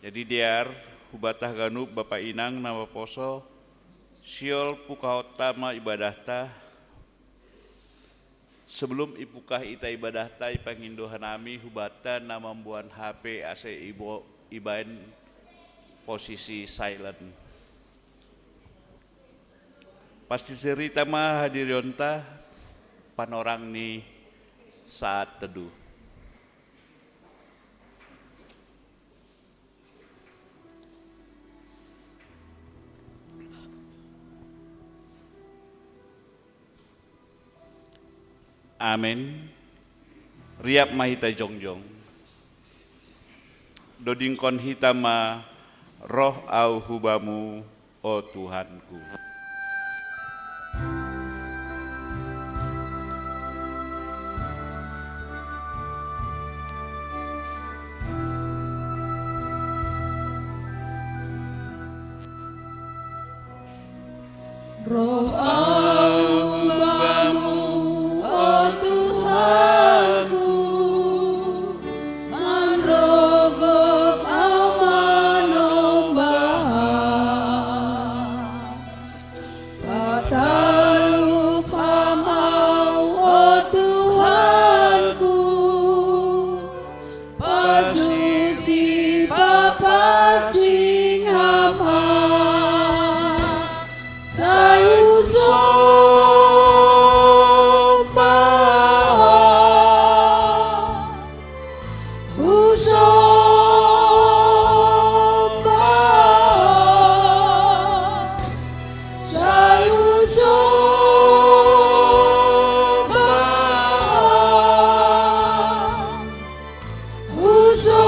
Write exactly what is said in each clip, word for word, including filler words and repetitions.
Jadi diar, hubatah ganup bapa inang nama poso, siol pukaot tama ibadahta, sebelum ipukah ita ibadahta ipangindo hanami hubata nama mambuan H P ase ibo ibaen posisi silent. Pasti cerita ma hadirionta panorang ni saat teduh. Amin. Riap ma hita jongjong. Dodingkon hita ma roh au hubamu, o Tuhanku. Roh au bamu, o Tuhanku, manrogop au manombahan. Patalup ham au, o Tuhanku, pasusi papasing ham ha. Sai husombahan, husombahan, sai husombahan. Husombahan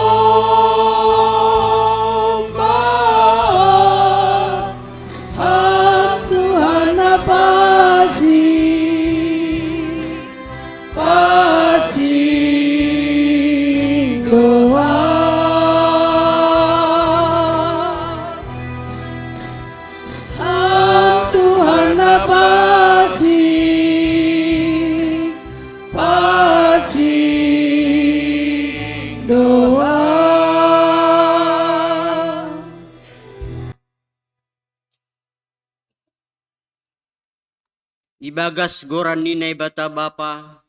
ham Tuhan na pasi, pasi dohan. Ham Tuhan na pasi, pasi dohan. Ibagas goran ni Naibata Bapa,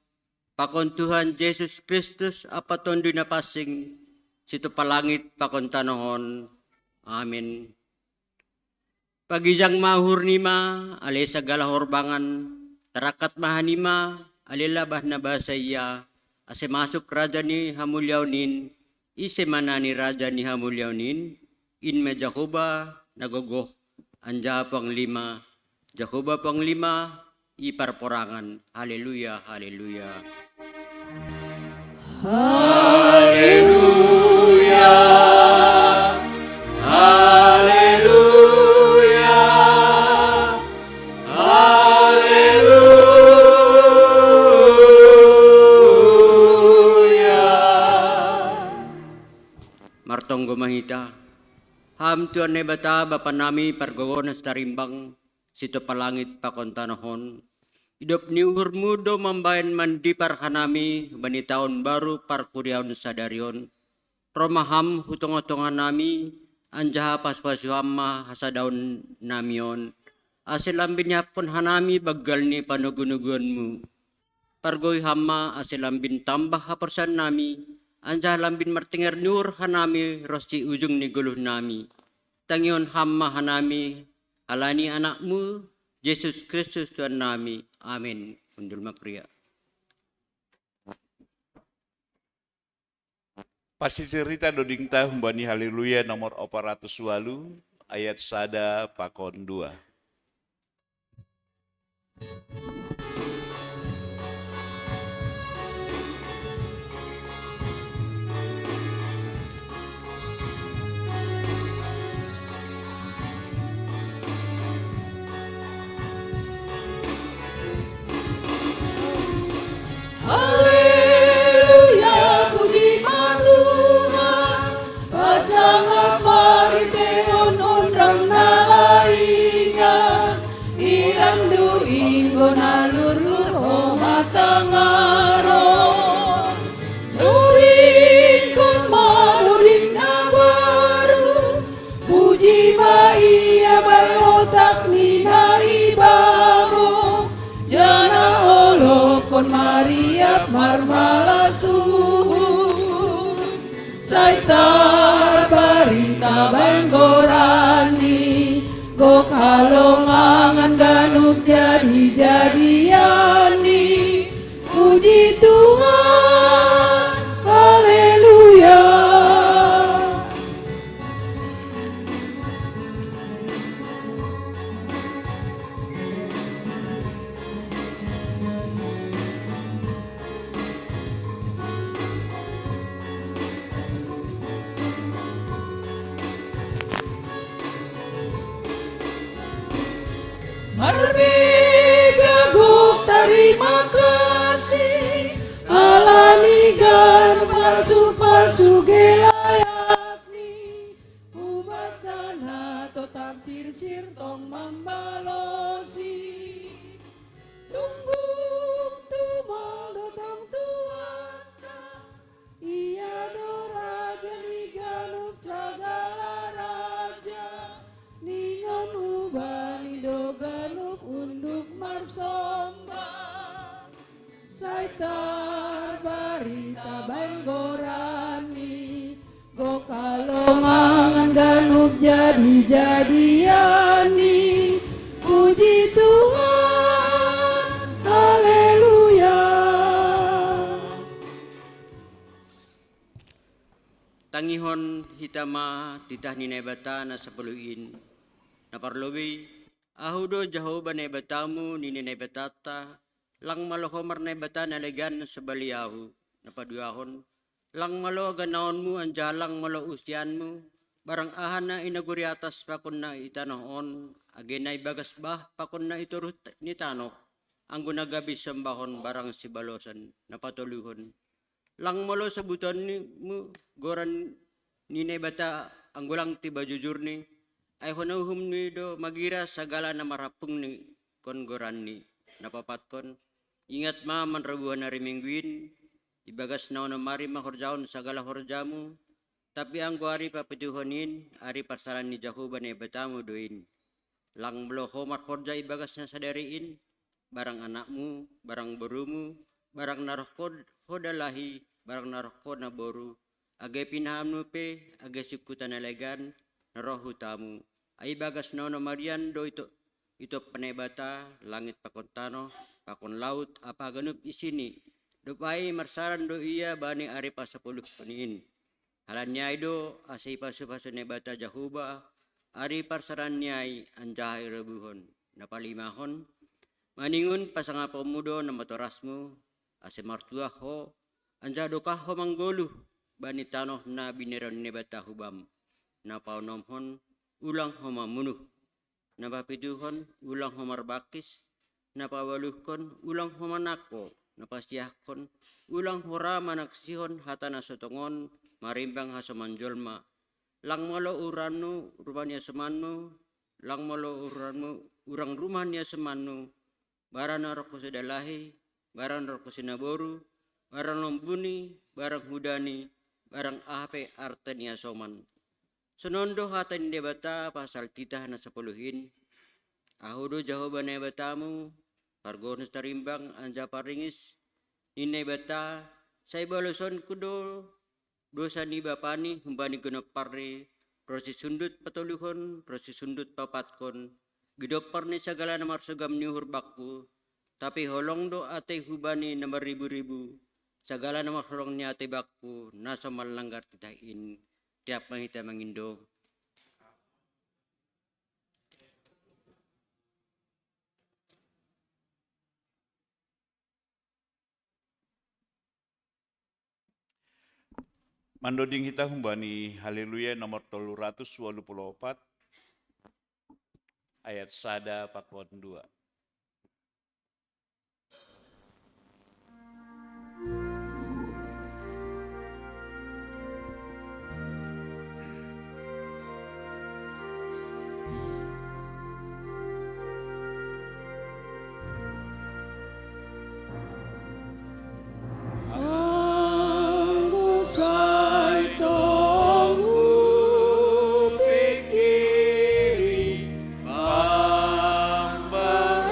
pakon Tuhan Jesus Kristus ampa Tonduy Napansing, situpa langit pakon tanoh on. Amin. Pagijang ma uhur nima, ale sagala horbangan, tarangkat ma hanima, ale labah na basa ia, ase masuk raja ni hamuliaon in. Ise ma nani raja ni hamuliaon in? In ma Jahowa na gogoh, anjaha panglima, Jahowa panglima i parporangan. Haleluya, haleluya. Haleluya, haleluya, haleluya. Martonggo ma hita. Ham Tuhan Naibata, Bapa nami, pargogoh na sitarimbang, situpa langit pakon tanoh on. Idop ni uhurmu do mambahen mandipar hanami hubani taon baru parkuriaon sadari on. Roh ma ham hu tongah-tongah nami, anjaha pasu-pasu ham ma hasadaon nami on, ase lambin ihapkon hanami banggal ni panogu-noguonmu. Pargoi ham ma ase lambin tambah haporsayaon nami, anjaha lambin martenger ni uhur hanami ronsi ujung ni goluh nami. Tangihon ham ma hanami, halani Anakmu, Jesus Kristus Tuhan nami. Amin. Hundul ma kuria. Pasti cerita dodingta humbani Haleluya nomor opat ratus walu, ayat sada pakon dua. Haleluya, puji ma Tuhan, pasangap marhitehon unrang na laingan, iram do inggo na parmalas uhun, sai tarbarita bahen goranni, gok halongangan ganup jadi-jadianni. Puji Tuhan, haleluya. Marbega gok tarima kasih, ala ni ganup pasu-pasu gelayakni, hubanta na totap sirsir tong mambalosi. Tunggung tumang do tong Tuhanta, Ia do raja ni ganup sagala raja, ningon hubani do ganup unduk marsomba. Sai tarbarita bahen goranni, gok halongangan ganup jadi-jadianni. Puji Tuhan, haleluya. Tangihon hita ma titah ni Naibata na sapuluh in. Na parlobei, Ahu do Jahowa Naibatamu, nini Naibatanta, lang malo Ho marnaibata na legan sobali ahu. Na paduahon, lang malo haganaonmu anjaha lang malo usianmu, barang aha na i nagori atas pakon na i tanoh on, age na ibagas bah pakon na i toruh ni tanoh, anggo na gabe sombahon barang sibalosan. Na patoluhon, lang malo sobutonmu goran ni Naibata anggo lang tiba jujurni, ai hona uhumni do magira sagala na marhampungkon goranni. Na paopatkon, ingat ma manrobuhon ari Minggu in, ibagas na onom ari ma horjahon sagala horjamu, tapi anggo ari papituhon in, ari parsalaan ni Jahowa Naibatamu do in. Lang malo ho marhorja ibagas na sadari in, barang anakmu, barang borumu, barang na roh ho, ho dalahi, barang na roh ho naboru, age pinahanmu pe, age sungkutan na legan, na roh hutamu. Ai ibagas na onom arian do ito, itompa Naibata langit pakon tanoh, pakon laut, ampa ganup isini. Dob ai marsalan do Ia bani ari pasapuluhon in. Halani ai do, ase ipasu-pasu Naibata Jahowa ari parsalaan ni ai anjaha irobuhon. Na palimahon, maningon pasangaponmu do namatorasmu, ase martuah ho, anjaha dokah ho manggoluh bani tanoh na binerahon Naibata hubam. Na paonomhon, ulang ho mamunuh. Na papituhon, ulang ho marbangkis. Na paualuhon, ulang ho manangko. Na pasiahon, ulang ho ra manaksihon hata na so tongon marimbang hasoman jolma. Lang malo uranmu rumah ni asomanmu, lang malo uranmu urang rumah ni asomanmu, barang na roh ho sidalahi, barang na roh ho sinaboru, barang lombuni, barang hudani, barang aha pe arte ni asoman. Sonon do hata ni Naibata pasal titah na sapuluh in. Ahu do Jahowa Naibatamu, pargonsi tarimbang anjaha paringis, nini Naibata, sai balosonku do dosa ni bapani humbani ganup parri, ronsi sundut patoluhon, ronsi sundut paopatkon, gidompar ni sagala na marsogam ni uhur bakku, tapi holong do atei hubani na marribu-ribu, sagala na marholong ni atei bakku, na so manlanggar titah in. Tiap ma hita mangindo. Mandoding hita humbani Haleluya nomor tolu ratus walu puluh opat, ayat sada pakon dua. Anggo sai tong hupingkiri pambar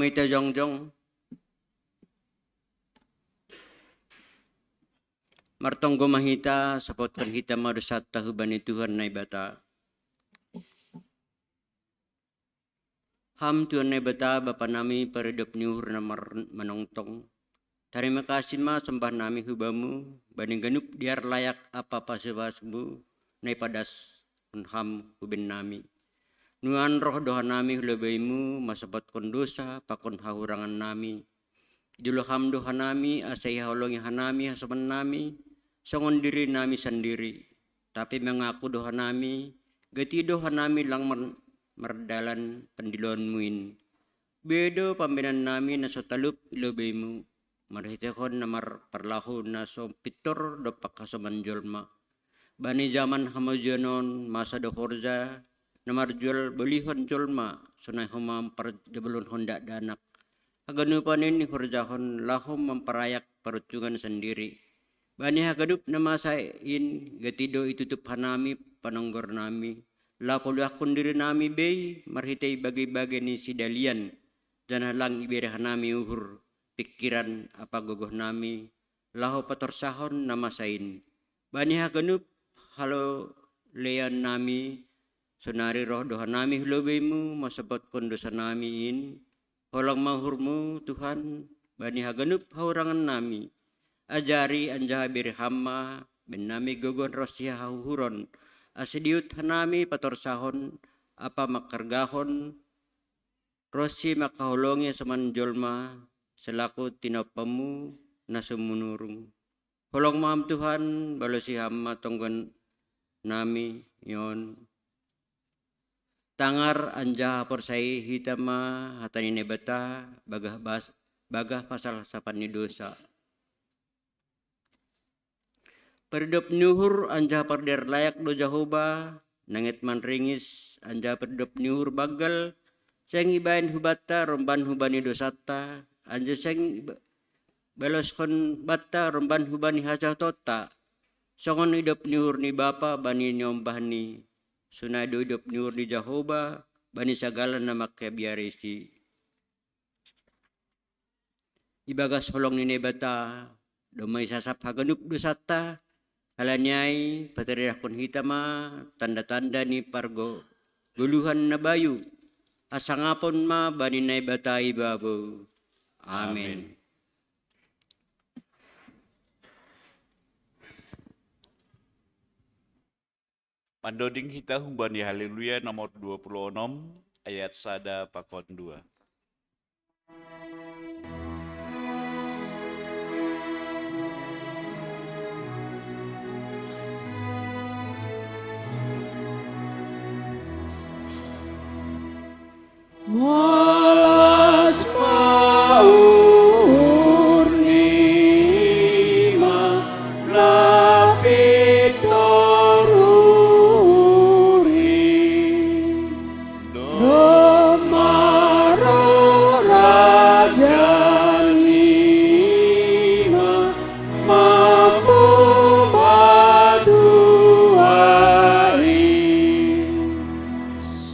Ita jongjong. Martonggo ma hita, sapotkon hita ma dosanta hubani Tuhan Naibata. Ham Tuhan Naibata, Bapa nami, paridop ni uhur na mar-, manongtong. Tarima kasih ma sombah nami hu Bamu, bani ganup dear layak ampa pasu-pasuMu, na ipadaskon Ham hu bennami. Nuan roh do hanami hu lobeiMu, masopotkon dosa pakon hahurangan nami. Idilo Ham do hanami, asa ihaholongi hanami hasoman nami, songon diri nami sandiri. Tapi mangaku do hanami, gati do hanami lang mar-, mardalan pandiloonMu in. Boi do pambahenan nami na so talup i lobeiMu, marhiteihon na mar-, parlahu na so pintor dompak hasoman jolma. Bani jaman hamujionon, masa do horja, na marjual bolihon jolma, sonai homa parjabolonhon dakdanak. Haganupan in ihorjahon laho mamparayak paruntungan sandiri. Bani haganup na masa in gati do itutup hanami panonggor nami, laho paluahkon diri nami bei marhitei bage-bage ni sidalian, janah lang ibere hanami uhur, pingkiran ampa gogoh nami, laho patorsahon na masa in. Bani haganup halolean nami, sonari roh do hanami hu lobeiMu, masopotkon dosa nami in, holong ma uhurMu, Tuhan, bani haganup hahurangan nami. Ajari anjaha bere Ham ma, bennami gogoh ronsi hahuhuron, ase diut hanami patorsahon, ampa manghargahon, ronsi mangkaholongi hasoman jolma, selaku tinompaMu na sumunurung. Holong ma Ham Tuhan, balosi Ham ma tonggo nami on. Tangar anjaha porsayai hita ma hata ni Naibata, bagah bas-, bagah pasal sapan ni dosa. Paridop ni uhur anjaha pardear layak do Jahowa, nanget manringis anjaha paridop ni uhur banggal, seng ibahen hubanta romban hubani dosanta, anjaha seng iba-, baloskon banta romban hubani hajahotonta, songon idop ni uhur ni bapa bani niombahni, sonai do idop ni uhur ni Jahowa bani sagala na mangkabiarisi. Ibagas holong ni Naibata, domma isasap haganup dosanta, halani ai pataridahkon hita ma tanda-tanda ni pargo-, goluhan na bayu, hasangapon ma bani Naibata ibabou. Amen. Amen. Mandoding hita humbani Haleluya nomor dua puluh onom, ayat sada pakon dua. Malas ma uhur ni imam na pintor uhur i, domma roh raja ni imam mamboan tua i.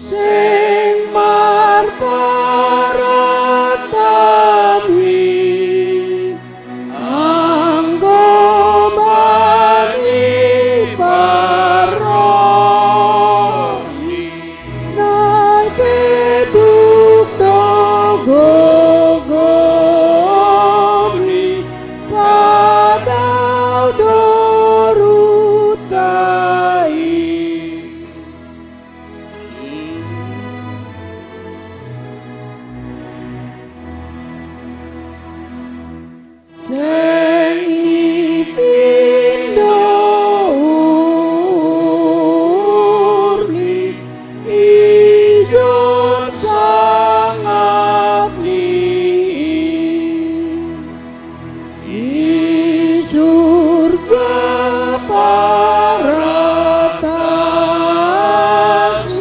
Seng marparat hami, anggo bani parroh i, na ipeduk do gogohmi padao do ruhta i. Seng ipindo uhurni ijon sangapni i. I surga paratas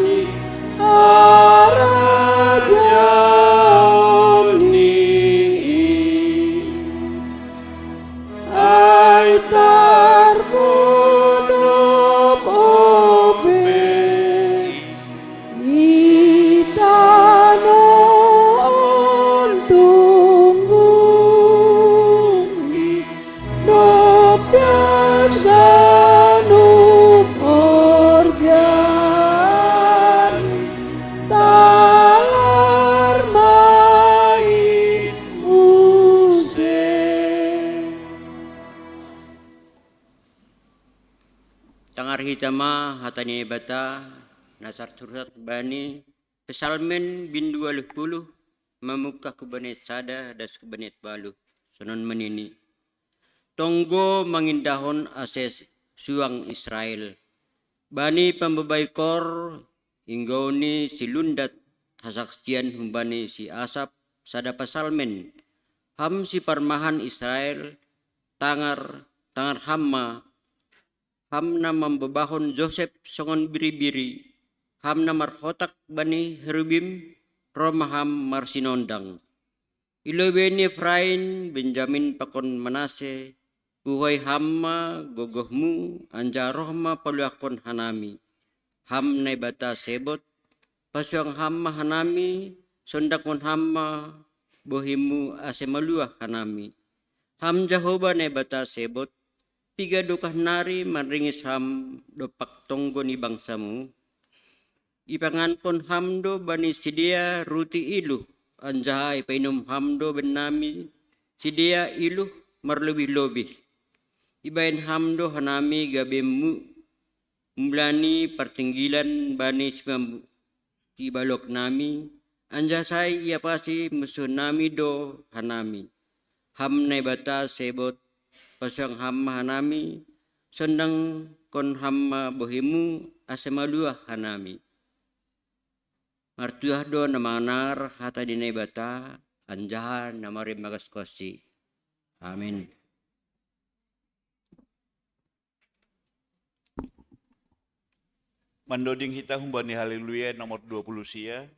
ni harajaon ni i. Marhitama hata ni Naibata na tarsurat bani Psalmen bindu waluh puluh, mamungkah hubani sada das hubani waluh, sonon ma nini: Tonggo mangindahon ase suang Israel. Bani pambabaikor inggouni silundat hasaksian humbani si Asap sada Psalmen: Ham siparmahan Israel, tangar, tangar Ham ma, Ham na mambabahon Josep songon biri-biri, Ham na marhotak bani herubim, roh ma Ham marsinondang. I lobei ni Efraim, Benjamin pakon Manase, puhoi Ham ma gogohmu, anjaha roh ma paluahkon hanami. Ham Naibata Sebot, pasuang Ham ma hanami, sondanghon Ham ma bohimu ase maluah hanami. Ham Jahowa Naibata Sebot, piga dokah nari manringis Ham dompak tonggo ni bangsamu? Ipangankon Ham do bani sidea ruti iluh, anjaha ipainum Ham do bannami sidea iluh marlobih-lobih. Ibahen Ham do hanami gabe mu-, mulani partinggilan bani simam-, sibaloknami, anjaha sai iapasi musuhnami do hanami. Ham Naibata Sebot, pasuang Ham ma hanami, sondangkon Ham ma bohimu ase maluah hanami. Martuah do na mangar hata ni Naibata, anjaha na marimbagaskonsi. Amin. Mandoding hita humbani Haleluya nomor dua puluh sia,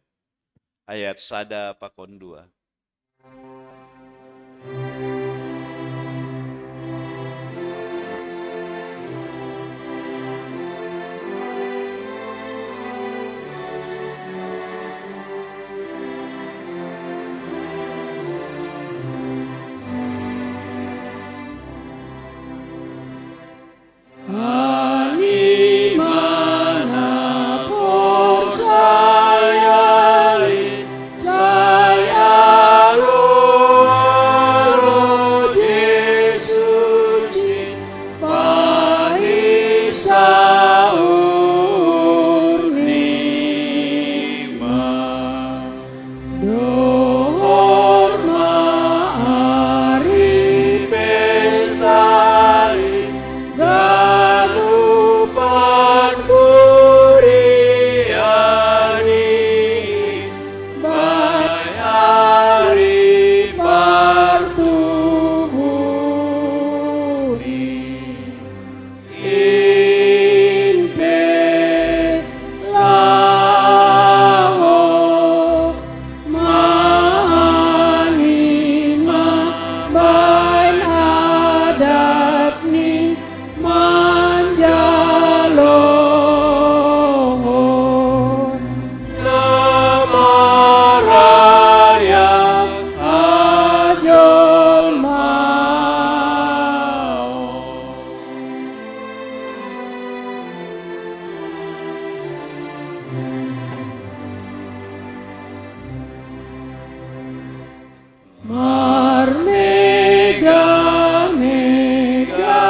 ayat sada pakon dua. Dohor ma ari pesta i, ganupan kuria i, bahen ari partubu i. In pe laho ma hanima bahen adat ni manjalohon na marayam hajolmaon. Marmega-mega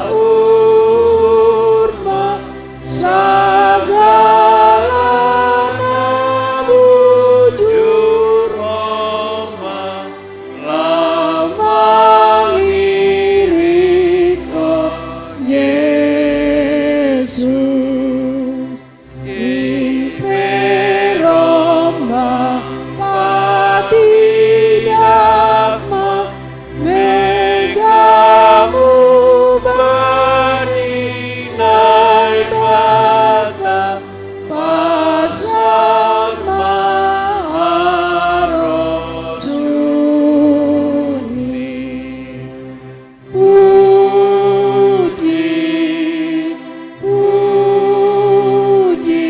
uhur ma, sagala na bujur roh ma, laho mangirikkon Jesus. In pe roh ma, patidahon ma, megamu bani Naibata, pasahat ma haroro ni. Puji, puji,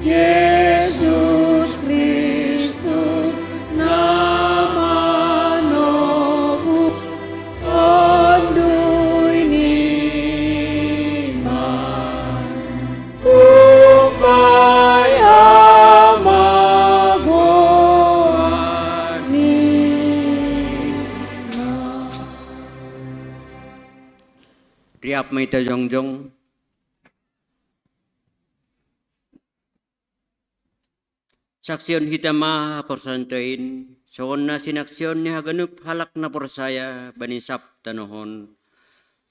Jesus Kristus na manobus Tonduy ni man, umpama goar ni man. Riap ma hita jongjong, Saksihon hita ma haporsayaon in, songon na sinaksion ni haganup halak na porsaya bani sab tanoh on.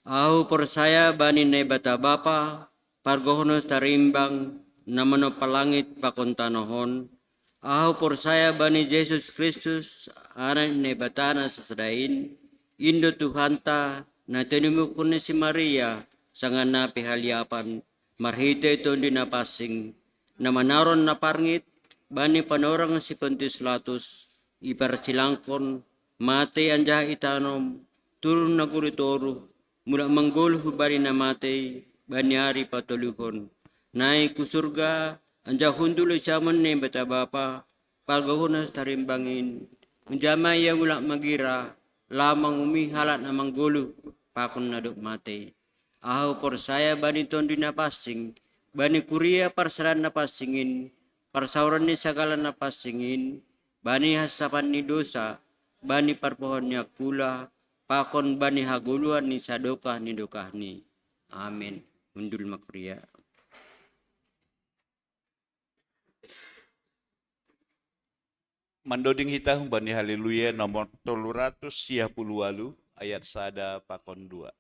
Ahu porsaya bani Naibata Bapa, pargohonus tarimbang, na manompa langit pakon tanoh on. Ahu porsaya bani Jesus Kristus, Anak ni Naibata na sasada in, in do Tuhanta, na tinimuhon ni si Maria, sanga na pihaliapan, marhitei Tonduy Napansing, na manaron na parngit, bani panorang si Pontius Latus, iparsilangkon, matei anjaha itanom, turun na guru toruh, mulak manggoluh bani na matei, bani ari patoluhon. Naik hu surga, anjaha hundul di siamun ni Naibata Bapa, pargohonus tarimbang in, unjama ia mulak magira, laho mangumumi halak na manggoluh, pakon na dob matei. Ahu porsaya bani Tonduy Napansing, bani kuria parsadaan na pansing in, parsaoran ni sagala na pansing in, bani hasapan ni dosa, bani parpohon ni angkula, pakon bani hagoluhan ni sadokah ni dokahni. Amin. Hundul ma kuria. Mandoding hita humbani Haleluya nomor tolu ratus sia puluh walu, ayat sada pakon dua.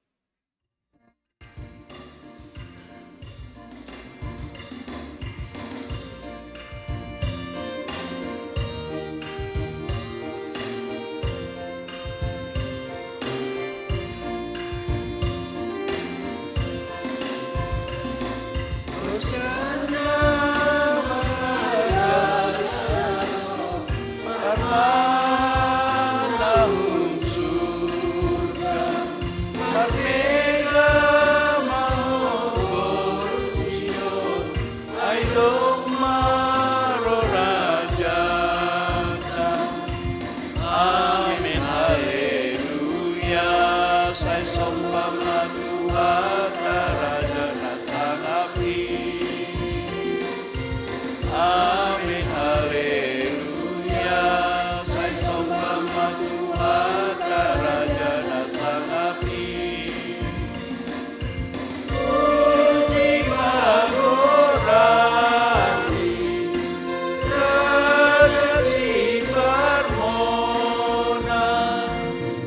Amin, haleluya. Sai somba ma Tuhanta, Raja na sangap i. Amin, haleluya. Sai somba ma Tuhanta, Raja na sangap i. Puji ma goran-Ni, Raja Siparmonan.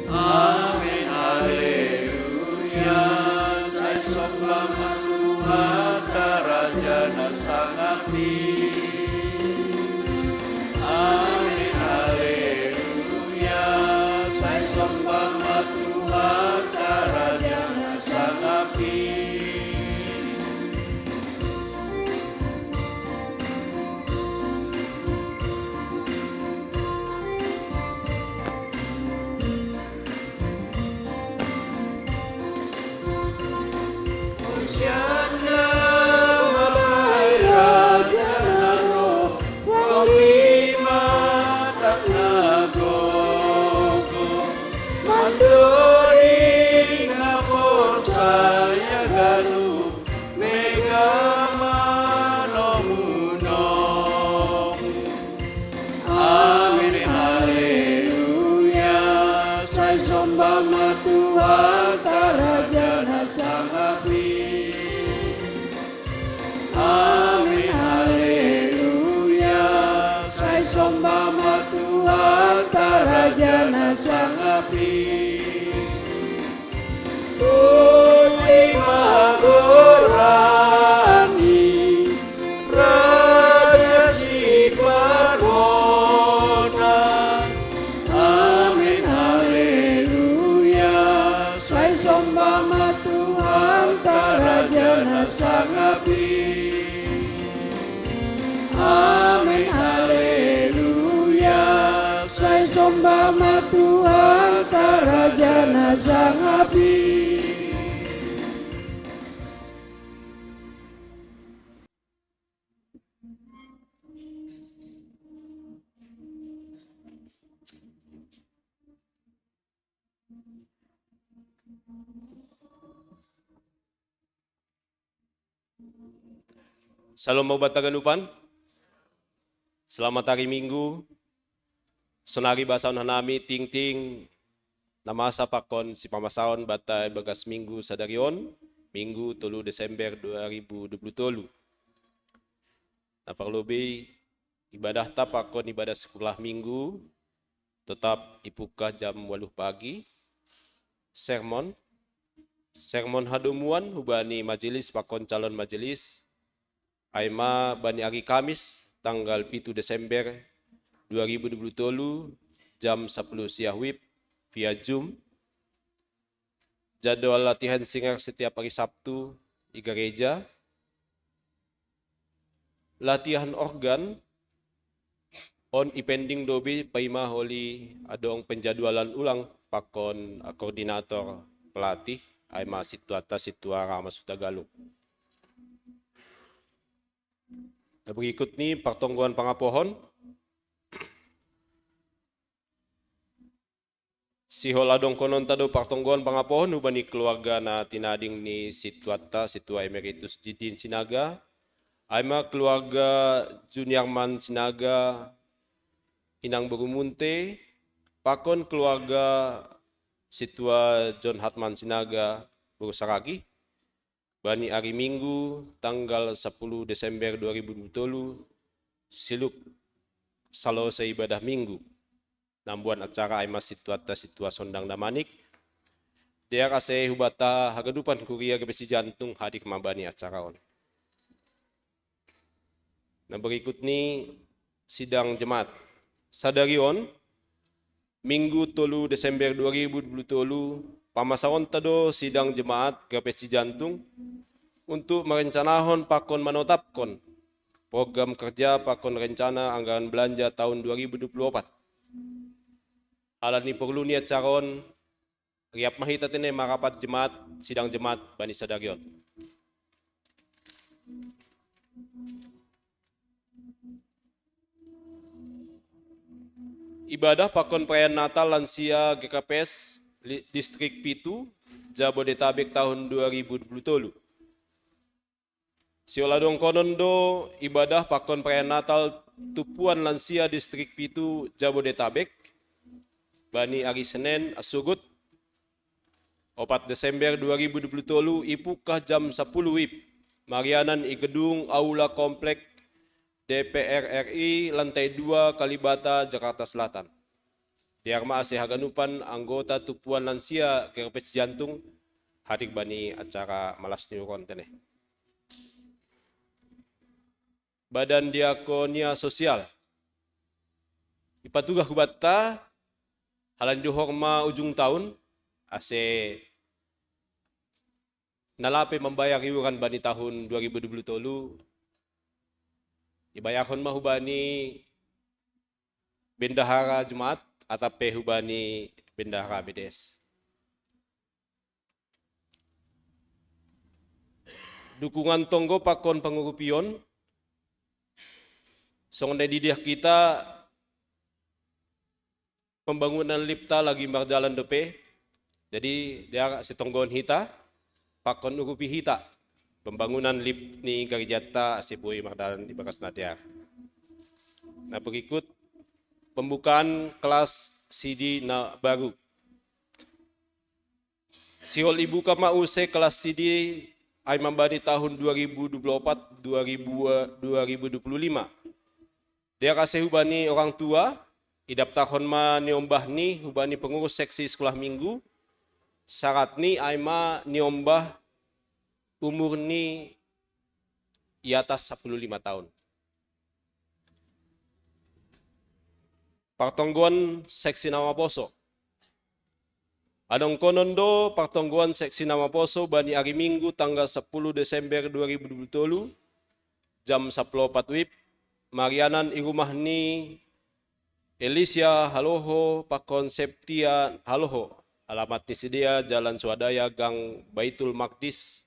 Amin, haleluya. Sai somba ma Tuhanta, Raja na sangap i. Amin, haleluya. Sai somba ma Tuhanta, Raja na sangap i. Hosianna, Raja na ro, huang ni matang na gogo, mandoding na porsaya ganup, mega ma nomu-nomu. Amin, haleluya. Sai somba ma Tuhanta, Raja na sangap i. Amin, haleluya. Sai somba ma Tuhanta, Raja na sangap i. Puji ma goran-Ni, Raja Siparmonan. Amin, haleluya. Sai somba ma Tuhanta, Raja na sangap i. Amin, haleluya. Sai somba ma Tuhanta, Raja na sangap i. Syalom ma hubanta haganupan. Selamat hari Minggu. Sonari basaon hanami tingting na masa pakon sipamasaon banta ibagas Minggu sadari on, Minggu tolu Desember dua ribu dua puluh tolu. Na parlobei Ibadah ta pakon ibadah sekolah minggu tetap ipukah jam waluh pagi. Sermon, sermon hadomuan hubani majelis pakon calon majelis, ai ma bani ari Kamis tanggal pitu Desember dua ribu dua puluh tolu, jam sapuluh siah wib, via Zoom. Jadwal latihan singer setiap ari Sabtu i gareja. Latihan organ on ipending dobe paima holi adong penjadwalan ulang pakon koordinator pelatih, ai ma situata situa Ramas Hutagalung. Berikut ni partonggoan pangapohon. Sihol adong konon ta do partonggoan pangapohon hubani keluarga na tinading ni situata, situa emeritus Jidin Sinaga, ai ma keluarga Juniarman Sinaga, Inang Berumunte, pakon keluarga situa John Hatman Sinaga, Beru Saragih, bani ari Minggu tanggal sapuluh Desember dua ribu dua puluh tolu, siluk salose ibadah Minggu. Nambuan acara ai ma situata situa Sondang Damanik. Dear ase hubata hagadupan kuria G P S Sijantung hadir ma bani acara on. Na berikut ni sidang jemaat. Sadari on, Minggu tolu Desember dua ribu dua puluh tolu, pamasaon ta do sidang jemaat G P S Sijantung untuk merencanahon pakon manotapkon program kerja pakon rencana anggaran belanja tahun dua ribu dua puluh opat. Ala ni porlu ni acara on, riap ma hita tene marapat jemaat, sidang jemaat bani sadari on. Ibadah pakon perayaan Natal lansia G K P S li-, Distrik pitu, Jabodetabek tahun dua ribu dua puluh tolu. Sihol adong konon do ibadah pakon perayaan Natal tumpuan lansia Distrik pitu Jabodetabek, bani ari Senen asugut, opat Desember dua ribu dua puluh tolu, ipukah jam sapuluh wib, marianan i gedung aula komplek D P R R I lantai dua Kalibata, Jakarta Selatan. Dear ma ase haganupan anggota tumpuan lansia G K P S Sijantung hadir bani acara malas ni uhur on tene. Badan Diakonia Sosial. Ipatugah hubanta, ala ni dohor ma ujung tahun, ase na lape mambayar iuran bani tahun dua ribu dua puluh tolu, ibayarhon ma hubani bendahara jemaat, atap pe hubani bendahara B D S. Dukungan tonggo pakon pangurupion, songon na didiah hita, pembangunan lipta lagi marjalan dope, jadi dear ase tonggohon hita, pakon urupi hita pembangunan lip ni garejanta ase boi mardalan di bagas na dear. Na berikut, pembukaan kelas sidi na baru. Sihol ibuka ma use kelas sidi ai mambani tahun dua ribu dua puluh opat, dua ribu, dua ribu dua puluh lima. Dear ase hubani orang tua, idaptarhon ma niombah ni hubani pengurus seksi sekolah minggu, syarat ni ai ma niombah umur ni i atas sapuluh lima tahun. Partonggoan seksi na maposo. Adong konon do partonggoan seksi na maposo bani ari Minggu tanggal sapuluh Desember dua ribu dua puluh tolu, jam sapuluh opat wib, marianan i rumah ni Elisia Haloho pakon Septia Haloho, alamat ni sidea Jalan Swadaya, Gang Baitul Maqdis,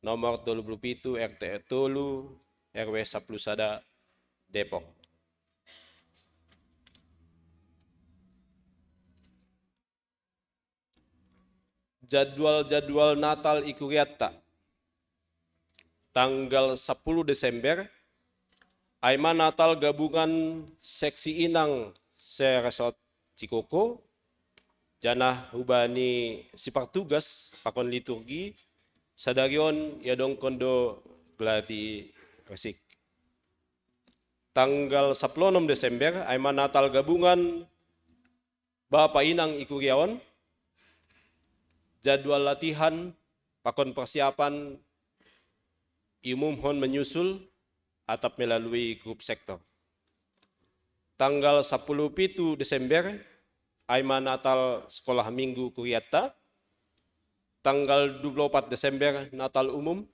nomor tolu puluh pitu, R T tolu, R W sapuluh sada, Depok. Jadwal-jadwal Natal i kurianta. Tanggal sapuluh Desember, ai ma Natal gabungan seksi inang se-resort Cikoko, janah hubani sipartugas pakon liturgi, sadari on iadongkon do gladi resik. Tanggal sepuluh Desember, ai ma Natal gabungan Bapa Inang i kuria on, jadwal latihan pakon persiapan iumumhon menyusul atap melalui grup sektor. Tanggal sepuluh pitu Desember, ai ma Natal sekolah minggu kuriatta. Tanggal dua puluh empat Desember, Natal umum.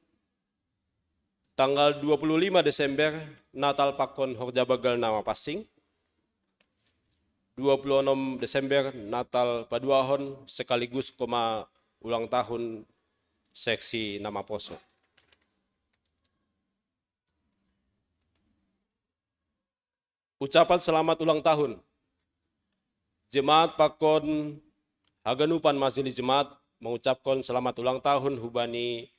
Tanggal dua puluh lima Desember, Natal pakon horja banggal na mapansing. Dua puluh enam Desember, Natal paduahon sekaligus koma ulang tahun seksi na maposo. Ucapan selamat ulang tahun. Jemaat pakon haganupan majelis jemaat mengucapkan selamat ulang tahun hubani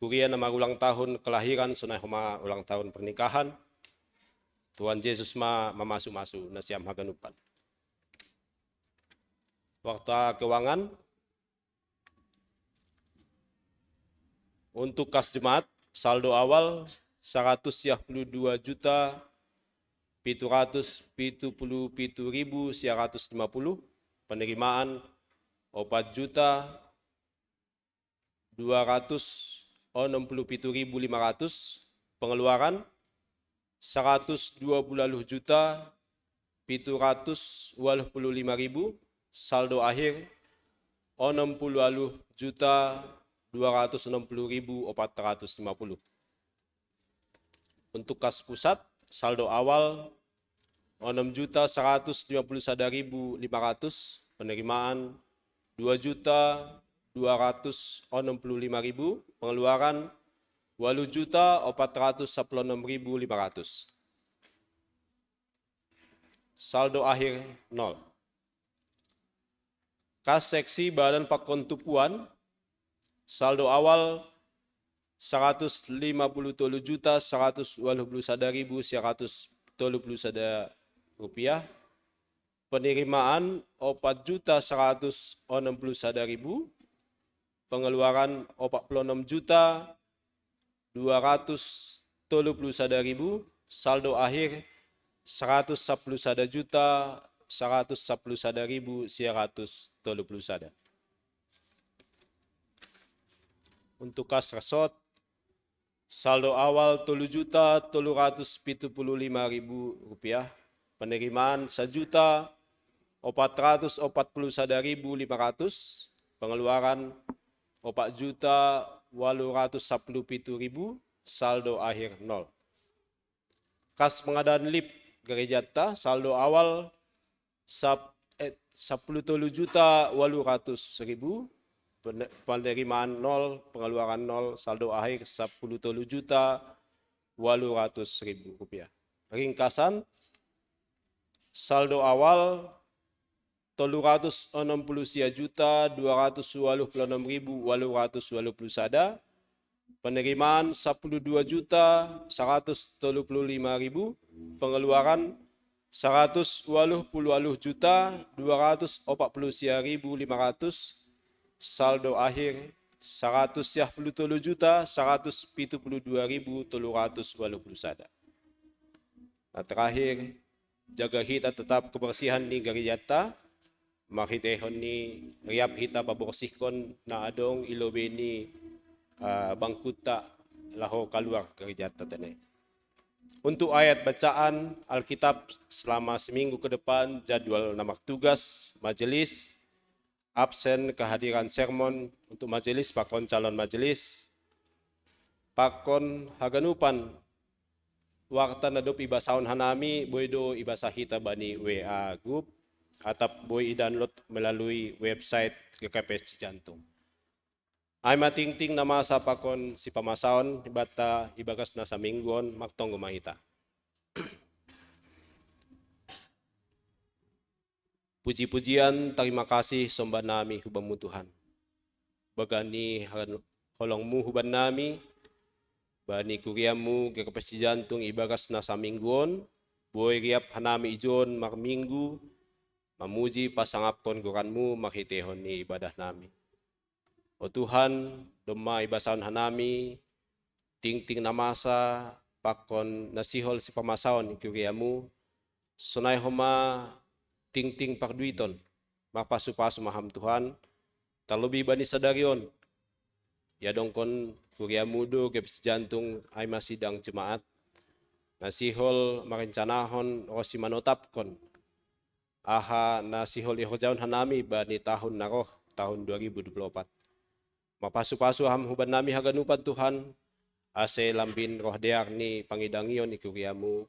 kuria na marulang tahun kelahiran sonai homa ulang tahun pernikahan. Tuhan Yesus ma mamasu-masu nasiam haganupan. Warta keuangan. Untuk kas jemaat, saldo awal seratus dua puluh dua juta pitu ratus pitu puluh pitu ribu sia ratus lima puluh, penerimaan opat juta dua ratus onom puluh pitu ribu lima ratus, pengeluaran seratus dua puluh juta pitu ratus waluh puluh lima ribu, saldo akhir onom puluh juta dua ratus onom puluh ribu opat ratus lima puluh. Untuk kas pusat, saldo awal onom juta seratus lima puluh sada ribu lima ratus, penerimaan dua juta dua ratus onom puluh lima ribu, pengeluaran waluh juta opat ratus sapuluh onom ribu lima ratus. Saldo akhir nol. Kas seksi badan pakon tupuan, saldo awal seratus lima puluh tolu juta seratus waluh puluh sada ribu sia ratus tolu puluh sada rupiah, penerimaan opat juta seratus onom puluh sada ribu, pengeluaran opat puluh onom juta dua ratus tolu puluh sada ribu, saldo akhir seratus sapuluh sada juta seratus sapuluh sada ribu sia ratus tolu puluh sada. Untuk kas resort, saldo awal tolu juta tolu ratus pitu puluh lima ribu rupiah, penerimaan sajuta opat ratus opat puluh sada ribu lima ratus, pengeluaran opat juta waluh ratus sapuluh pitu ribu, saldo akhir nol. Kas pengadaan lip gerejata, saldo awal sap, eh, sapuluh tolu juta waluh ratus ribu, pene-, penerimaan nol, pengeluaran nol, saldo akhir sapuluh tolu juta waluh ratus ribu rupiah. Ringkasan, saldo awal tolu ratus onom puluh sia juta dua ratus waluh puluh onom ribu waluh ratus waluh puluh sada, penerimaan sapuluh dua juta seratus tolu puluh lima ribu, pengeluaran seratus waluh puluh waluh juta dua ratus opat puluh sia ribu lima ratus, saldo akhir seratus sia puluh tolu juta seratus pitu puluh dua ribu tolu ratus waluh puluh sada. Nah, terakhir, jaga hita tetap kebersihan ni gerejata, marhiteihon ni riap hita paborsihkon na adong i lobei ni, ah, bangkutta laho kaluar gerejata tene. Untuk ayat bacaan Alkitab selama seminggu ke depan, jadwal na martugas majelis, absen kehadiran sermon untuk majelis pakon calon majelis, pakon haganupan warta na dob ibasahon hanami, boi do ibasa hita bani W A group, atap boi i-download melalui website G K P S Cijantung. Ai ma tingting na masa pakon sipamasaon ibanta ibagas na saminggu on, martonggo ma hita. Puji-pujian, tarima kasih, somba nami hu Bamu Tuhan. Bagasan ni holong-Mu hubannami, bani kuria-Mu G K P S Cijantung ibagas na saminggu on, boi riap hanami ijon marminggu, mamuji pasangapkon goran-Mu marhiteihon ni ibadah nami. O Tuhan, domma ibasahon hanami tingting na masa, pakon na sihol sipamasaon i kuriamu, sonai homa tingting parduiton, marpasu-pasu ma ham Tuhan, tarlobih bani sadari on, iadongkon kuriamu do gabe sijantung ai ma sidang jemaat, na sihol marencanahon ronsi manotapkon aha na sihol ihorjahon hanami bani tahun na roh, tahun dua ribu dua puluh opat. Mapasu-pasu ham hubannami haganupan Tuhan, ase lambin roh dear ni pangidangion i kuriamu,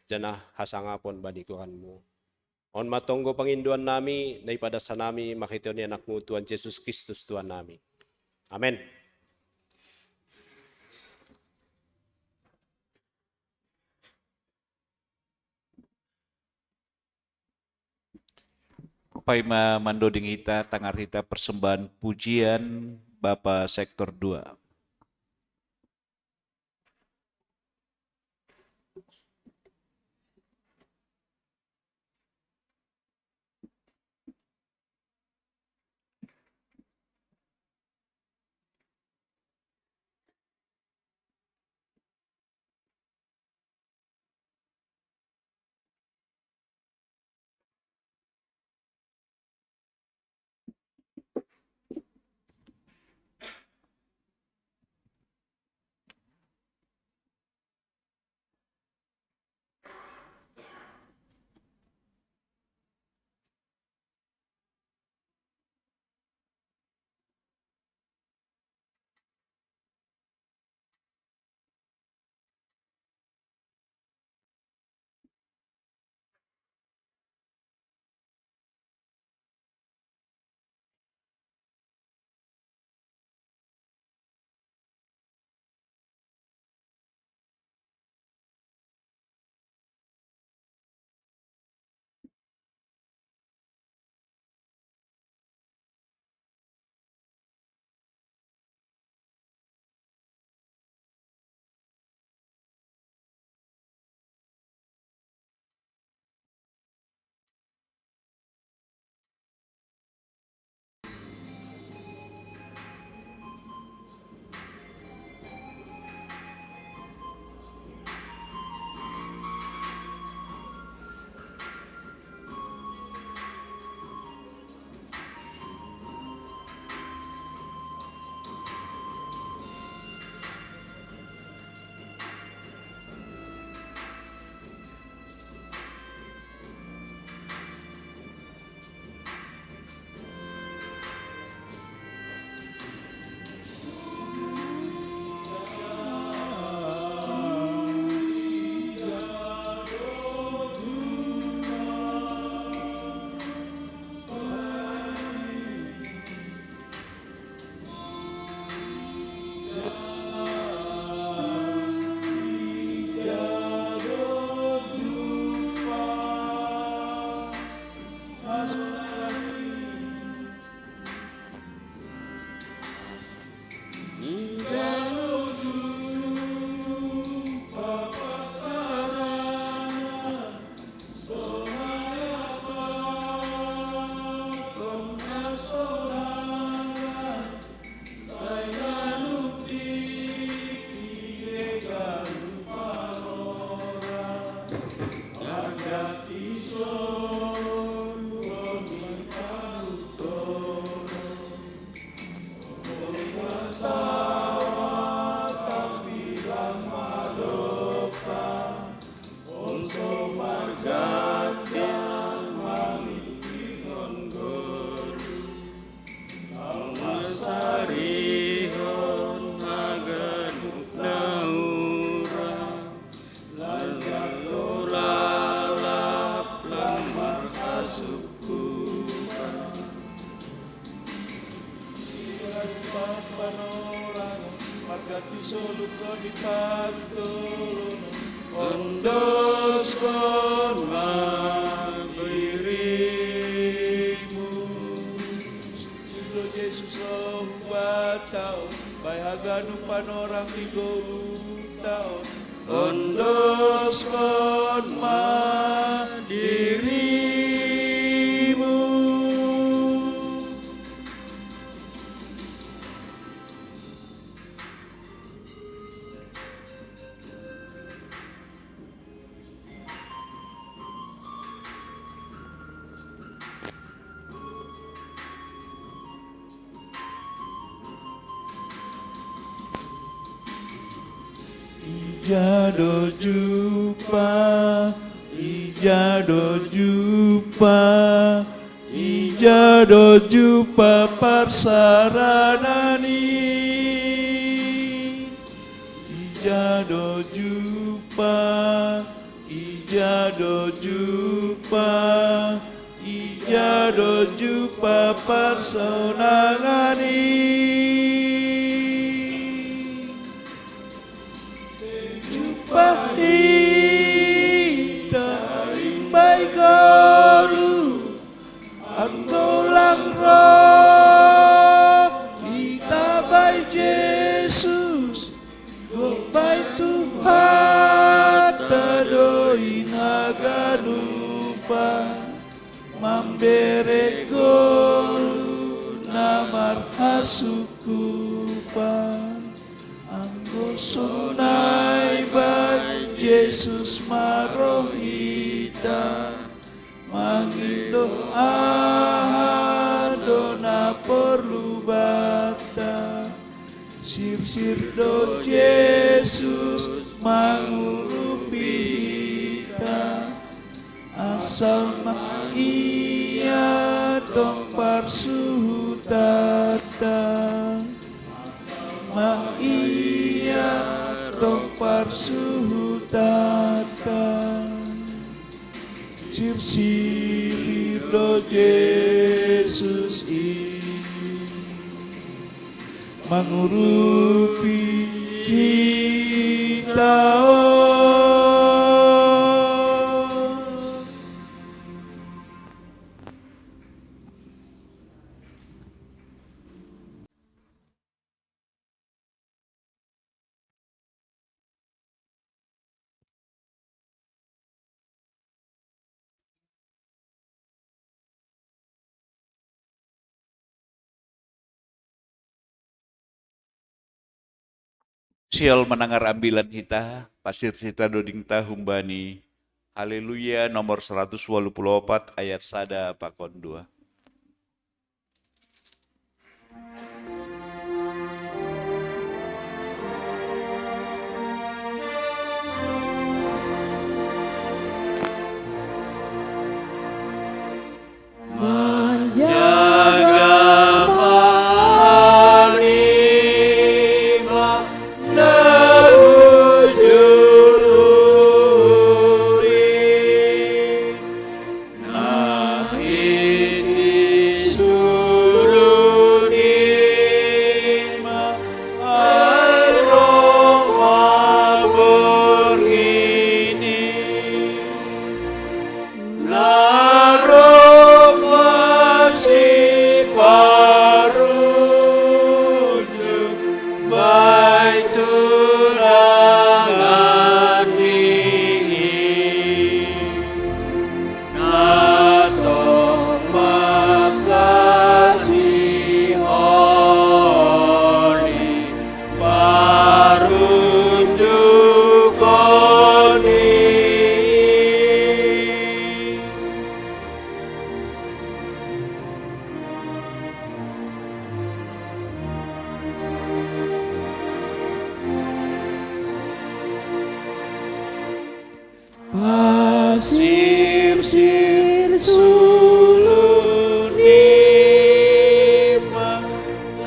janah hasangapon bani goranmu. On ma tonggo pangindoannami, na ipadas hanami marhitei ni anakmu Tuhan Jesus Kristus Tuhannami. Amen. Paima mandoding hita, tangar hita persembahan pujian Bapa Sektor dua. Panorang, margati solup ro di pardolonon, ondoskon ma dirimu. Sudo Jesus, o Humbataon, bae haganup panorang di goutaon, ondoskon ma dirimu. Ija do jupa, ija do jupa, ija do jupa parsarana' i. Ija do jupa, ija do jupa, ija do jupa parsonangan i. Jupa i taimbai golu, anggo lang ro hita bai Jesus, gok bai Tuhanta do i haganupan, mamberek golu na marhasungkupan. Anggo sonai bai Jesus ma ro hita, mangindo aha do na porlu banta. Sirsir do Jesus mangurupi hita, asal ma Ia tong parsuhutanta. Ma Ia tong parsuhutanta. Sirsir do Jesus i, mangurupi hita on. Sial manangar ambilan hita, pasirsir hita dodingta humbani Haleluya nomor seratus walu puluh opat ayat sada pakon dua. Manjaga panima na bujur uri. Na hiti sulu nima ai ro ma borngini, na ro ma siparunjuk bai tunanganmi. Na tong mangkasihon i parunjukon i. Pasirsir sulu nima,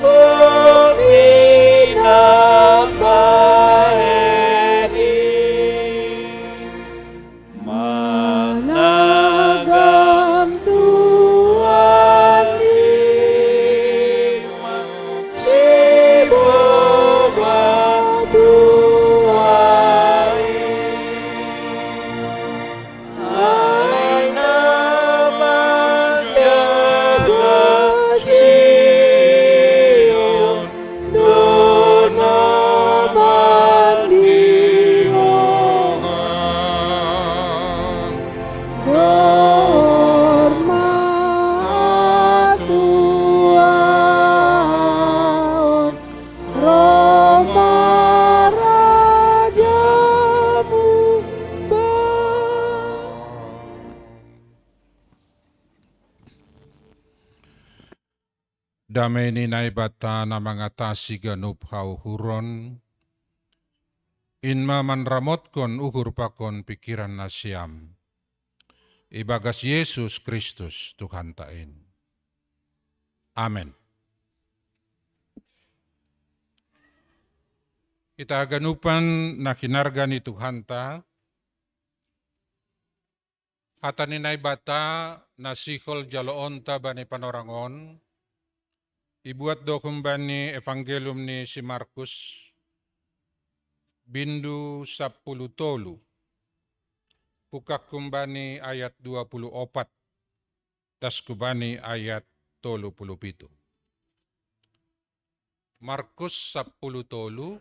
gok ni na bahen i. Managam Tuhan nima, siboba Tuhan i. Ai na manjaga Sion, do na mandihongkon. Dohor ma Tuhan, ro ma rajamu, ba. Dame ni Naibata na mangatasi ganup hauhuron, In ma manramotkon uhur pakon pikiran nasiam. Ibagas Yesus Kristus Tuhanta in. Amen. Ita haganupan na hinarga ni Tuhanta, hata ni Naibata na sihol jaloonta bani panorangon, ibuat do humbani Evangelium ni si Markus, bindu sapuluh tolu, pukak humbani ayat dua puluh opat, das humbani ayat tolu puluh pitu. Markus sapuluh tolu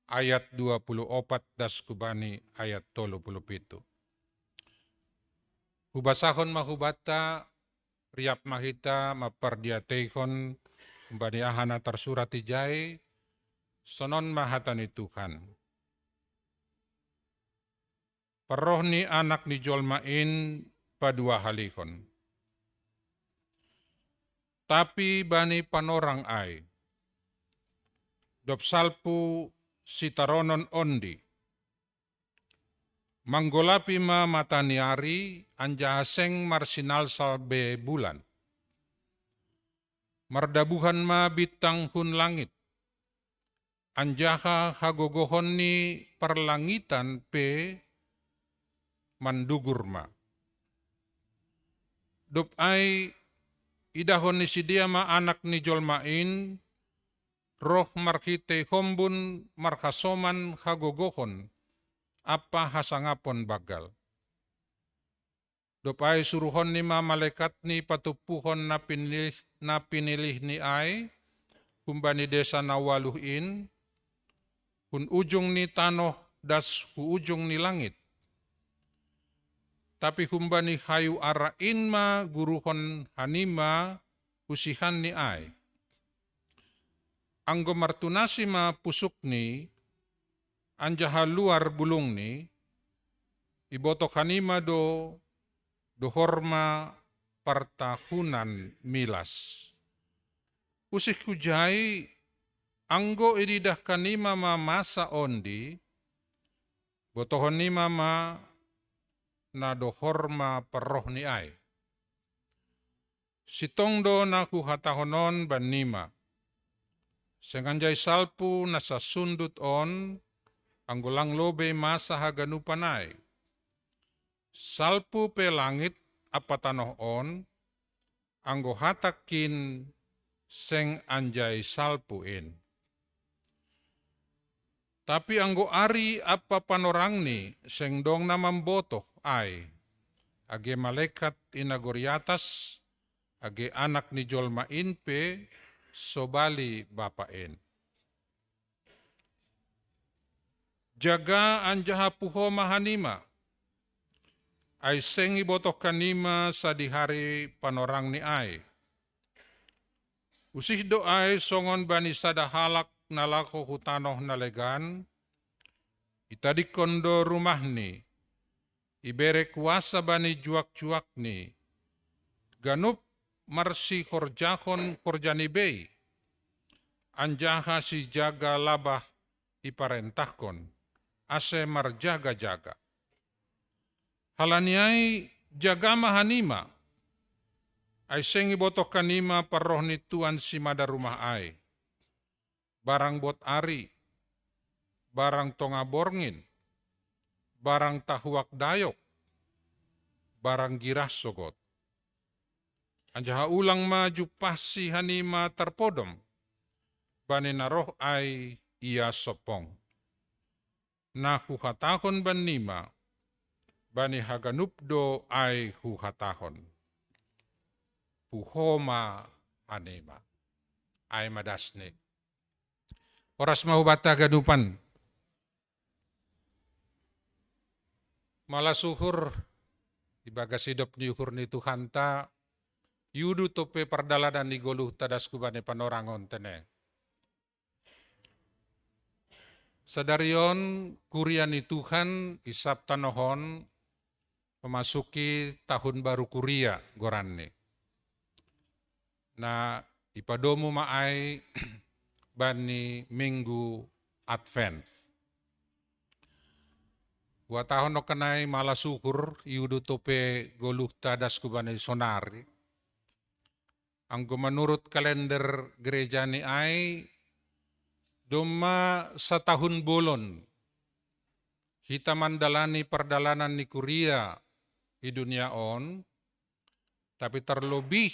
ayat dua puluh opat das humbani ayat tolu puluh pitu. Hubasahon ma hubanta, riap ma hita mampardiateihon humbani aha na tarsurat ijai, sonon ma hata ni Tuhan. Parroh ni Anak ni jolma in paduahalihon. Tapi bani panorang ai, dob salpu sitaronon ondi, manggolapi ma mata ni ari, anjaha seng marsinalsal be bulan. Mardabuhan ma bintang hun langit, anjaha hagogohon ni parlangitan pe mandugur ma. Dob ai idahon ni sidea ma Anak ni jolma in, roh marhitei hombun marhasoman hagogohon ampa hasangapon banggal. Dob ai suruhonni ma malaekatni patumpuhon na pinilih, na pinilihni ai humbani desa na ualuh in, hun ujung ni tanoh das hu ujung ni langit. Tapi humbani hayu ara in ma guruhon hanima usihanni ai. Anggo martunasi ma pusukni, anjaha luar bulungni, ibotoh hanima do dohor ma partahunan milas. Usih hujai, anggo ididah hanima ma masa ondi, botohonnima ma na dohor ma parrohni ai. Sintong do na huhatahon on bannima. Seng anjai salpu nasa sundut on, anggo lang lobei masa haganupan ai. Salpu pe langit ampa tanoh on, anggo hatangkin seng anjai salpu in. Tapi anggo ari ampa panorangni seng dong na mambotoh ai, age malekat i nagori atas, age Anak ni jolma in pe sobali Bapa in. Jaga anjaha puho ma hanima, ai seng ibotoh hanima sadihari panorangni ai. Usih do ai songon bani sada halak na laho hu tanoh na legan, itadingkon do rumahni, ibere kuasa bani juak-juakni, ganup marsihorjahon horjani bei, anjaha sijaga labah iparentahkon, ase marjaga-jaga. Halani ai jaga ma hanima, ai seng ibotoh hanima parroh ni tuan simada rumah ai. Barang bot ari, barang tonga borngin, barang tahuak dayok, barang girah sogot. Anjaha ulang ma jumpahsi hanima tarpodom, bani na roh ai ia sompong. Na huhatahon bannima, bani haganup do ai huhatahon. Puho ma hanima. Ai ma dasni. Horas ma hubanta haganupan. Malas uhur, ibagas idop ni uhur ni Tuhanta, iuduti pe pardalanan ni goluhta das humbani panorang on tene. Sadari on kuria ni Tuhan i sab tanoh on memasuki tahun baru kuria goranni. Na ipadomu ma ai bani minggu Advent. Watahon okanai mala sukur iudu tope goluhta das kubani sonari. Anggo manurut kalender gereja ni ai, domma satahun bolon hita mandalani pardalanan ni kuria i dunia on, tapi tarlobih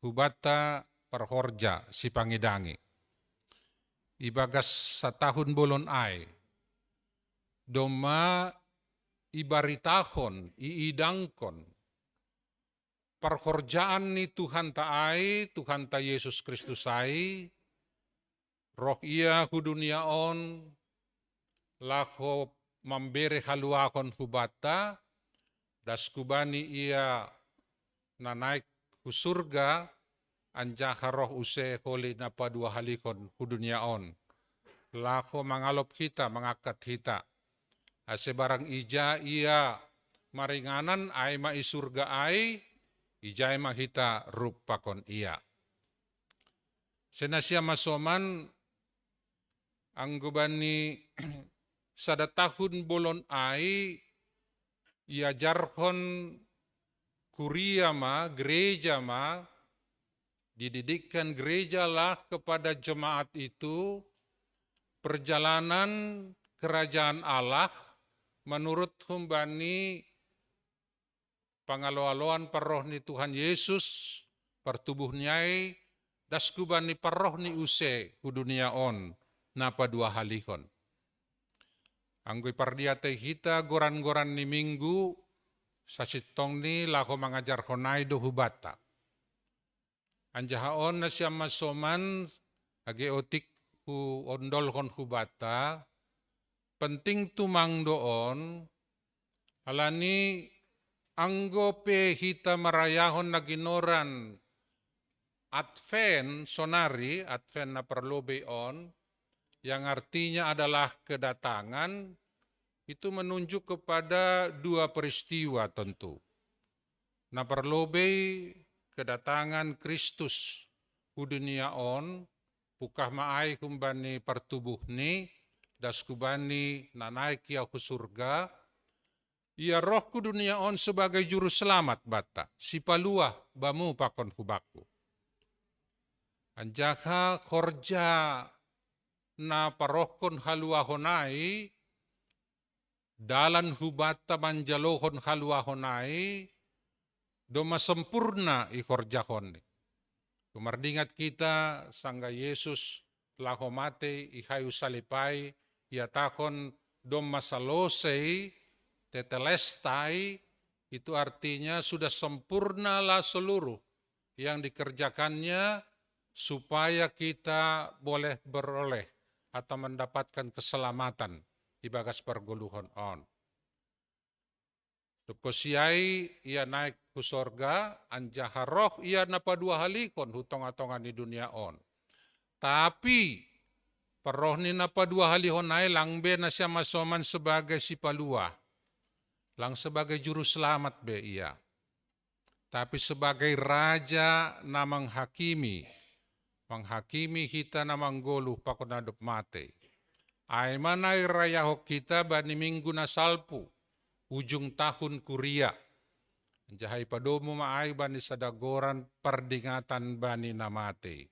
hubanta parhorja sipangidangi. Ibagas satahun bolon ai, domma ibaritahon, iidangkon parhorjaan ni Tuhanta ai, Tuhanta Yesus Kristus ai, roh ia hu dunia on, laho mambere haluahon hubanta, das kubani ia na naik hu surga, anjaha roh use holi na paduahalihon hu dunia on, laho mangalop hita, mangangkat hita. Ase barang ija ia maringanan ai ma i surga ai, ijai ma hita rup pakon ia. Senasiam masoman, anggo bani sada tahun bolon ai, iajarhon kuria ma, gereja ma, dididikkan gerejalah kepada jemaat itu perjalanan kerajaan Allah menurut humbani pangaloaloan parroh ni Tuhan Yesus, partubuh ni ai, das kubani parroh ni use hu dunia on, na paduahalihon. Anggo ipardiatei hita goran-goran ni minggu, sasintongni laho mangajarhon ai do hubanta. Anjaha on nasiam masoman, age otik huondolhon hubanta, penting tumang do on, alani anggo pe hita marayahon na ginoran Advent sonari, Advent na parlobei on, yang artinya adalah kedatangan, itu menunjuk kepada dua peristiwa tentu. Na parlobei kedatangan Kristus hu dunia on, pungkah ma ai humbani partubuhni, das kubani na naik ia hu surga, ia roh hu dunia on sebagai juru selamat banta, sipaluah bamu pakon hubakku. Anjaha horja na parohkon haluahon ai, dalan hubanta manjalohon haluahon ai, domma sempurna ihorjahonni. Mardingat hita, sanggah Yesus laho matei i hayu salib ai, ihatahon domma salosei, tetelestai, itu artinya sudah sempurnalah seluruh yang dikerjakannya supaya kita boleh beroleh atau mendapatkan keselamatan ibagas pargoluhon on. Dob konsi ai ia naik hu sorga, anjaha roh ia na paduahalihon hu tonga-tonga ni dunia on. Tapi parroh ni na paduahalihon ai lang be nasiam masoman sebagai sipaluah, lang sebagai juru selamat be ia, tapi sebagai raja na manghakimi, manghakimi hita na manggoluh pakon na dob matei. Ai ma na irayahon hita bani minggu na salpu, ujung tahun kuria. Anjaha ipadomu ma ai bani sada goran pardingatan bani na matei.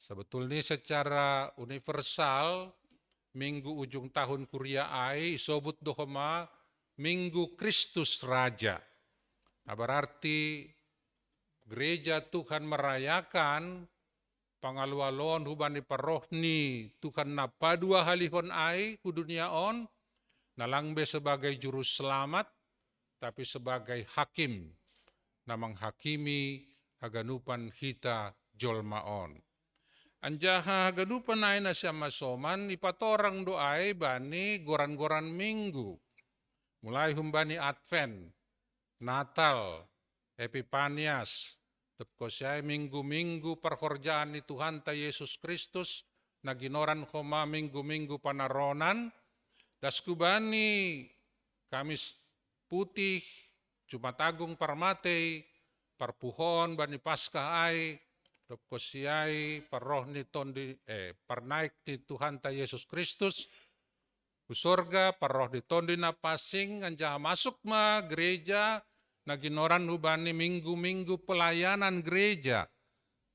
Sebetulnya secara universal, minggu ujung tahun kuria ai isobut do homa minggu Kristus Raja. Nah, berarti gereja Tuhan merayakan pangaloaloon hubani parroh ni Tuhan na paduahalihon ai hu dunia on, na lang be sebagai juru selamat, tapi sebagai hakim, na manghakimi haganupan hita jolma on. Anjaha haganupan ai nasiam masoman ipatorang do ai bani goran-goran minggu. Mulai humbani Advent, Natal, Epipanias, dob konsi ai minggu-minggu parhorjaan ni Tuhanta Yesus Kristus, na ginoran homa minggu-minggu panaronan, das kubani Kamis Putih, Jumat Agung Parmatei, parpuhoon bani Paskah ai, dob konsi ai parroh ni tondi, eh, parnaik ni Tuhanta Yesus Kristus, hu sorga, parroh ni tondi na pansing, anjaha masuk ma gereja na ginoran hubani minggu-minggu pelayanan gereja.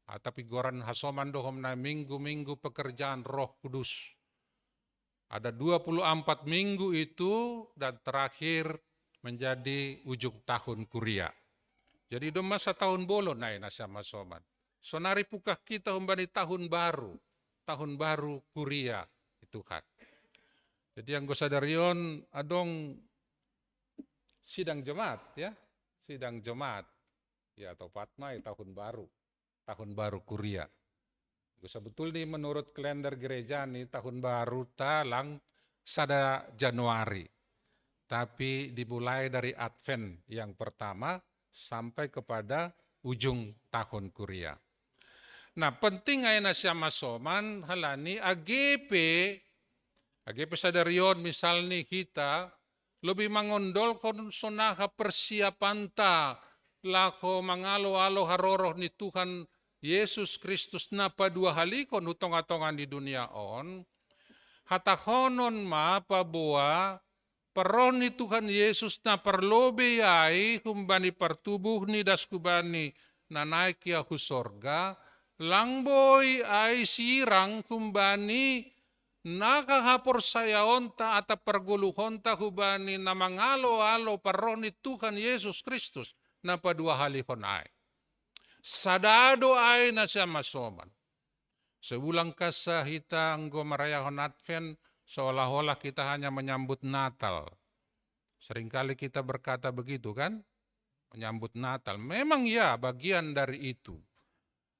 Atau pigoran hasoman do homa na minggu-minggu pekerjaan Roh Kudus. Ada dua puluh empat minggu itu dan terakhir menjadi ujung tahun kuria. Jadi domma satahun bolon nai na sian masoman. Sonari pungkah hita humbani tahun baru, tahun baru kuria i Tuhan. Jadi anggo sadari on adong sidang Jumat ya, sidang Jumat. Ya, topat ma i tahun baru, tahun baru kuria. Sebetulnya menurut kalender gereja ni tahun baru ta lang sada Januari. Tapi dimulai dari Advent yang pertama sampai kepada ujung tahun kuria. Nah, penting ai na sian masoman halani A G P, A G P sadari on misalni hita lebih mangondolhon sonaha persiapanta laho mangalo-alo haroroh ni Tuhan Yesus Kristus na paduahalihon hu tonga-tonga ni dunia on, hatahonon ma paboa parroh ni Tuhan Yesus na parlobei ai humbani partubuh ni das hubani na naik ia hu sorga, lang boi ai sirang humbani na haporsayaonta atap pargoluhonta hubani na mangalo-alo parroh ni Tuhan Yesus Kristus na paduahalihon ai. Sada do ai na sian masoman. Sebulan kassa hita anggo marayahon Advent, seolah-olah kita hanya menyambut Natal. Seringkali kita berkata begitu kan? Menyambut Natal. Memang ya, bagian dari itu.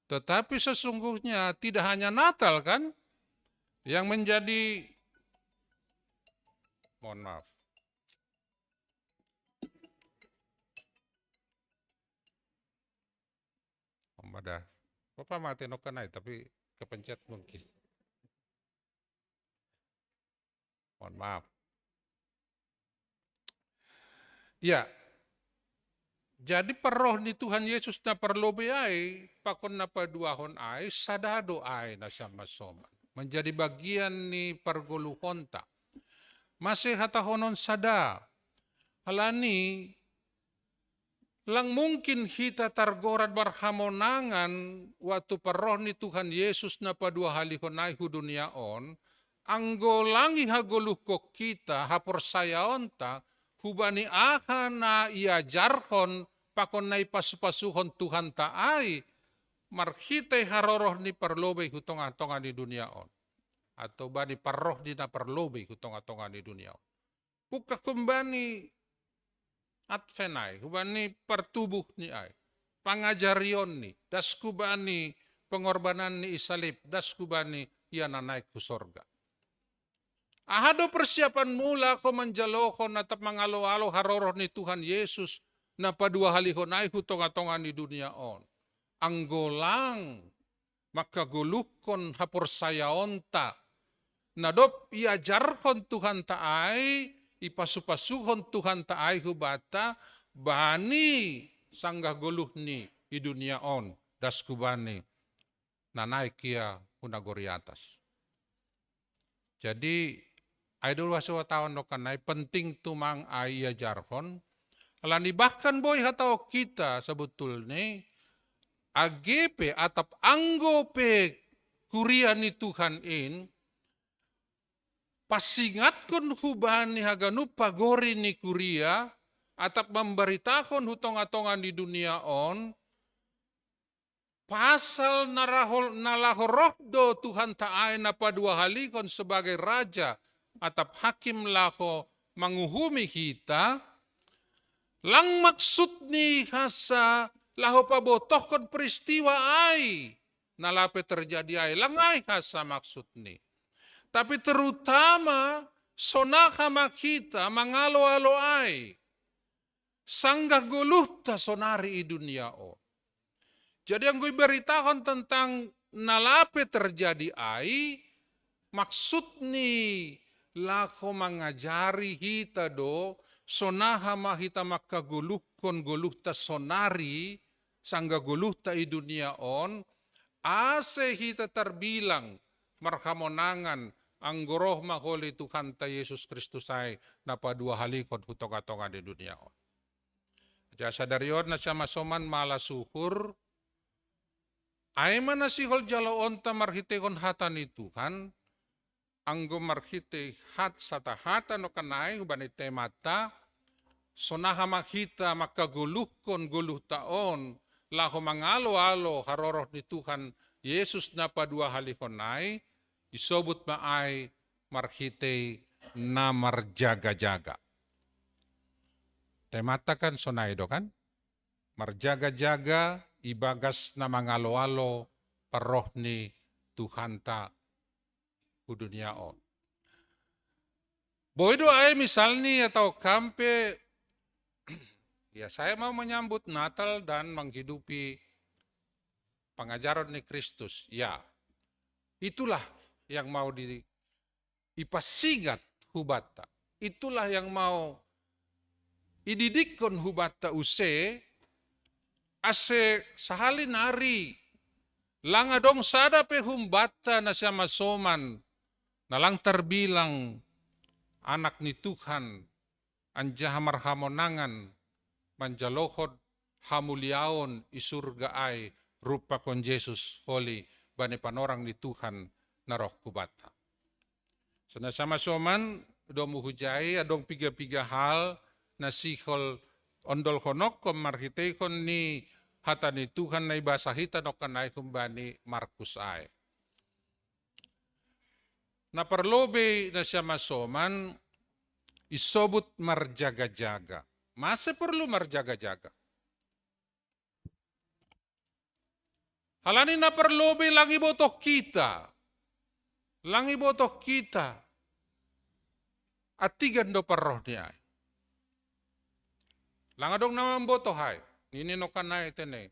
Tetapi sesungguhnya tidak hanya Natal kan yang menjadi, mohon maaf. Om ada. Bapak mati nokan ai, tapi kepencet mungkin. Mohon maaf. Ya. Jadi parroh ni Tuhan Yesus na parlobei ai pakon na paduahon ai, sada do ai na sian masoman. Menjadi bagian ni pargoluhonta. Mase hatahonon sada. Halani lang mungkin hita targoran marhamonangan waktu parroh ni Tuhan Yesus na paduahalihon ai hu dunia on, anggo lang ihagoluhkon hita haporsayaonta hubani aha na iajarhon pakon na ipasu-pasuhon Tuhanta ai, marhitei haroroh ni parlobei hu tonga-tonga ni dunia on, atau bani parroh ni na parlobei hu tonga-tonga ni dunia on. Pungkah humbani Advent ai, humbani partubuh ni ai, pangajarion ni, das hubani pengorbanan ni i salib, das hubani ia na naik hu sorga. Aha do persiapanmu laho manjalohon atap mangalo-alo haroroh ni Tuhan Yesus na paduahalihon ai hu tonga-tonga ni dunia on? Anggo lang mangkagoluhkon haporsayaonta na dob iajarhon Tuhanta ai, ipasu-pasuhon Tuhanta ai hubanta, bani sanggah goluhni i dunia on, das hubani na naik ia hu nagori atas. Jadi ai do ruas watahon nokan ai penting tumang ai iajarhon, halani bahkan boi hatahon hita sebetulni A G P atap anggo pe kuria ni Tuhan in, pasingatkon hubani haganup pagori ni kuria atap mambaritahon hu tonga-tonga ni dunia on, pasal na laho, na laho roh do Tuhanta ai na paduahalihon sebagai raja atap hakim laho manguhumi hita, lang maksudni hansa laho pabotohkon peristiwa ai na lape terjadi ai, lang ai hansa maksudni. Tapi terutama sonaha ma hita mangalo-alo ai sanggah goluhta sonari i dunia on. Jadi anggo ibaritahon tentang na lape terjadi ai, maksudni laho mangajari hita do, sonaha ma hita mangkagoluhkon goluhta sonari, sanggah goluhta i dunia on, ase hita tarbilang marhamonangan anggo roh ma holi Tuhanta Jesus Kristus ai na paduahalihon hu tonga-tonga ni dunia on. Jadi sadari on na siamasoman mala suhur, ai ma na sihol jaloonta marhiteihon hata ni Tuhan, anggo marhitei hat sata hata nongkan ai hubani temanta, sonaha ma hita mangkagoluhkon goluhta on, laho mangalo-alo haroroh ni Tuhan Jesus na paduahalihon ai, isobut ma ai marhitei na marjaga-jaga. Temanta kan sonai do kan? Marjaga-jaga ibagas na mangalo-alo parroh ni Tuhanta hu dunia on. Boi do ai misalni atau kampe, ya saya mau menyambut Natal dan menghidupi pengajaran ni Kristus. Ya, itulah yang mau di, ipasingat hubanta. Itulah yang mau ididikkon hubanta use, ase sahali nari lang adong sada pe humbanta na siamasoman, na lang terbilang anak ni Tuhan, anjaha marhamonangan manjalohon hamuliaon i surga ai rumpakon Jesus holi bani panorang ni Tuhan na roh hubanta. Sonai siamasoman, domu hujai adong piga-piga hal na sihol ondolhononkon marhiteihon ni hata ni Tuhan na ibasa hita nongkan ai humbani Markus ai. Na parlobei na siamasoman isobut marjaga-jaga. Mase porlu marjaga-jaga? Halani na parlobei lang ibotoh hita, lang ibotoh hita antigan do parroh ni ai. Lang adong na mambotoh ai, nini nongkan ai tene.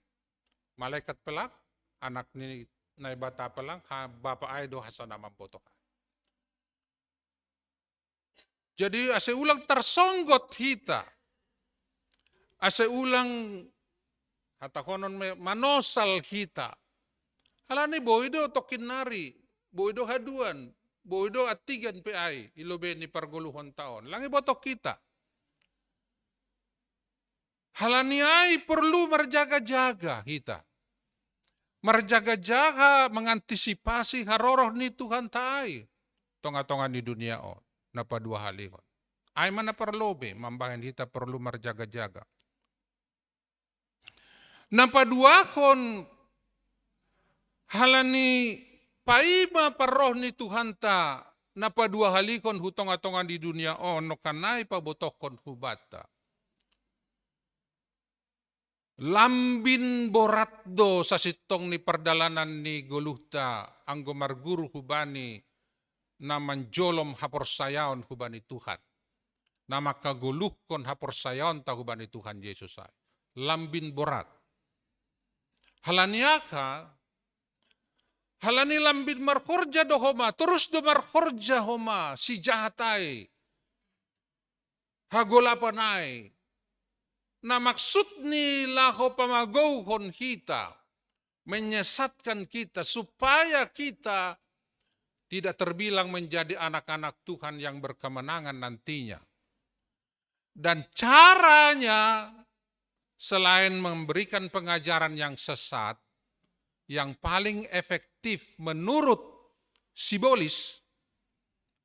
Malaikat pe lang, anak ni Naibata pe lang, ha, bapa ai do hasa na mambotoh ai. Jadi ase ulang tarsonggot hita, ase ulang hatahonon me manosal hita. Halani boi do tongkin nari, boi do haduan, boi do antigan pe ai i lobei ni pargoluhonta on. Lang ibotoh hita. Halani ai porlu marjaga-jaga hita. Marjaga-jaga mangantisipasi haroroh ni Tuhanta ai tonga-tonga ni dunia on na paduahalihon. Ai ma na parlobei mambahen hita porlu marjaga-jaga. Na paduahon halani paima parroh ni Tuhanta na paduahalihon hu tonga-tonga ni dunia on nongkan ai pabotohkon hubanta. Lambin borat do sasintong ni pardalanan ni goluhta anggo marguru hubani na manjolom haporsayaon hubani Tuhan, na mangkagoluhkon haporsayaonta hubani Tuhan Jesus ai. Lambin borat. Halani aha? Halani lambin marhorja do homa, torus do marhorja homa si jahat ai, hagolapan ai, na maksudni laho pamagouhon hita, menyesatkan kita, supaya kita tidak terbilang menjadi anak-anak Tuhan yang berkemenangan nantinya. Dan caranya, selain memberikan pengajaran yang sesat, yang paling efektif menurut Sibolis,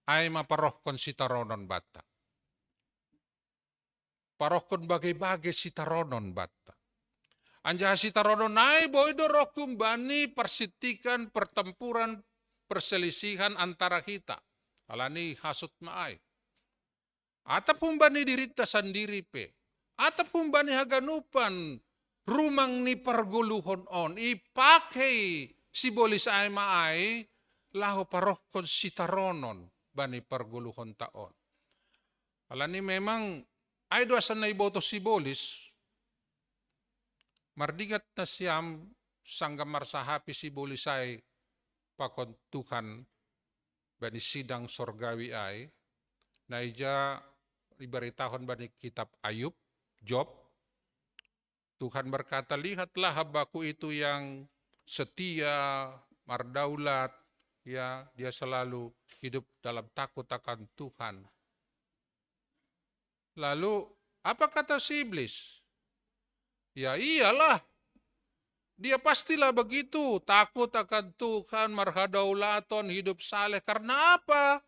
ai ma parohkon sitaronon banta. Parohkon bage-bage sitaronon banta. Anjaha sitaronon ai boi do roh humbani parsintikan, pertempuran, perselisihan antara hita. Halani hasut ma ai. Atap humbani dirinta sandiri pe, atap humbani haganupan rumang ni pargoluhon on, ipakei Sibolis ai ma ai laho parohkon sitaronon bani pargoluhonta on. Halani memang ai do asa na iboto Sibolis, mardingat nasiam sanggah marsahapi Sibolis ai pakon Tuhan bani sidang sorgawi ai, na ija ibaritahon bani kitab Ayub, Job, Tuhan berkata, "Lihatlah hamba-Ku itu yang setia, mardaulat, Ya, dia selalu hidup dalam takut akan Tuhan. Lalu, apa kata si iblis? Ya iyalah, dia pastilah begitu, takut akan Tuhan, marhadaulaton, hidup saleh. Karena apa?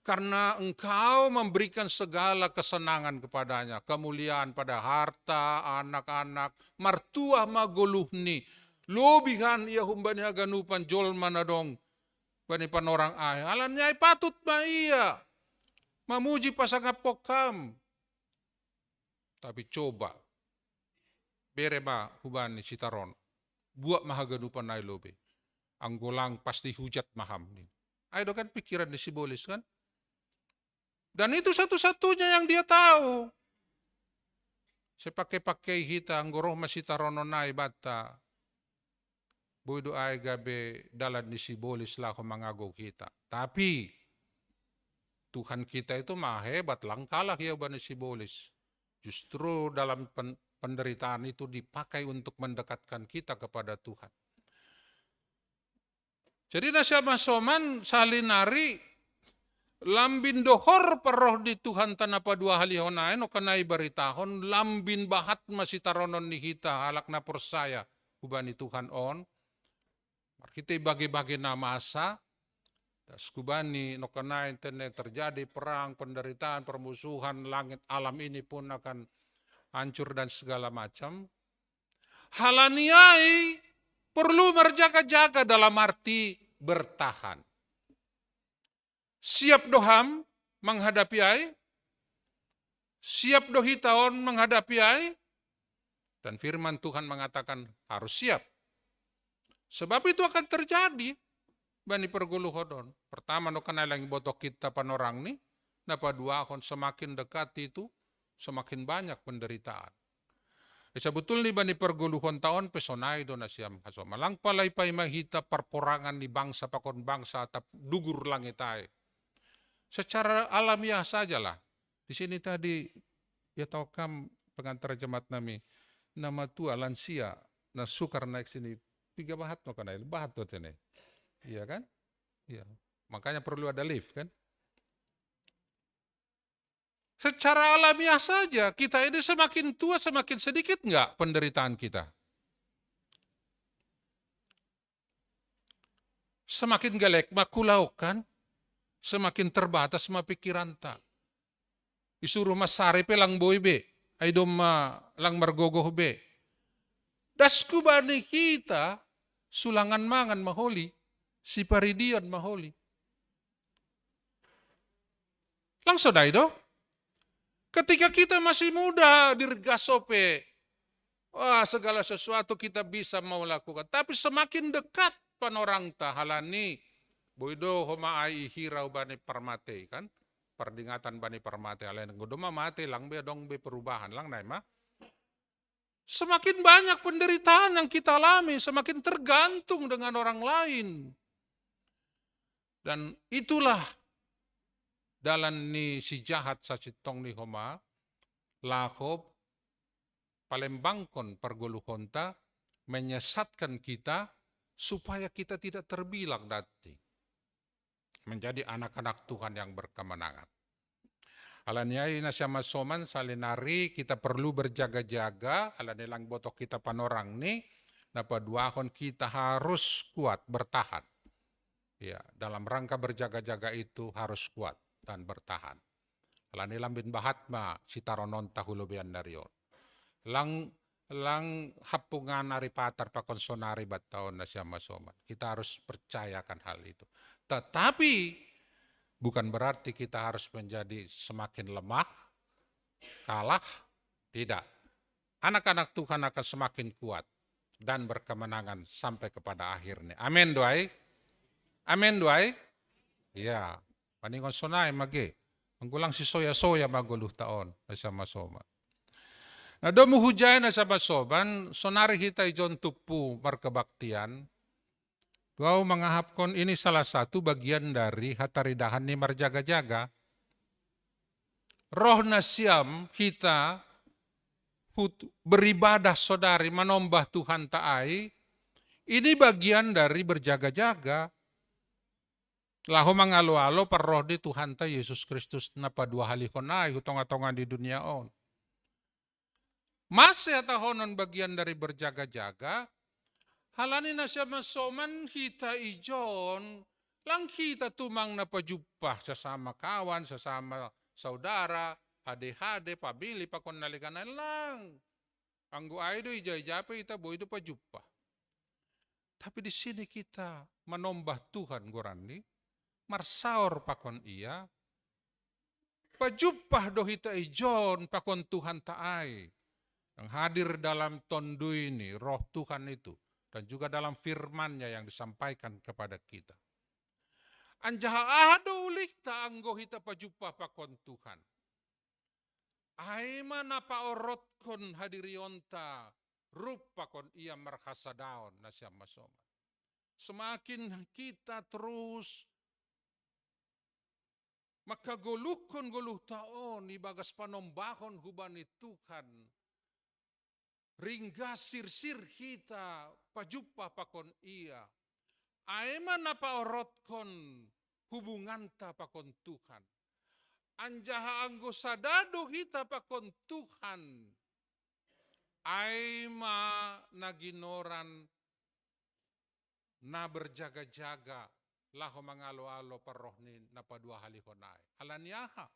Karena engkau memberikan segala kesenangan kepadanya, kemuliaan pada harta, anak-anak, martua magoluhni, lobihan ia humbani haganupan jolma na dong bani panorang ai. Alani ai patut ma ia mamuji pasangap kam. Tapi coba, bere ma hubani sitaron. Buat ma haganupan ai lobe. Anggo lang pasti hujat ma ham. Ai do kan pikiran ni sibolis kan? Dan itu satu-satunya yang dia tahu. Sepakai-pakai hita, anggo roh ma sitaronon ai banta. Boi do ai gabe dalan ni sibolis laho mangagou hita. Tapi Tuhan kita itu maha hebat, lang kalah ia bani sibolis. Justru dalam pen- penderitaan itu dipakai untuk mendekatkan kita kepada Tuhan. Jadi na siama soman, salinari lambin dohor parroh di Tuhan tanapa dua hali honai, no kanai baritahon, lambin bahat masitaronon ni hita halak na porsaya hubani Tuhan on. Marhitei bage-bage na masa, das kubani no kanai tene terjadi perang, penderitaan, permusuhan, langit alam ini pun akan hancur dan segala macam. Halani ai perlu marjaga-jaga dalam arti bertahan. Siap do ham menghadapi ai? Siap do hita on menghadapi ai? Dan firman Tuhan mengatakan harus siap. Sebab itu akan terjadi bani pergoluhon on. Pertama no kanai lang botok kita panorang ni, na paduahon semakin dekat itu semakin banyak penderitaan. Sabetulni bani pergoluhon taon pe sonai do nasiam hasoma. Lang palai paima hita parporangan ni bangsa pakon bangsa atap dugur langit ai. Secara alamiah sajalah. Di sini tadi ya tahu kam pengantar jemaat nami nama tua lansia na sukar naik sini tiga bahat no kanai bahat tuh tene. Iya kan? Iya. Makanya perlu ada lift kan? Secara alamiah saja, kita ini semakin tua, semakin sedikit nggak penderitaan kita? Semakin galek ma kulaokan, semakin terbatas ma pikiranta. Isuruh ma sare pe lang boi be, ai domma lang margogoh be. Das kubani hita, sulangan mangan maholi, siparidion maholi. Langsung dai do. Ketika kita masih muda, dirgaso pe, wah, segala sesuatu kita bisa mau lakukan. Tapi semakin dekat panorangta halani, boi do homa ai ihira bani parmatei kan, pardingatan bani parmatei halani. Godoma matei lang be dong be perubahan lang naima. Semakin banyak penderitaan yang kita alami, semakin tergantung dengan orang lain. Dan itulah dalan ni si jahat sasintong ni homa, laho palembangkon pargoluhonta, menyesatkan kita supaya kita tidak terbilang nanti menjadi anak-anak Tuhan yang berkemenangan. Alani ai nasiam soman salinari kita perlu berjaga-jaga, alani lang botok kita panorang ni, na paduahon kita harus kuat bertahan. Ya, dalam rangka berjaga-jaga itu harus kuat dan bertahan. Alani lambin bahat ma sitarononta hu lobean nari on. Lang lang hapungan ari patar pakon sonari batta on nasiam soman. Kita harus percayakan hal itu. Tetapi bukan berarti kita harus menjadi semakin lemah, kalah, tidak. Anak-anak Tuhan akan semakin kuat dan berkemenangan sampai kepada akhirnya. Amin do ai. Amin do ai. Ya, paningon sonai mage. Anggo lang sisoya-soya ma goluhta on nasiam soman. Na domu hujai nasiam soman, sonari hita ijon tumpu markebaktian. Tuau mangahapkon ini salah satu bagian dari hataridahan ni marjaga-jaga. Roh nasiam hita hut beribadah sodari manombah Tuhanta ai, ini bagian dari berjaga-jaga. Laho mangalo-alo parroh di Tuhanta Yesus Kristus na paduahalihon ai hu tonga-tonga ni dunia on. Mase hatahonon bagian dari berjaga-jaga, halani na sian masoman hita ijon, lang hita tumang na pajumpah sasama kawan, sasama saudara, hade-hade, pamili, pakon na legan ai lang. Anggo ai do ija-ija pe hita boi do pajumpah. Tapi di sini kita manombah Tuhan goranni, marsaor pakon Ia, pajumpah do hita ijon pakon Tuhanta ai, yang hadir dalam Tonduy ni, Roh Tuhan itu, dan juga dalam firman-Nya yang disampaikan kepada kita. Anjaha aha do ulihta anggo hita pajumpah pakon Tuhan? Ai ma na paorotkon hadirionta rup pakon Ia marhasadaon na sian masoman. Semakin kita terus mangkagoluhkon goluhta on ibagas panombahon hubani Tuhan, ringgas sirsir hita pajumpah pakon Ia. Ai ma na paorotkon hubunganta pakon Tuhan. Anjaha anggo sada do hita pakon Tuhan, ai ma na ginoran na berjaga-jaga laho mangalo-alo parroh ni na paduahalihon ai. Halani aha?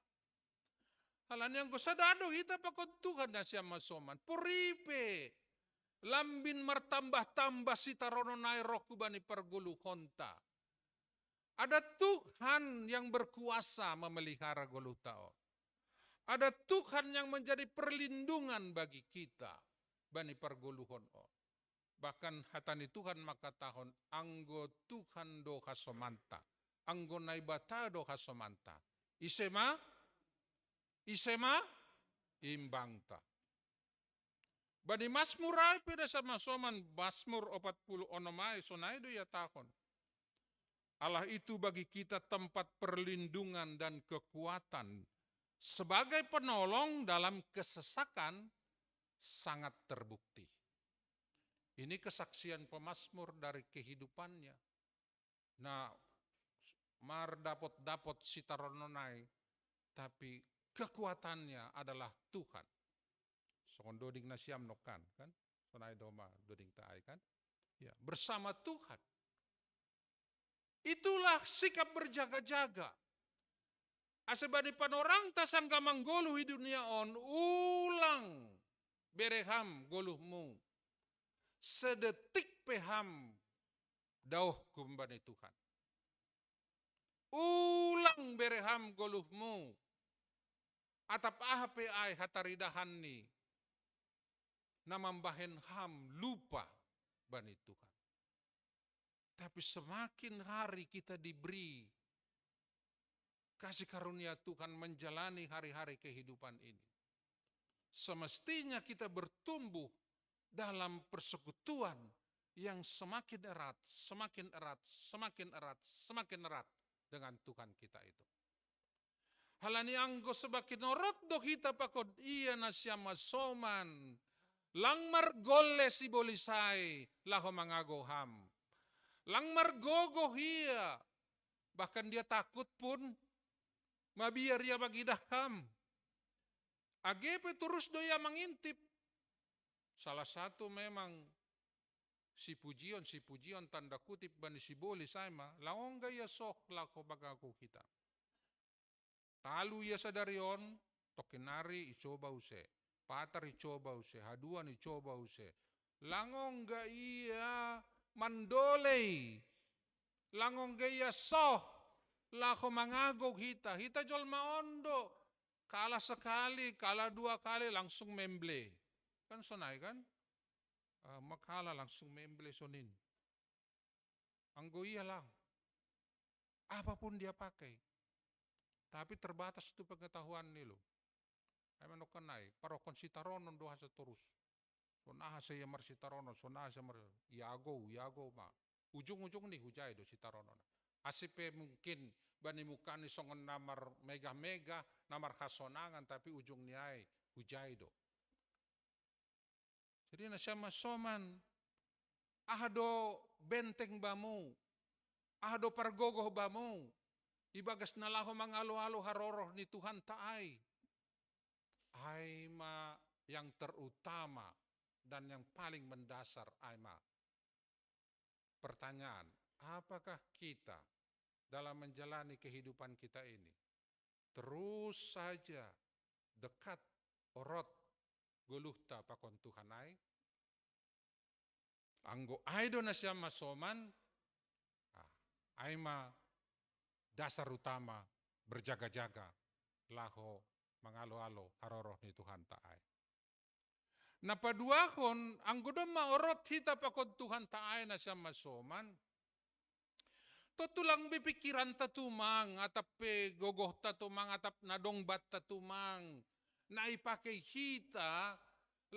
Halani anggo sada do hita pakon Tuhan na sian masoman, puripe lambin martambah-tambah sitaronon ai roh hubani pargoluhonta. Ada Tuhan yang berkuasa memelihara goluhta on. Ada Tuhan yang menjadi perlindungan bagi kita bani pargoluhon on. Bahkan hata ni Tuhan mangkatahon, anggo Tuhan do hasomanta, anggo Naibata do hasomanta, ise ma, ise ma imbangta? Bani Masmur ai pe na sian masoman, Masmur opat puluh onom ai, sonai do ihatahon, Allah itu bagi kita tempat perlindungan dan kekuatan, sebagai penolong dalam kesesakan sangat terbukti. Ini kesaksian pemazmur dari kehidupannya. Nah, mardapot-dapot sitaronon ai, tapi kekuatannya adalah Tuhan. Songon doding nasiam nongkan, kan? Sonai do ma dodingta ai, kan? Ya, bersama Tuhan. Itulah sikap berjaga-jaga. Asa bani panorangta sanggah manggoluh i dunia on, ulang bere ham goluhmu. Sedetik pe ham daohkon bani Tuhan. Ulang bere ham goluhmu. Atap aha pe ai hataridahan ni na mambahen ham lupa bani Tuhan. Tapi semakin hari kita diberi kasih karunia Tuhan menjalani hari-hari kehidupan ini, semestinya kita bertumbuh dalam persekutuan yang semakin erat, semakin erat, semakin erat, semakin erat dengan Tuhan kita itu. Halani anggo semakin orot do hita pakon Ia na sian masoman, lang margolle sibolis ai laho mangagou ham. Lang margogoh Ia, bahkan Dia takut pun, mabiar Ia mangidah ham. Age pe torus do Ia mangintip. Salah satu memang sipujion, sipujion tanda kutip bani sibolis ai ma, lang ongga Ia soh laho mangagou hita. Talu Ia sadari on, tongkin ari icoba use, patar icoba use, haduan icoba use. Lang ongga Ia mandolei, lang ongga Ia soh laho mangagou hita. Hita jolma on do, kalah sekali, kalah dua kali, langsung memble. Kan sonai, kan? Ah, ma kalah langsung memble sonin. Anggo Ia lang, apapun Dia pakai, tapi terbatas tu pengetahuan ni lo. Ai ma nongkan ai, parokkon sitaronon do asa torus. Sonai asa Ia marsitaronon, sonai asa mar-, iagou, iagou ma. Ujung-ujung ni hujai do sitaronon. Asi pe mungkin bani muka ni songon na marmegah-megah, na marhasonangan, tapi ujung ni ai hujai do. Jadi na sian masoman, aha do benteng bamu? Ado pargogoh bamu ibagas na laho mangalo-alo haroroh ni Tuhanta ai. Ai ma yang terutama dan yang paling mendasar ai ma pertanyaan, apakah kita dalam menjalani kehidupan kita ini terus saja dekat, orot goluhta pakon Tuhan ai? Anggo ai do nasiam masoman, ah, ai ma dasar utama berjaga-jaga laho mangalo-alo haroroh ni Tuhanta ai. Na paduahon, anggo domma orot hita pakon Tuhanta ai nasiam masoman, tontu lang be pikiranta tumang, atap pe gogohta tumang, atap na dong banta tumang, na ipakei hita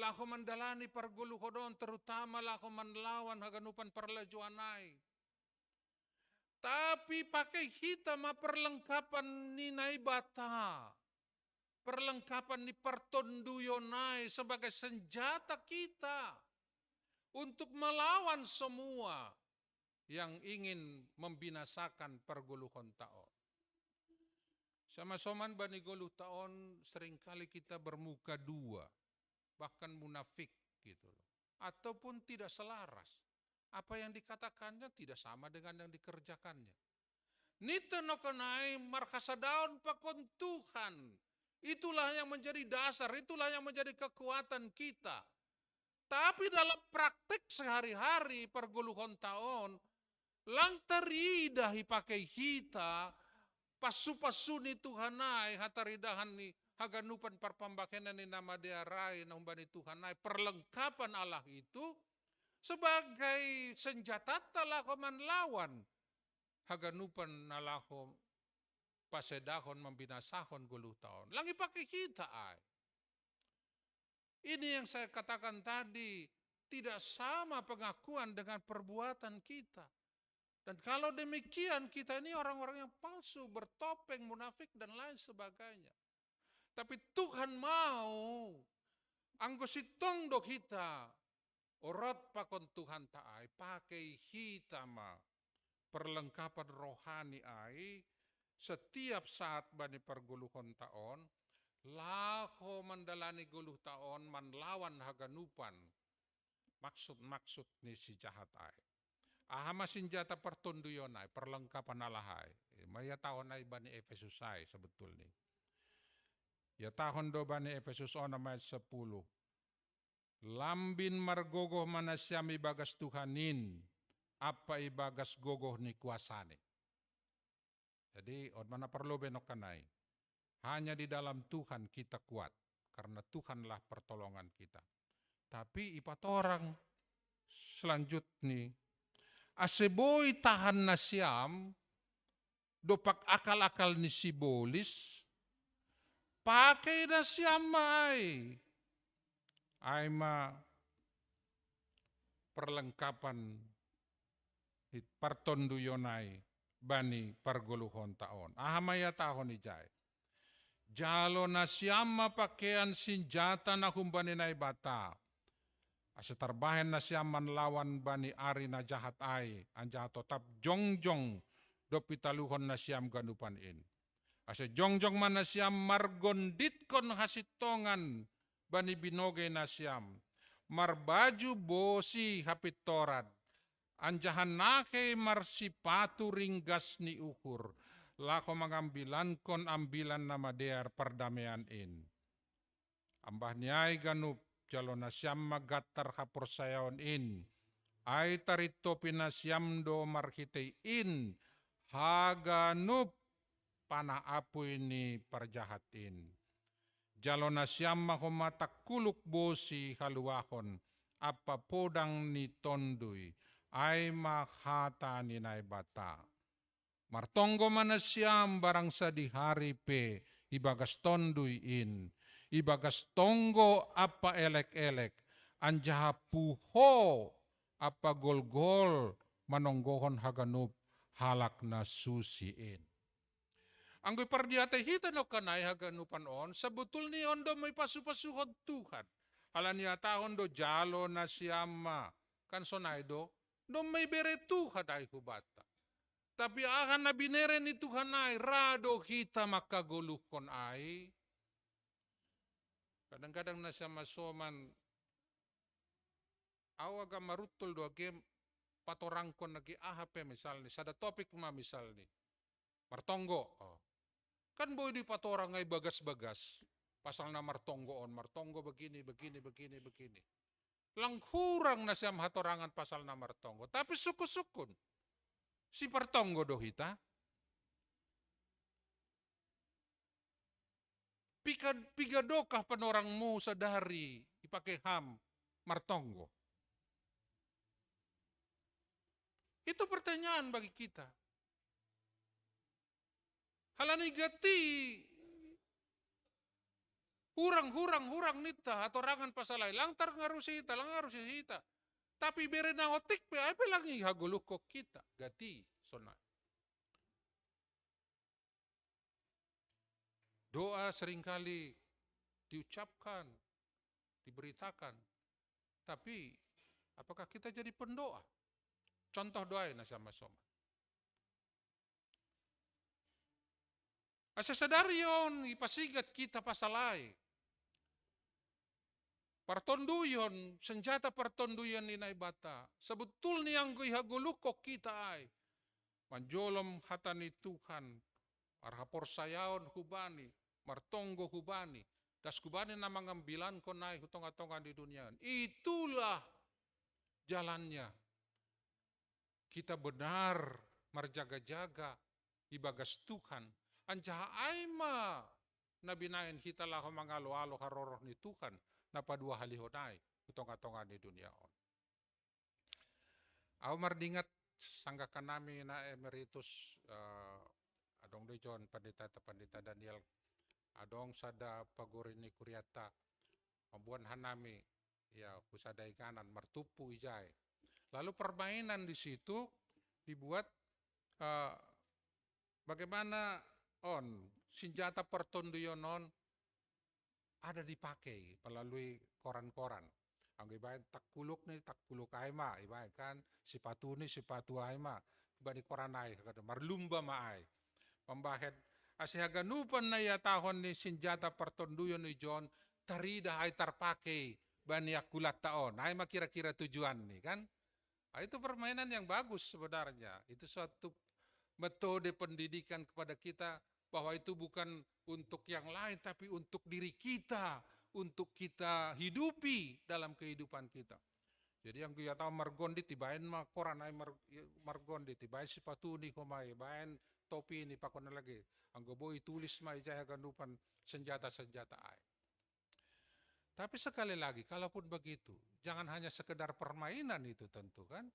laho mandalani pargoluhon on, terutama laho manlawan haganupan parlajoan ai. Tapi pakei hita ma perlengkapan ni Naibata, perlengkapan ni partonduyon ai sebagai senjata kita untuk melawan semua yang ingin membinasakan pargoluhonta on. Sama soman bani goluhta on seringkali kita bermuka dua, bahkan munafik gitu loh. Ataupun tidak selaras. Apa yang dikatakannya tidak sama dengan yang dikerjakannya. Nitenokenai marhasadaon pakon Tuhan. Itulah yang menjadi dasar, itulah yang menjadi kekuatan kita. Tapi dalam praktek sehari-hari pargoluhonta on, lang taridah ipakei hita passu-passu ni Tuhan ai, hataridahan ni haganupan parpambahenan ni na madear ai na humbani Tuhan ai, perlengkapan Allah itu sebagai senjatanta laho manlawan haganupan na laho pasedahon, mambinasahon goluhta on. Lang ipakei hita ai. Ini yang saya katakan tadi, tidak sama pengakuan dengan perbuatan kita. Dan kalau demikian, kita ini orang-orang yang palsu, bertopeng, munafik, dan lain sebagainya. Tapi Tuhan mau, anggo sintong do hita orot pakon Tuhanta ai, pakei hita ma perlengkapan rohani ai setiap saat bani pargoluhonta on, laho mandalani goluhta on manlawan haganupan maksud-maksud ni si jahat ai. Aha ma sinjata partonduyon ai, perlengkapan Allah ai? Ima ihatahon ai bani Efesus ai sebetulni. Ihatahon do bani Efesus onom ayat sepuluh. Lambin margogoh ma nasiam ibagas Tuhan in, ampa ibagas gogoh ni kuasani. Jadi, on ma na parlobei nongkan ai. Hanya di dalam Tuhan kita kuat, karena Tuhanlah pertolongan kita. Tapi ipatorang selanjutni, ase boi tahan nasiam dompak akal-akal ni sibolis, pakei nasiam ma ai. Ai ma perlengkapan ni partonduyon ai bani pargoluhonta on. Aha ma ihatahon ijai? Jalo nasiam ma pakean sinjata na humbani Naibata, ase tarbahen nasiam manlawan bani ari na jahat ai, anjaha totap jongjong dob italuhon nasiam ganupan in. Ase jongjong ma nasiam margonditkon hasintongan bani binogei nasiam, marbaju bosi hapintoran, anjaha nahei marsipatu ringgas ni uhur, laho mangambilankon Ambilan Namadear Pardamean in. Ambah ni ai ganup, jalo nasiam ma gantar haporsayaon in, ai tarintopi nasiam do marhitei in haganup panah apuy ni parjahat in. Jalo nasiam ma homa tangkuluk bosi haluahon ampa podang ni Tonduy, ai ma hata ni Naibata. Martonggo ma nasiam barang sadihari pe ibagas Tonduy in, ibagas tonggo ampa elek-elek, anjaha puho ampa golgol manonggohon haganup halak na susi in. Anggo ipardiatei hita nongkan ai haganupan on, sebetulni on do ma ipasu-pasuhon Tuhan. Halani ihatahon do jalo nasiam ma, kan sonai do, do ma ibere Tuhan ai hubanta. Tapi aha na binere ni Tuhan ai, ra do hita mangkagoluhkon ai. Kadang-kadang na sian masoman, au agak maruntul do age patorangkon age aha pe misalni, sada topik ma misalni. Martonggo. Oh. Kan boi do patorang ai bagas-bagas. Pasal na martonggo on, martonggo begini, begini, begini, begini. Lang hurang na sian hatorangan pasal na martonggo. Tapi sukun-sukun. Sipartonggo do hita. Piga, piga dokah panorangmu sadari dipake ham martonggo? Itu pertanyaan bagi kita. Halani gati hurang, hurang, hurang ninta hatorangan pasal ai, lang tarngarusi hita, lang ngarusi hita. Tapi bere na otik pe ai pe lang ihagoluhkon hita, gati sonai. Doa seringkali diucapkan, diberitakan, tapi apakah kita jadi pendoa? Contoh doa na sian masoman. Asa sadari on ipasingot hita pasal ai. Partonduyon, senjata partonduyon ni Naibata. Sebetulna anggo ihagoluhkon hita ai, manjolom hata ni Tuhan, marhaporsayaon hubani, martonggo hubani, das hubani na mangambilankon ai hu tonga-tonga ni dunia on. Itulah jalannya. Hita benar marjaga-jaga ibagas Tuhan. Anjaha ai ma na binahen hita laho mangalo-alo haroro ni Tuhan na paduahalihon ai hu tonga-tonga ni dunia on. Au mardingat sanggakan nami na emeritus, eh, adong do i John, Pandita, Pandita Daniel, adong sada pagori ni kuriata, mamboan hanami, ya, hu sada inganan martumpu ijai. Lalu permainan di situ dibuat, eh, bagaimana on, senjata partonduyon on ada dipake melalui koran-koran. Anggo ibaen tangkuluk ni, tangkuluk ai ma, ibaen kan, sipatu ni, sipatu ai ma, bani koran ai, marlumba ma ai. Mambahen, asa haganupan na ihatahon ni senjata partonduyon i John, tarida ai tarpake bani angkulanta on. Ai ma kira-kira tujuanni kan. Ah, itu permainan yang bagus sebenarnya. Itu suatu metode pendidikan kepada kita bahwa itu bukan untuk yang lain, tapi untuk diri kita, untuk kita hidupi dalam kehidupan kita. Jadi anggo ihatahon margondit, ibaen ma koran ai mar-, margondit, ibaen sipatu ni homa, ibaen topi ni pakon lagi. Anggo boi tulis ma ijai haganupan senjata-senjata ai. Tapi sekali lagi, kalaupun begitu, jangan hanya sekedar permainan itu tentu kan.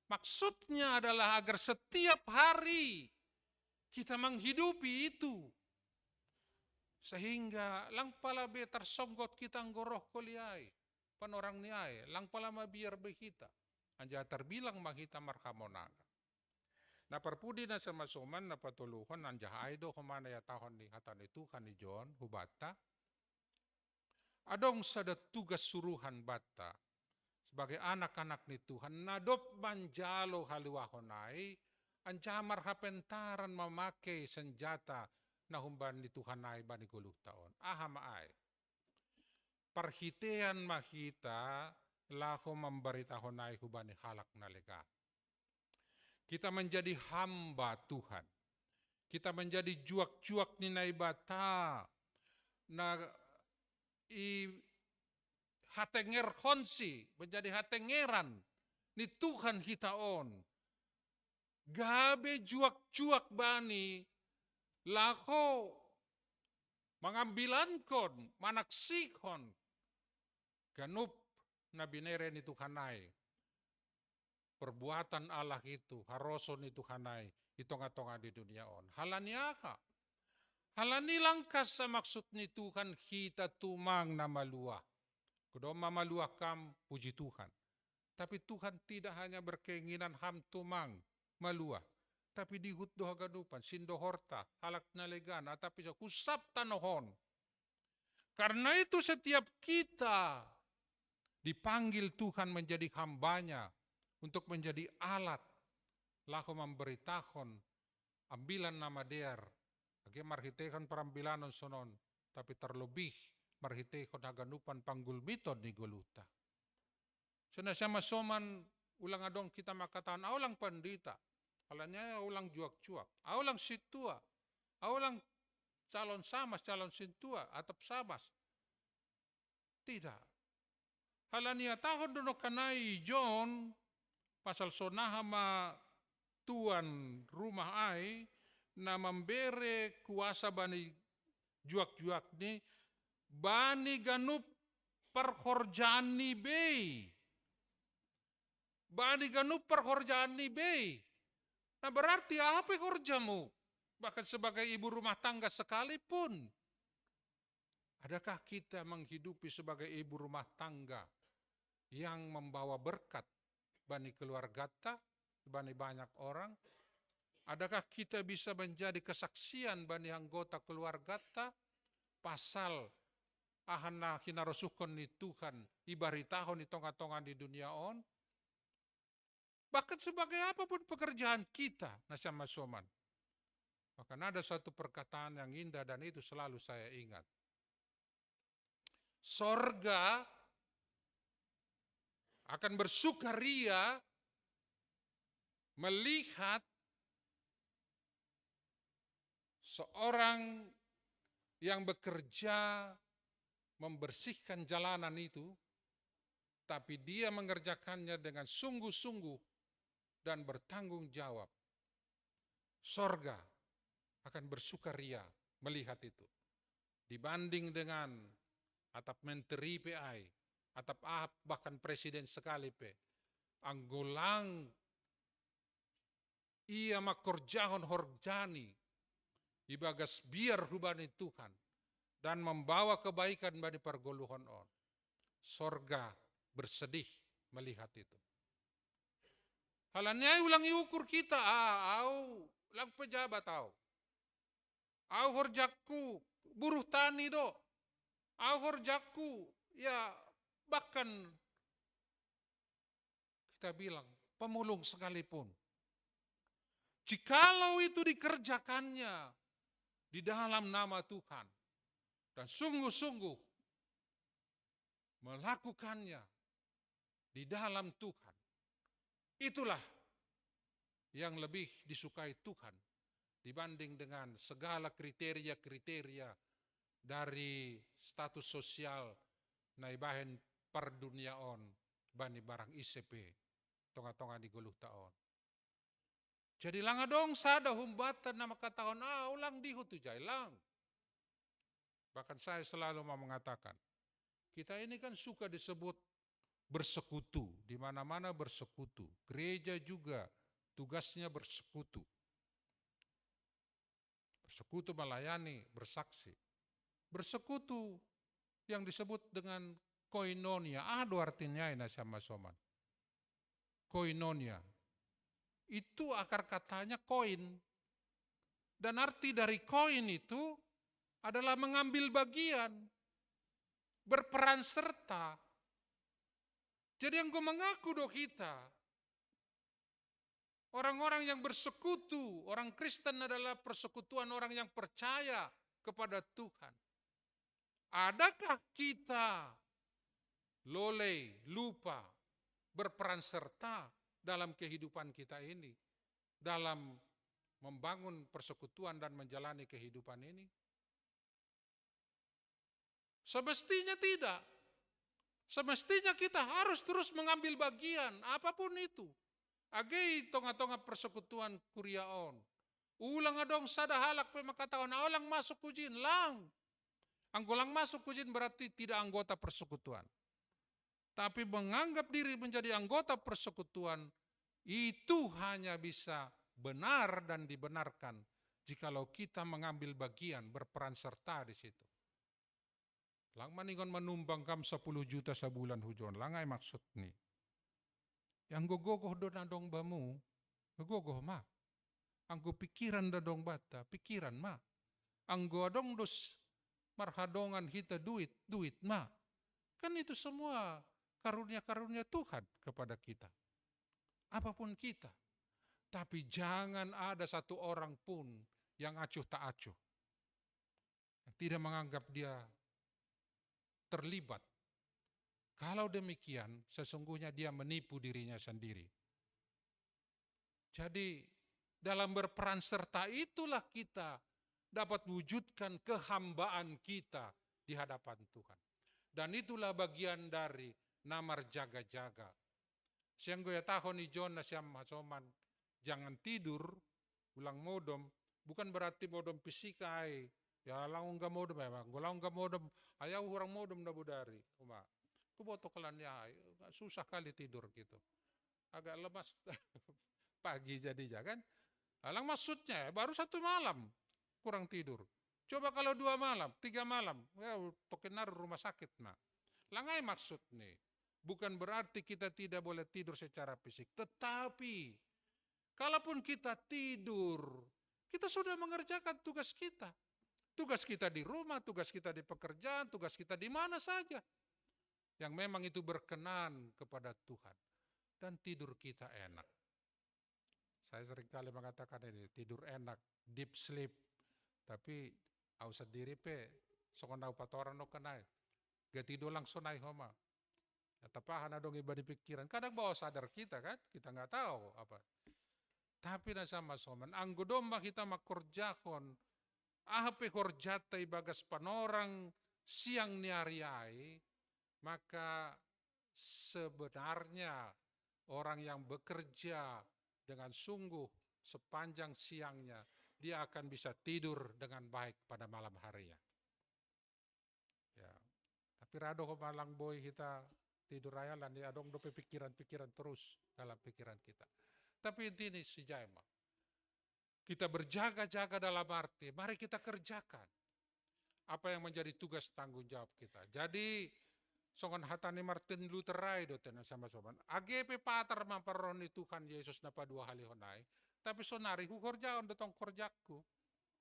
Maksudnya adalah agar setiap hari kita menghidupi itu. Sehingga lang pala be tarsonggot hita anggo roh koli ai, panorang ni ai, lang pala mabiar be hita. Anjaha tarbilang ma hita marhamonangan. Na parpudi na sian masoman na patoluhon anjaha ai do homa na ihatahon ni hata ni Tuhan i John hubanta. Adong sada tugas suruhan banta sebagai anak-anak ni Tuhan, na dob manjalo haluahon ai, anjaha marhapentaran mamake senjata na humbani Tuhan ai bani goluhta on. Aha ma ai? Parhitean ma hita laho mambaritahon ai hubani halak na legan. Kita menjadi hamba Tuhan. Kita menjadi juak-juak ni Naibata. Na i hatengerhonsi, menjadi hatengeran ni Tuhan hita on. Gabe juak-juak bani laho mangambilankon, manaksihon ganup na binere ni Tuhan ai. Perbuatan Allah itu, haroso ni Tuhan ai, i tonga-tonga ni dunia on. Halani aha? Halani lang kas maksud ni Tuhan hita tumang na maluah. Anggo do mamaluah kam, puji Tuhan. Tapi Tuhan tidak hanya berkeinginan ham tumang maluah. Tapi dihut do haganupan, sindohorta, halak na legan, atap i hunsab tanoh on. Karena itu setiap kita dipanggil Tuhan menjadi hambanya untuk menjadi alat laho mambaritahon ambilan na madear, age marhiteihon parambilanon sonon, tapi tarlobih marhiteihon haganupan panggulmiton ni goluhta. So nasiam masoman, ulang adong kita mangkatahon, "Ahu lang pandita, halani ai ahu lang juak-juak, ahu lang sintua, ahu lang calon samas, calon sintua, atap samas." Tidak. Halani ihatahon do nangkin i John, pasal sonaha ma tuan rumah ai na mambere kuasa bani juak-juakni, bani ganup parhorjaanni bei. Bani ganup parhorjaanni bei. Nah, berarti aha pe horjamu, bahkan sebagai ibu rumah tangga sekalipun, adakah kita menghidupi sebagai ibu rumah tangga yang membawa berkat bani keluargata, bani banyak orang? Adakah kita bisa menjadi kesaksian bani anggota keluargata pasal aha na hinarosuhkon ni Tuhan ibaritahon i tonga-tonga ni dunia on? Bahkan sebagai apapun pekerjaan kita, nasiam masoman. Bahkan ada satu perkataan yang indah dan itu selalu saya ingat. Sorga akan bersukaria melihat seorang yang bekerja membersihkan jalanan itu, tapi dia mengerjakannya dengan sungguh-sungguh dan bertanggung jawab. Sorga akan bersukaria melihat itu. Dibanding dengan atap menteri pe ai, atap aha, bahkan presiden sekali pe, anggo lang ia mangkorjahon horjani ibagas biar hubani Tuhan dan membawa kebaikan bani pargoluhon on, sorga bersedih melihat itu. Halani ai ulang iukur kita, ah, ahu lang pejabat ahu. Ahu horjangku buruh tani do. Ahu horjangku, ya, bahkan kita bilang pemulung sekalipun. Jikalau itu dikerjakannya di dalam nama Tuhan dan sungguh-sungguh melakukannya di dalam Tuhan, itulah yang lebih disukai Tuhan dibanding dengan segala kriteria-kriteria dari status sosial na ibahen pardunia on bani barang ise pe tonga-tonga ni goluhta on. Jadi lang adong sada humbanta na mangkatahon, "Ah, ahu lang dihut tu jai lang." Bahkan saya selalu mau mengatakan, kita ini kan suka disebut bersekutu, di mana-mana bersekutu. Gereja juga tugasnya bersekutu. Bersekutu melayani, bersaksi. Bersekutu yang disebut dengan koinonia. Ah, dua artinya ini sama soman. Koinonia. Itu akar katanya koin. Dan arti dari koin itu adalah mengambil bagian, berperan serta. Jadi yang gue mengaku do kita, orang-orang yang bersekutu, orang Kristen adalah persekutuan orang yang percaya kepada Tuhan. Adakah kita lolei, lupa berperan serta dalam kehidupan kita ini, dalam membangun persekutuan dan menjalani kehidupan ini? Semestinya tidak. Semestinya kita harus terus mengambil bagian, apapun itu. Age i tonga-tonga persekutuan kuria on, ulang adong sada halak pe mangkatahon, "Ahu lang masuk hujin," lang. Anggo lang masuk hujin berarti tidak anggota persekutuan. Tapi menganggap diri menjadi anggota persekutuan itu hanya bisa benar dan dibenarkan jikalau kita mengambil bagian, berperan serta di situ. Lang maningon manumbang kam sapuluh juta sabulan hujon, lang ai maksudni. Anggo gogoh do na adong bamu, gogoh ma. Anggo pikiran do adong banta, pikiran ma. Anggo adong dos marhadongan hita duit, duit ma. Kan itu semua karunia-karunia Tuhan kepada kita. Apapun kita. Tapi jangan ada satu orang pun yang acuh tak acuh, yang tidak menganggap dia terlibat. Kalau demikian, sesungguhnya dia menipu dirinya sendiri. Jadi, dalam berperan serta itulah kita dapat wujudkan kehambaan kita di hadapan Tuhan. Dan itulah bagian dari namar jaga-jaga. Siang goya tahun ijon na siam masoman, jangan tidur, ulang modom, bukan berarti modom fisika ai. Ya, laung ga modom, ya, bang. Laung ga modom, ayau hurang modom na budari. Uma, ku boto kalan ya, susah kali tidur gitu. Agak lemas pagi jadinya kan. Alang maksudnya ya, baru satu malam kurang tidur. Coba kalau dua malam, tiga malam, ya tokin naru rumah sakit na. Langai maksud nih. Bukan berarti kita tidak boleh tidur secara fisik. Tetapi, kalaupun kita tidur, kita sudah mengerjakan tugas kita. Tugas kita di rumah, tugas kita di pekerjaan, tugas kita di mana saja. Yang memang itu berkenan kepada Tuhan. Dan tidur kita enak. Saya seringkali mengatakan ini, tidur enak, deep sleep. Tapi au sendiri pe, songon au patoran no kanai. Gati do langsung ai homa. Ya, tapahan adong iba di pikiran. Kadang bawah sadar kita kan, kita nggak tahu apa. Tapi na sama soman, anggo domma kita mangkorjahon aha pe horjanta ibagas panorang siang ni ari ai, maka sebenarnya orang yang bekerja dengan sungguh sepanjang siangnya, dia akan bisa tidur dengan baik pada malam harinya. Ya. Tapi rado ko malang boi kita tidur ai lan ya adong dope pikiran-pikiran terus dalam pikiran kita. Tapi intinya si Jaima, kita berjaga-jaga dalam arti, mari kita kerjakan apa yang menjadi tugas tanggung jawab kita. Jadi, songon hata ni Martin Luther ai do tena sama soman. Age pe patar ma parroh ni Tuhan Yesus na paduahalihon ai, tapi sonari huhorjahon do tong horjangku.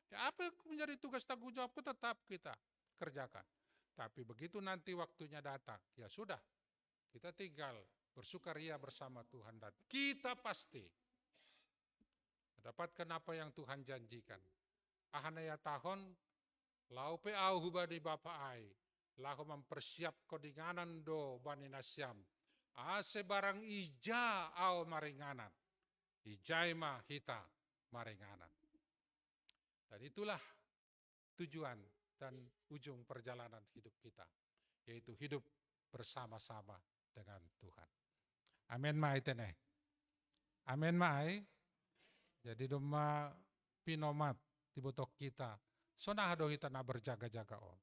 Ya, apa yang menjadi tugas tanggung jawabku tetap kita kerjakan. Tapi begitu nanti waktunya datang, ya sudah, kita tinggal bersukaria bersama Tuhan dan kita pasti mendapatkan apa yang Tuhan janjikan. Aha na ihatahon, laho pe au hubani Bapa ai, laho mampersiapkon inganan do bani nasiam. Ase barang ija au maringanan, ijai ma hita maringanan. Dan itulah tujuan dan ujung perjalanan hidup kita, yaitu hidup bersama-sama dengan Tuhan. Amen ma ai tene. Amen ma ai. Jadi domma pinomat diboto kita. Songon aha do hita na berjaga-jaga on?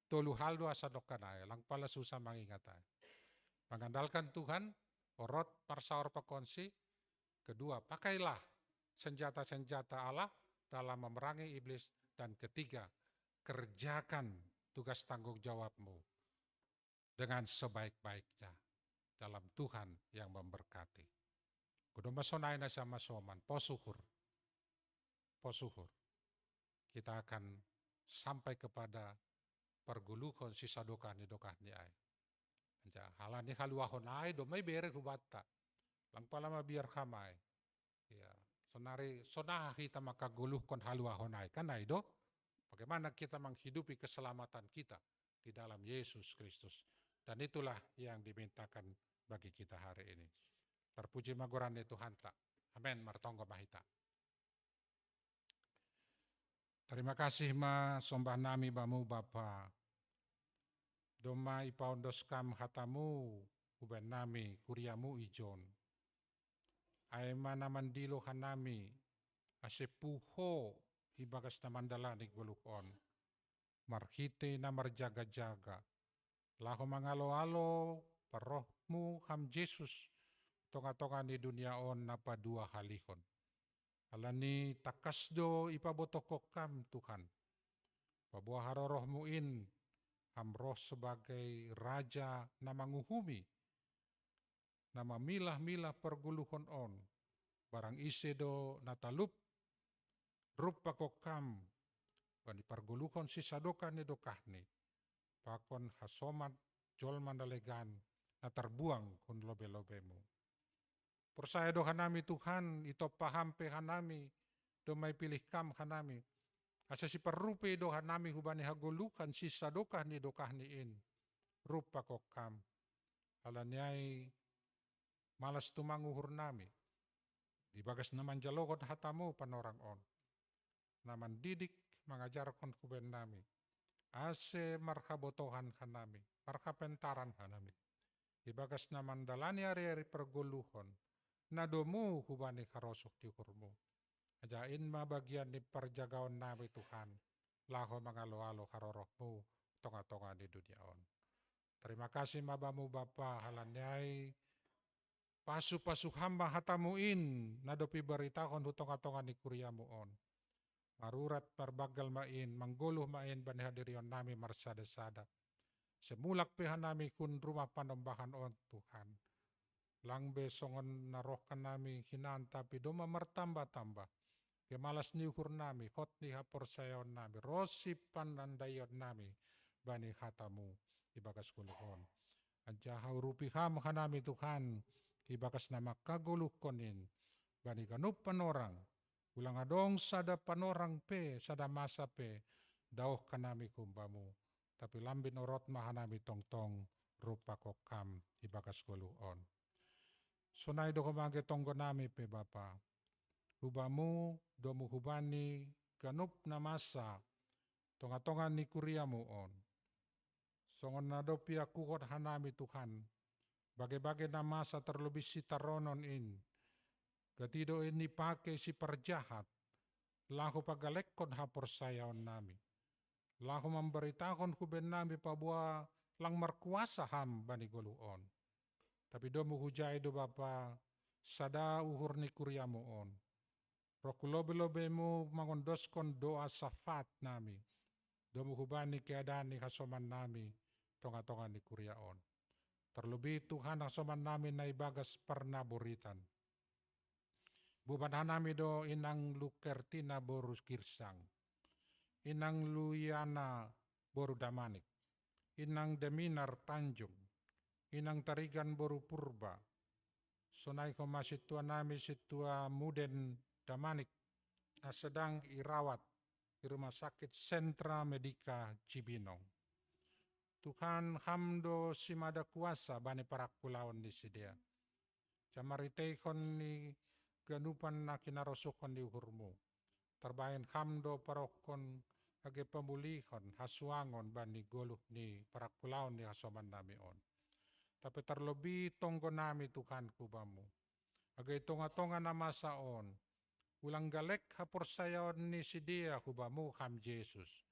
Tolu hal do asa dongkan ai, lang pala susah mangingat ai. Mengandalkan Tuhan, orot marsaor pakonsi. Kedua, pakailah senjata-senjata Allah dalam memerangi iblis. Dan ketiga, kerjakan tugas tanggung jawabmu dengan sebaik-baiknya dalam Tuhan yang memberkati. Kudo masonai na sama soman, posuhur. Posuhur. Kita akan sampai kepada perguluhon si sadokah ni dokah ni ai. Halani haluahon ai do mai bere hubanta. Lang pala ma biar hamai. Ya, sonari sonai hita maka goluhkon haluahon ai kan ai do. Bagaimana kita menghidupi keselamatan kita di dalam Yesus Kristus. Dan itulah yang dimintakan bagi kita hari ini. Terpuji ma goran ni Tuhanta. Amen. Martonggo ma hita. Terima kasih ma sombah nami bamu Bapa. Domma ipaondos kam hatamu hubaen nami kuriamu ijon. Ai ma na mandilo hanami ase puho ibagas na mandalani goluh on. Marhitei na marjaga-jaga laho mangalo-alo parrohmu ham Jesus tonga-tonga ni dunia on na paduahalihon. Alani tangkas do ipabotohkon kam Tuhan. Paboa harorohmu in ham roh sebagai raja na manguhumi, na mamilah-milah pargoluhon on. Barang ise do na talup rup pakon kam bani pargoluhon si sadokah ni dokahni, pakon hasomat jolma na legan na tarbuang hun lobe-lobemu. Porsaya do hanami Tuhan, itompa Ham pe hanami, domma ipilih Kam hanami. Asa siparrupei do hanami hubani hagoluhan sisa dokah ni dokahni in. Rup pakon Kam. Alani ai malas tumang uhur nami. Ibagas na manjalohon hatamu panorang on. Na mandidik mangajarhon huben nami. Ase marhabotohan hanami. Marhapentaran hanami. Ibagas na mandalani ari-ari pargoluhon. Na domu hubani harosuh ni uhurmu. Anjaha in ma bagian ni parjagaon nami Tuhan. Laho mangalo-alo harorohmu tonga-tonga ni dunia on. Terima kasih ma bamu Bapa halani ai. Pasu-pasu hamba hatamu in, na dob ibaritahon hu tonga-tonga ni kuriamu on. Marurat marbanggal ma in, manggoluh ma in bani hadirion nami marsada-sada. Semulak pe hanami hun rumah panombahan on Tuhan. Lang be songon na roh hanami hinan tapi domma martamba-tamba. Gemalas ni uhur nami, hot ni haporsayaon nami, ronsi panandaion nami, bani hatamu, ibagas goluh on. Anjaha urupi Ham hanami Tuhan, ibagas na mangkagoluhkon in, bani ganup panorang, ulang adong sada panorang pe, sada masa pe, daoh hanami humbamu, tapi lambin orot ma hanami tongtong, rup pakon Ham, ibagas goluh on. Sonai do homa ge tonggo nami pe Bapa. Hubamu, domu hubani, ganup na masa, tonga-tonga ni kuriamu on. Songon na dob iakuhon hanami Tuhan, bage-bage na masa terlebih sitaronon in. Gati do in ipake siparjahat, laho pagalekkon haporsayaon nami. Laho mambaritahon huben nami paboa lang markuasa Ham bani goluh on. Tapi domu hujai do Bapa, sada uhur ni kuriamu on. Roh hu lobe-lobemu mangondoskon doa safaat nami. Domu hubani keadaan ni hasoman nami, tonga-tonga ni kuria on. Terlebih Tuhan hasoman nami na ibagas parnaboritan. Boban hanami do inang Lukertina boru Girsang. Inang Luiana boru Damanik. Inang Deminar Tanjung. Inang Tarigan boru Purba. Sonai homa sintua nami sintua Muden Damanik. Na sedang irawat di Rumah Sakit Sentra Medika Cibinong. Tuhan Ham do simada kuasa bani parangkulaon ni sidea. Jam mariteihon ni ganupan na kinarosuhon ni uhurmu. Tarbahen Ham do parohkon age pamulihon hasuangon bani goluh ni parangkulaon ni hasoman nami on. Tapi terlebih tonggo nami Tuhan hubamu. Age tonga-tonga na masa on. Ulang galek haporsayaon ni sidea hubamu Ham Jesus.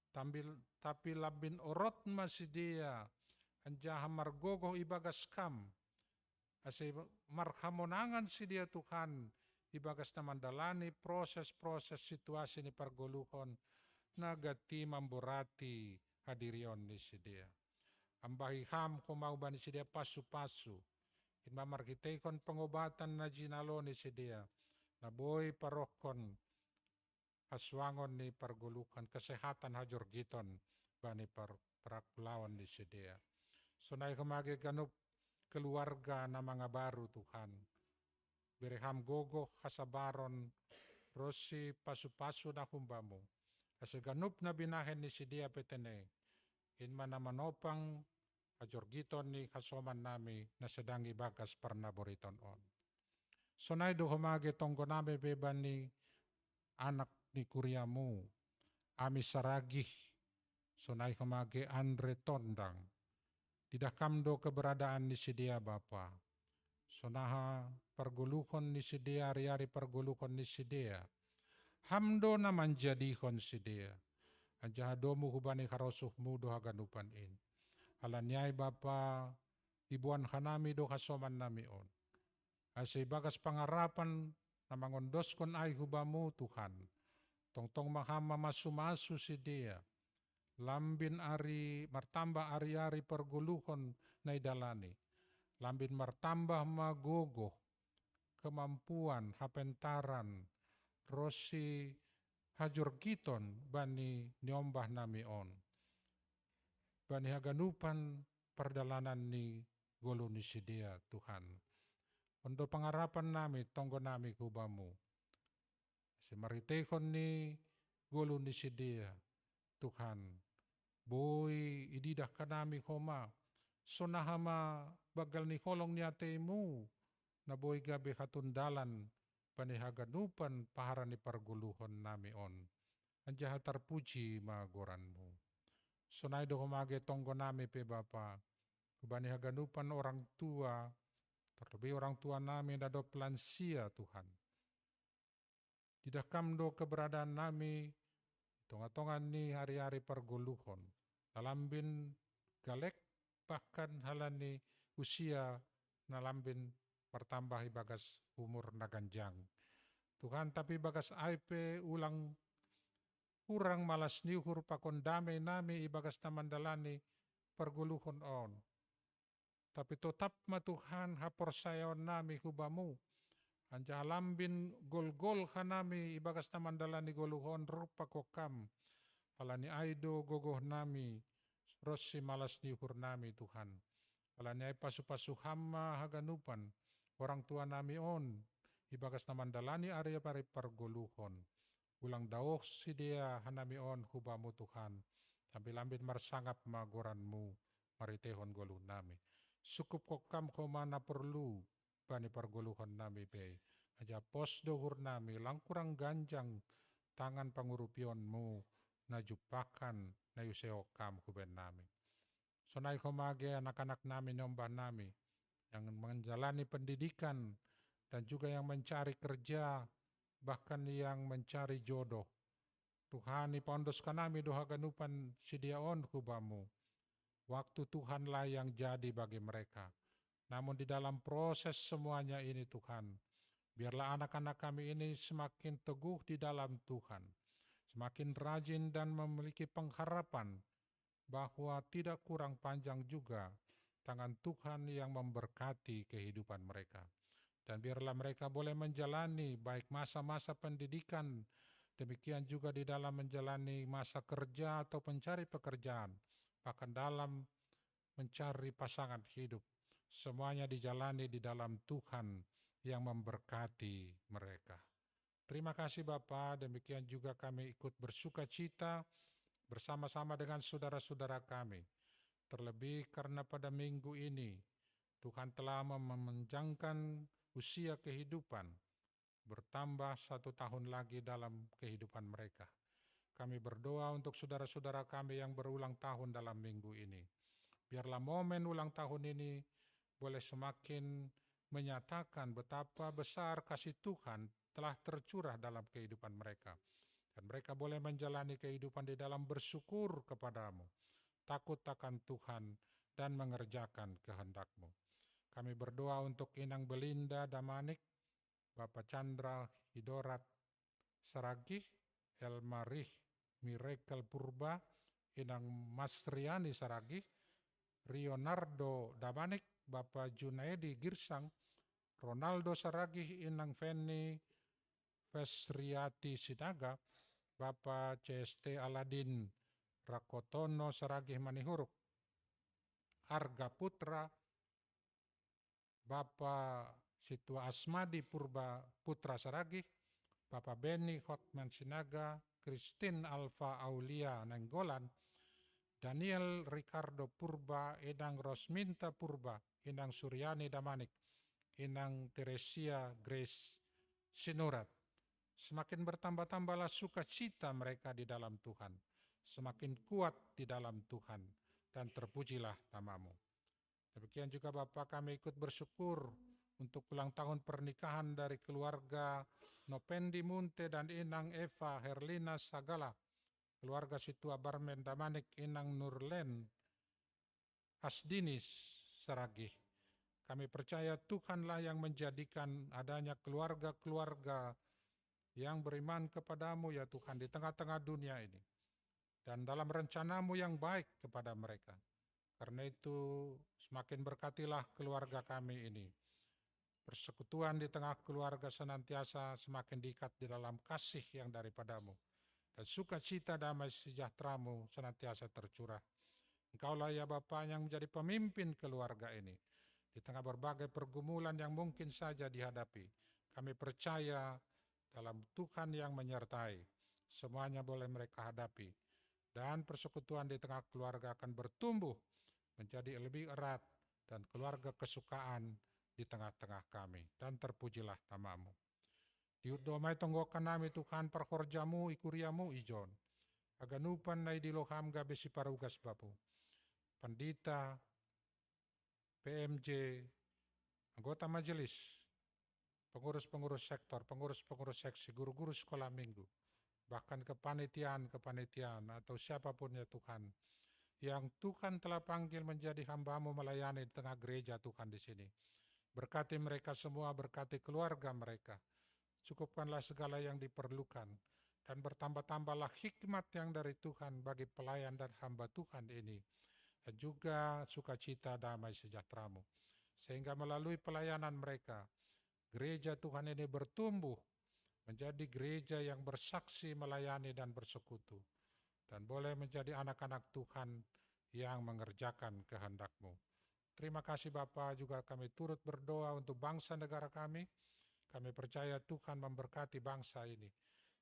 Tambil, tapi lambin orot ma sidea, anjaha margogoh ibagas Ham. Ase marhamonangan sidea Tuhan, ibagas na mandalani proses-proses situasi ni pargoluhon, na gati mamborati hadirion ni sidea. Ambahi Ham homa hubani sidea pasu-pasu. In ma marhiteihon pengobatan na jinalo ni sidea. Na boi parohkon hasuangon ni pargoluhon kesehatan hajorgiton bani par, parangkulaon ni sidea. Sonai homa age ganup keluarga na mangabaru Tuhan. Bere Ham gogoh hasabaron ronsi pasu-pasu na humbamu. Ase ganup na binahen ni sidea pe tene. In ma na manopang hajorgiton ni hasoman nami na sedang ibagas parnaboriton on. Sonai do homa age tonggo nami pe bani anak ni kuriamu, Ami Saragih, sonai homa age Andre Tondang. Didah Ham do keberadaan ni sidea Bapa. Sonaha pargoluhon ni sidea, ari-ari pargoluhon ni sidea. Ham do na manjadihon sidea. Anjaha domu hubani harosuhmu do haganupan in. Halani ai Bapa, iboan hanami do hasoman nami on. Ase ibagas pangarapan na mangondoskon ai hubamu Tuhan. Tongtong ma Ham mamasu-masu sidea. Lambin ari martamba ari-ari pargoluhon na idalani. Lambin martamba ma gogoh, kemampuan, hapentaran, ronsi hajorgiton bani niombah nami on. Bani haganupan pardalanan ni goluh ni sidea Tuhan. Ondo pangarapan nami, tonggo nami hu Bamu. Simaritehon ni golu ni sidea, Tuhan. Boi ididah hanami homa, sonaha ma banggal ni holong ni ateimu, na boi gabe hatundalan bani haganupan paharan ni pargoluhon nami on. Anjaha tarpuji ma goranmu. Sonai do homa age tonggo nami pe Bapa, hubani haganupan orang tua, terlebih orang tua nami na dob lansia Tuhan. Didah Kam do keberadaan nami di tonga-tonga ni ari-ari pargoluhon. Na lambin galek bahkan halani usia na lambin martambah ibagas umur na ganjang. Tuhan, tapi ibagas ai pe ulang hurang malas ni uhur pakon dame nami ibagas na mandalani pargoluhon on. Tapi totap ma Tuhan haporsayaon nami hu Bamu. Anjaha lambin golgol hanami ibagas na mandalani goluh on rupa pakon Kam. Halani ai do gogoh nami ronsi malas ni uhur nami Tuhan. Halani ai pasu-pasu Ham ma haganupan orang tua nami on ibagas na mandalani ari-ari pargoluhon. Ulang daoh sidea hanami on hu Bamu Tuhan. Tapi lambin marsangap ma goranmu maritehon goluh nami. Sungkup Kam homa na porlu bani pargoluhon nami pe. Anjaha pos do uhur nami, lang kurang ganjang tangan pangurupionmu na jumpahan na iuseho Kam hu bahen nami. Sonai homa age anak-anak nami, niombah nami, yang menjalani pendidikan dan juga yang mencari kerja, bahkan yang mencari jodoh. Tuhan, ipaondoskon nami do haganupan sidea on hu Bamu. Waktu Tuhanlah yang jadi bagi mereka. Namun di dalam proses semuanya ini Tuhan, biarlah anak-anak kami ini semakin teguh di dalam Tuhan, semakin rajin dan memiliki pengharapan bahwa tidak kurang panjang juga tangan Tuhan yang memberkati kehidupan mereka. Dan biarlah mereka boleh menjalani baik masa-masa pendidikan, demikian juga di dalam menjalani masa kerja atau mencari pekerjaan, bahkan dalam mencari pasangan hidup. Semuanya dijalani di dalam Tuhan yang memberkati mereka. Terima kasih Bapa, demikian juga kami ikut bersuka cita bersama-sama dengan saudara-saudara kami. Terlebih karena pada minggu ini, Tuhan telah memanjangkan usia kehidupan, bertambah satu tahun lagi dalam kehidupan mereka. Kami berdoa untuk saudara-saudara kami yang berulang tahun dalam minggu ini. Biarlah momen ulang tahun ini boleh semakin menyatakan betapa besar kasih Tuhan telah tercurah dalam kehidupan mereka. Dan mereka boleh menjalani kehidupan di dalam bersyukur kepada-Mu, takut akan Tuhan, dan mengerjakan kehendak-Mu. Kami berdoa untuk Inang Belinda Damanik, Bapa Chandra Hidorat Saragih, Elmarih Miracle Purba, Inang Masriani Saragih, Rionardo Damanik, Bapa Junaedi Girsang, Ronaldo Saragih, Inang Feni Fesriati Sinaga, Bapa C S T Aladin Rakotono Saragih Manihuruk, Arga Putra, Bapa Situa Asmadi Purba Putra Saragih, Bapa Beni Hotman Sinaga, Christine Alfa Aulia Nainggolan, Daniel Ricardo Purba, Inang Rosminta Purba, Inang Suryani Damanik, Inang Teresia Grace Sinurat. Semakin bertambah-tambahlah sukacita mereka di dalam Tuhan, semakin kuat di dalam Tuhan, dan terpujilah nama-Mu. Demikian juga Bapa, kami ikut bersyukur untuk ulang tahun pernikahan dari keluarga Nopendi Munte dan Inang Eva Herlina Sagala, keluarga Situa Barmen Damanik, Inang Nurlen Asdini Saragih. Kami percaya Tuhanlah yang menjadikan adanya keluarga-keluarga yang beriman kepada-Mu, ya Tuhan, di tengah-tengah dunia ini, dan dalam rencana-Mu yang baik kepada mereka. Karena itu, semakin berkatilah keluarga kami ini. Persekutuan di tengah keluarga senantiasa semakin diikat di dalam kasih yang daripada-Mu, dan sukacita damai sejahtera-Mu senantiasa tercurah. Engkaulah, ya Bapa, yang menjadi pemimpin keluarga ini. di tengah berbagai pergumulan yang mungkin saja dihadapi. Kami percaya dalam Tuhan yang menyertai, semuanya boleh mereka hadapi. Dan persekutuan di tengah keluarga akan bertumbuh menjadi lebih erat dan keluarga kesukaan di tengah-tengah kami. Dan terpujilah nama-Mu. Diut do ma i tonggokan nami Tuhan, parhorja-Mu i kuria-Mu ijon. Haganupan na i dilo Ham gabe siparugas Bapa. Pandita, P M J, anggota majelis, pengurus-pengurus sektor, pengurus-pengurus seksi, guru-guru sekolah minggu, bahkan kepanitiaan-kepanitiaan atau siapapun ya Tuhan, yang Tuhan telah panggil menjadi hamba-Mu melayani di tengah gereja Tuhan di sini. Berkati mereka semua, berkati keluarga mereka. Cukupkanlah segala yang diperlukan, dan bertambah-tambahlah hikmat yang dari Tuhan bagi pelayan dan hamba Tuhan ini, dan juga sukacita damai sejahtera-Mu. Sehingga melalui pelayanan mereka, gereja Tuhan ini bertumbuh menjadi gereja yang bersaksi, melayani, dan bersekutu, dan boleh menjadi anak-anak Tuhan yang mengerjakan kehendak-Mu. Terima kasih Bapa, juga kami turut berdoa untuk bangsa negara kami. Kami percaya Tuhan memberkati bangsa ini.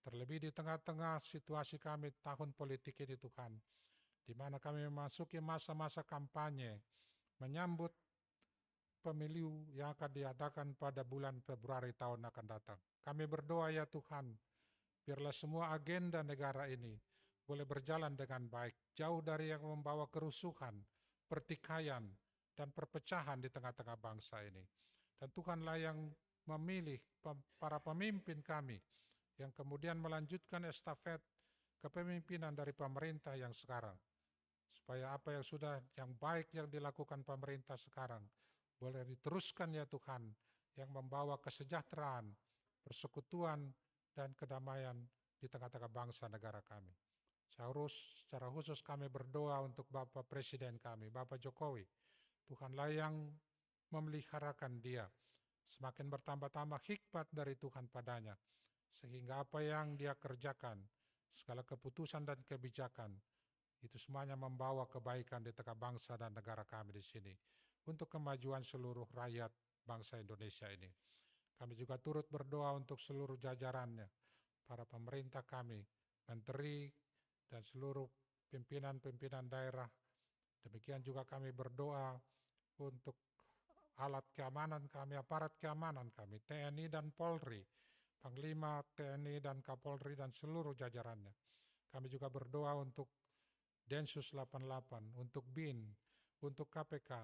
Terlebih di tengah-tengah situasi kami tahun politik ini Tuhan, di mana kami memasuki masa-masa kampanye menyambut pemilu yang akan diadakan pada bulan Februari tahun akan datang. Kami berdoa ya Tuhan, biarlah semua agenda negara ini boleh berjalan dengan baik, jauh dari yang membawa kerusuhan, pertikaian, dan perpecahan di tengah-tengah bangsa ini. Dan Tuhanlah yang memilih pem-, para pemimpin kami yang kemudian melanjutkan estafet kepemimpinan dari pemerintah yang sekarang, supaya apa yang sudah, yang baik yang dilakukan pemerintah sekarang boleh diteruskan ya Tuhan, yang membawa kesejahteraan, persekutuan, dan kedamaian di tengah-tengah bangsa negara kami. Saya urus, secara khusus kami berdoa untuk Bapak Presiden kami, Bapak Jokowi. Tuhanlah yang memeliharakan dia. Semakin bertambah-tambah hikmat dari Tuhan padanya, sehingga apa yang dia kerjakan, segala keputusan dan kebijakan, itu semuanya membawa kebaikan di tengah bangsa dan negara kami di sini, untuk kemajuan seluruh rakyat bangsa Indonesia ini. Kami juga turut berdoa untuk seluruh jajarannya, para pemerintah kami, menteri, dan seluruh pimpinan-pimpinan daerah. Demikian juga kami berdoa untuk alat keamanan kami, aparat keamanan kami, T N I dan Polri, Panglima T N I dan Kapolri dan seluruh jajarannya. Kami juga berdoa untuk Densus delapan delapan, untuk bin, untuk K P K,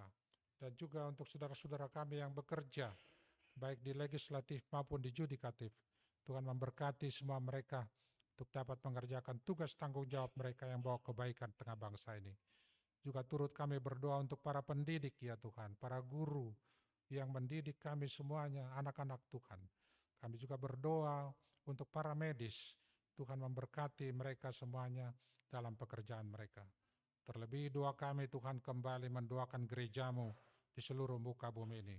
dan juga untuk saudara-saudara kami yang bekerja, baik di legislatif maupun di yudikatif. Tuhan memberkati semua mereka untuk dapat mengerjakan tugas tanggung jawab mereka yang bawa kebaikan tengah bangsa ini. Juga turut kami berdoa untuk para pendidik, ya Tuhan, para guru yang mendidik kami semuanya, anak-anak Tuhan. Kami juga berdoa untuk para medis. Tuhan memberkati mereka semuanya dalam pekerjaan mereka. Terlebih doa kami, Tuhan, kembali mendoakan gerejamu di seluruh muka bumi ini.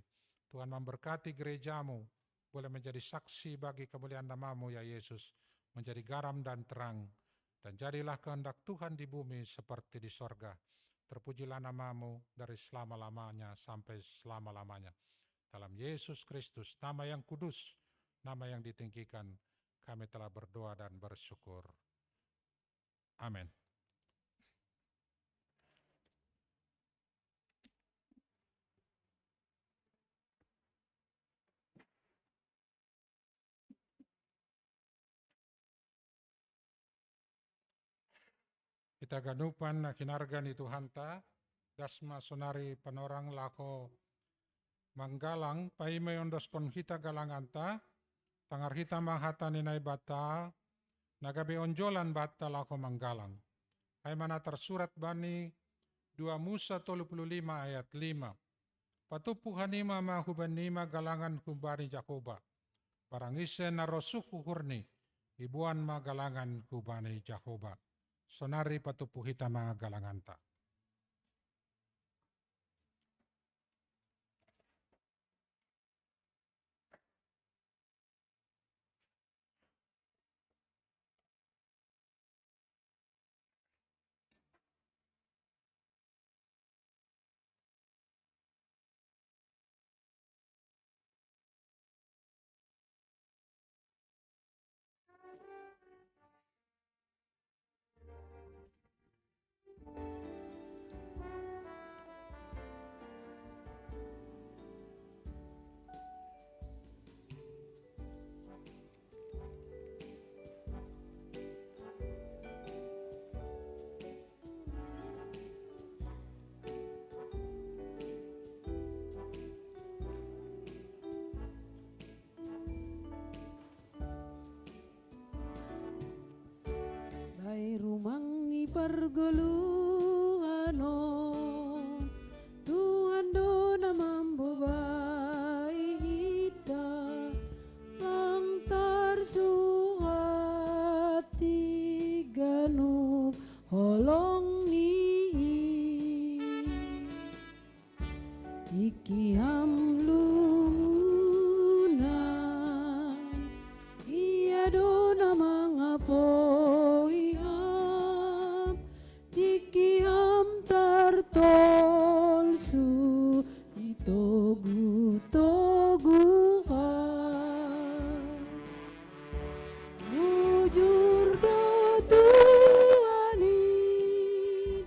Tuhan memberkati gerejamu, boleh menjadi saksi bagi kemuliaan namamu, ya Yesus, menjadi garam dan terang, dan jadilah kehendak Tuhan di bumi seperti di sorga. Terpujilah namamu dari selama-lamanya sampai selama-lamanya. Dalam Yesus Kristus, nama yang kudus, nama yang ditinggikan, kami telah berdoa dan bersyukur. Amin. Hita ganupan na hinarga ni Tuhanta, das ma sonari panorang laho manggalang, paima iondoskon hita galanganta, tangar hita ma hata ni Naibata, na gabe onjolan banta laho manggalang. Ai ma na tarsurat bani dua Musa tolu puluh lima ayat lima. Patumpu hanima ma hubannima galangan hubani Jahowa. Barang ise na rosuh uhurni, iboan ma galangan hubani Jahowa. Sonari patumpu hita ma galanganta. pargoluhan on. Tuhan do na mambobai hita, lang tarsuhat di ganup holong ni i. Tiki ham lungunan, ia do na mangapoi ham, tiki ham tartolsu i togu-togu ham. Bujur do Tuhan i,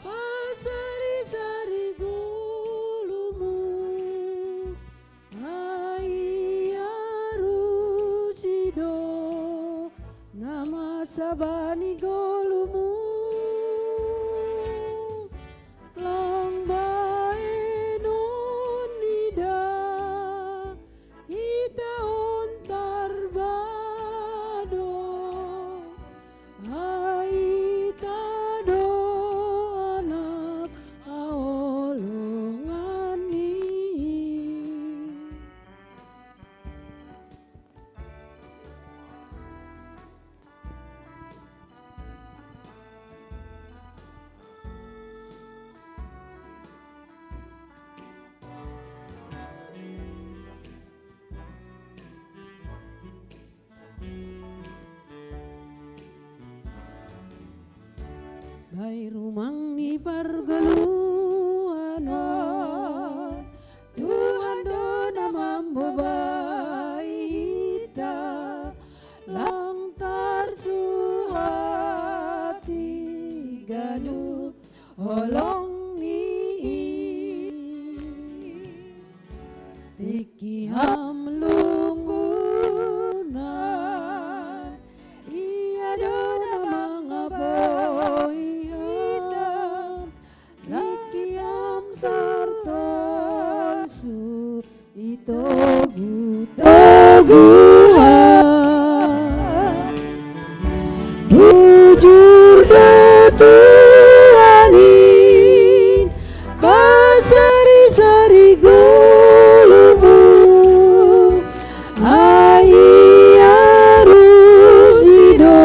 pasari-sari golumu, ai arusi do na mansaba ni golumu. Lang baenon ni da, hita on tarbado, ai hita do anak haholongan ni i. Bahen rumang ni pargoluhan on, Tuhan do na mambobai hita, lang tarsuhat di ganup holong ni i. Tiki ham lungunan, ia do na mangapoi ham, tiki ham tartolsu i togu-togu ham. Bujur do Tuhan i, pasari-sari golumu, ai arusi do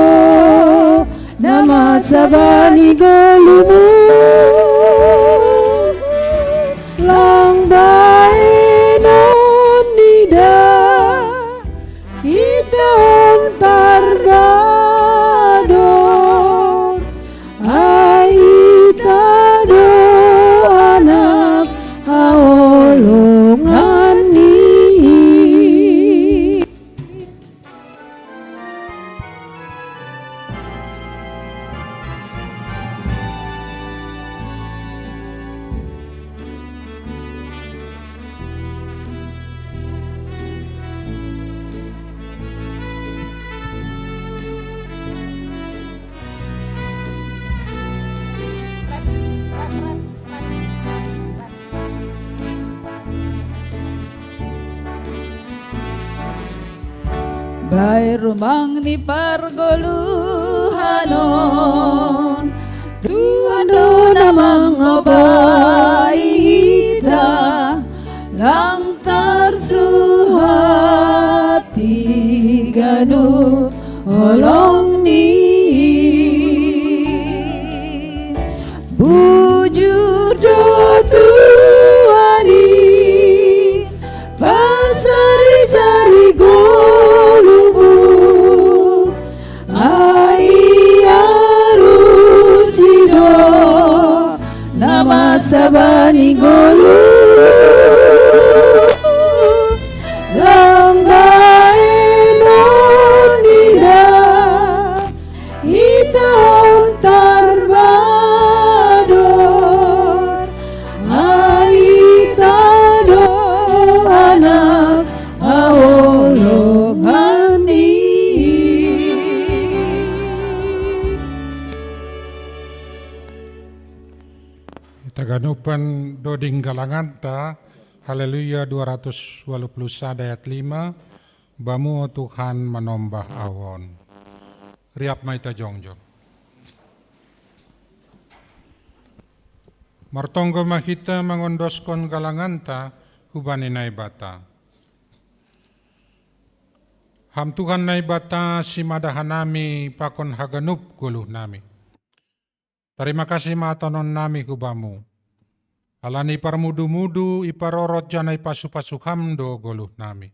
na mansaba ni golumu. Lang baenon ni da, hita on tarbado, ai hita do anak haholongan ni i. Bahen rumang ni pargoluhan on, Tuhan do na mangobai hita, lang tarsuhat di ganup holong ni i. Bujur do Tuhan i, pasari-sari golumu, ai arusi do na mansaba ni golumu. Lang baenon ni da, hita on tarbado, ai hita do anak haholongan ni i. Hita ganupan do dinggalanganta, Haleluya dua ratus walu puluh sada ayat lima, Bamu o Tuhan manombah ahu on. Riap ma hita jongjong. Martonggo ma hita mangondoskon galanganta hubani Naibata. Ham Tuhan Naibata, simada hanami pakon haganup goluhnami. Tarima kasih ma tononnami hu Bamu. Ala ni parmudu-mudu, iparorot janah ipasu-pasu Ham do goluhnami.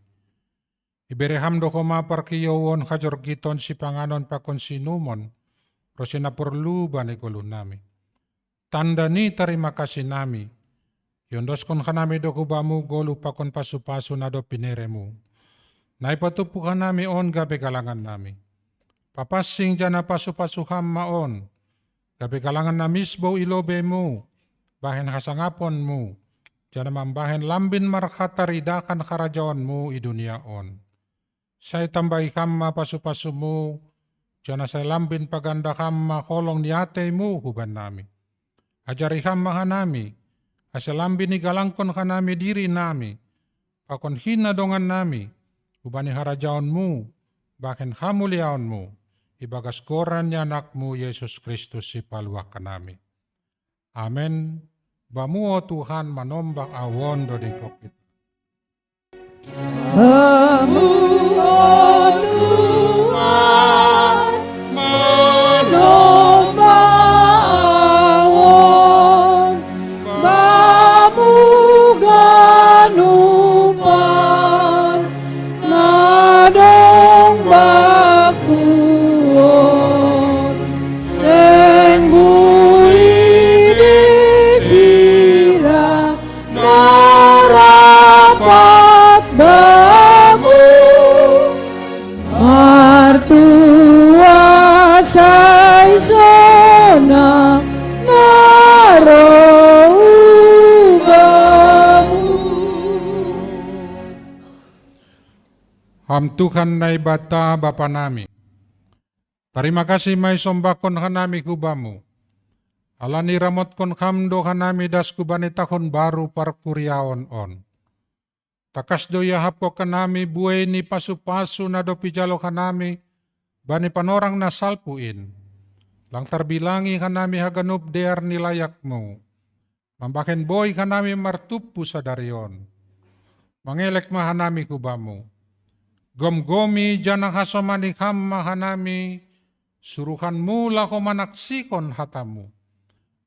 Ibere Ham do homa parkiouon, hajorgiton, sipanganon pakon sinumon, ronsi na porlu bani goluhnami. Tanda ni tarima kasih nami, iondoskon hanami do hu Bamu goluh pakon pasu-pasu na dob binereMu. Na ipatumpu hanami on gabe galangannami. Papansing janah pasu-pasu Ham ma on, gabe galangan na misbou i lobeiMu, bahen hasangaponMu, janah mambahen lambin marhataridahan harajaonMu i dunia on. Sai tambahi Ham ma pasu-pasuMu, janah sai lambin paganda Ham ma holong ni ateiMu hubannami. Ajari Ham ma hanami, ase lambin igalangkon hanami dirinami, pakon hinan dongannami, hubani harajaonMu, bahen hamuliaonMu, ibagas goran ni AnakMu Jesus Kristus Sipaluah hanami. Amen. Bamu, o Tuhan, manombah ahu on doding hongkit. Bamu, o Tuhan, manombah ahu on, Bamu ganupan na dong bakku on, seng bulih be sira na rapat Bamu, martua sai sonang na roh hu Bamu. Ham Tuhan Naibata Bapa nami, tarima kasih ma isombahkon hanami hu Bamu, ala ni ramotkon Ham do hanami das hubani tahun baru parkuriaon on. Tangkas do iahapkon hanami buei ni pasu-pasu na dob ijalo hanami bani panorang na salpu in. Lang tarbilangi hanami haganup dear ni layakMu, mambahen boi hanami martumpu sadari on. Mangelek ma hanami hu Bamu. Gomgomi janah hasomani Ham ma hanami, suruhanMu laho manaksihon hataMu,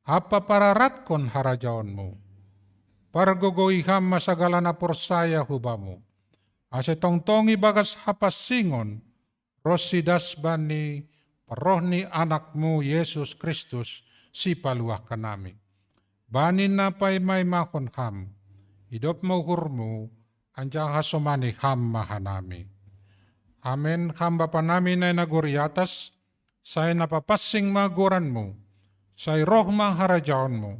ampa pararatkon harajaonMu. Pargogoi Ham ma sagala na porsaya hu Bamu, ase tongtong ibagas hapansingon ronsi das bani parroh ni AnakMu Jesus Kristus, Sipaluah hanami. Bani na paima-imahon Ham, idop ma uhurMu, anjaha hasomani Ham ma hanami. Amen. Ham Bapa nami na i nagori atas, sai na papansing ma goranMu, sai roh ma harajaonMu,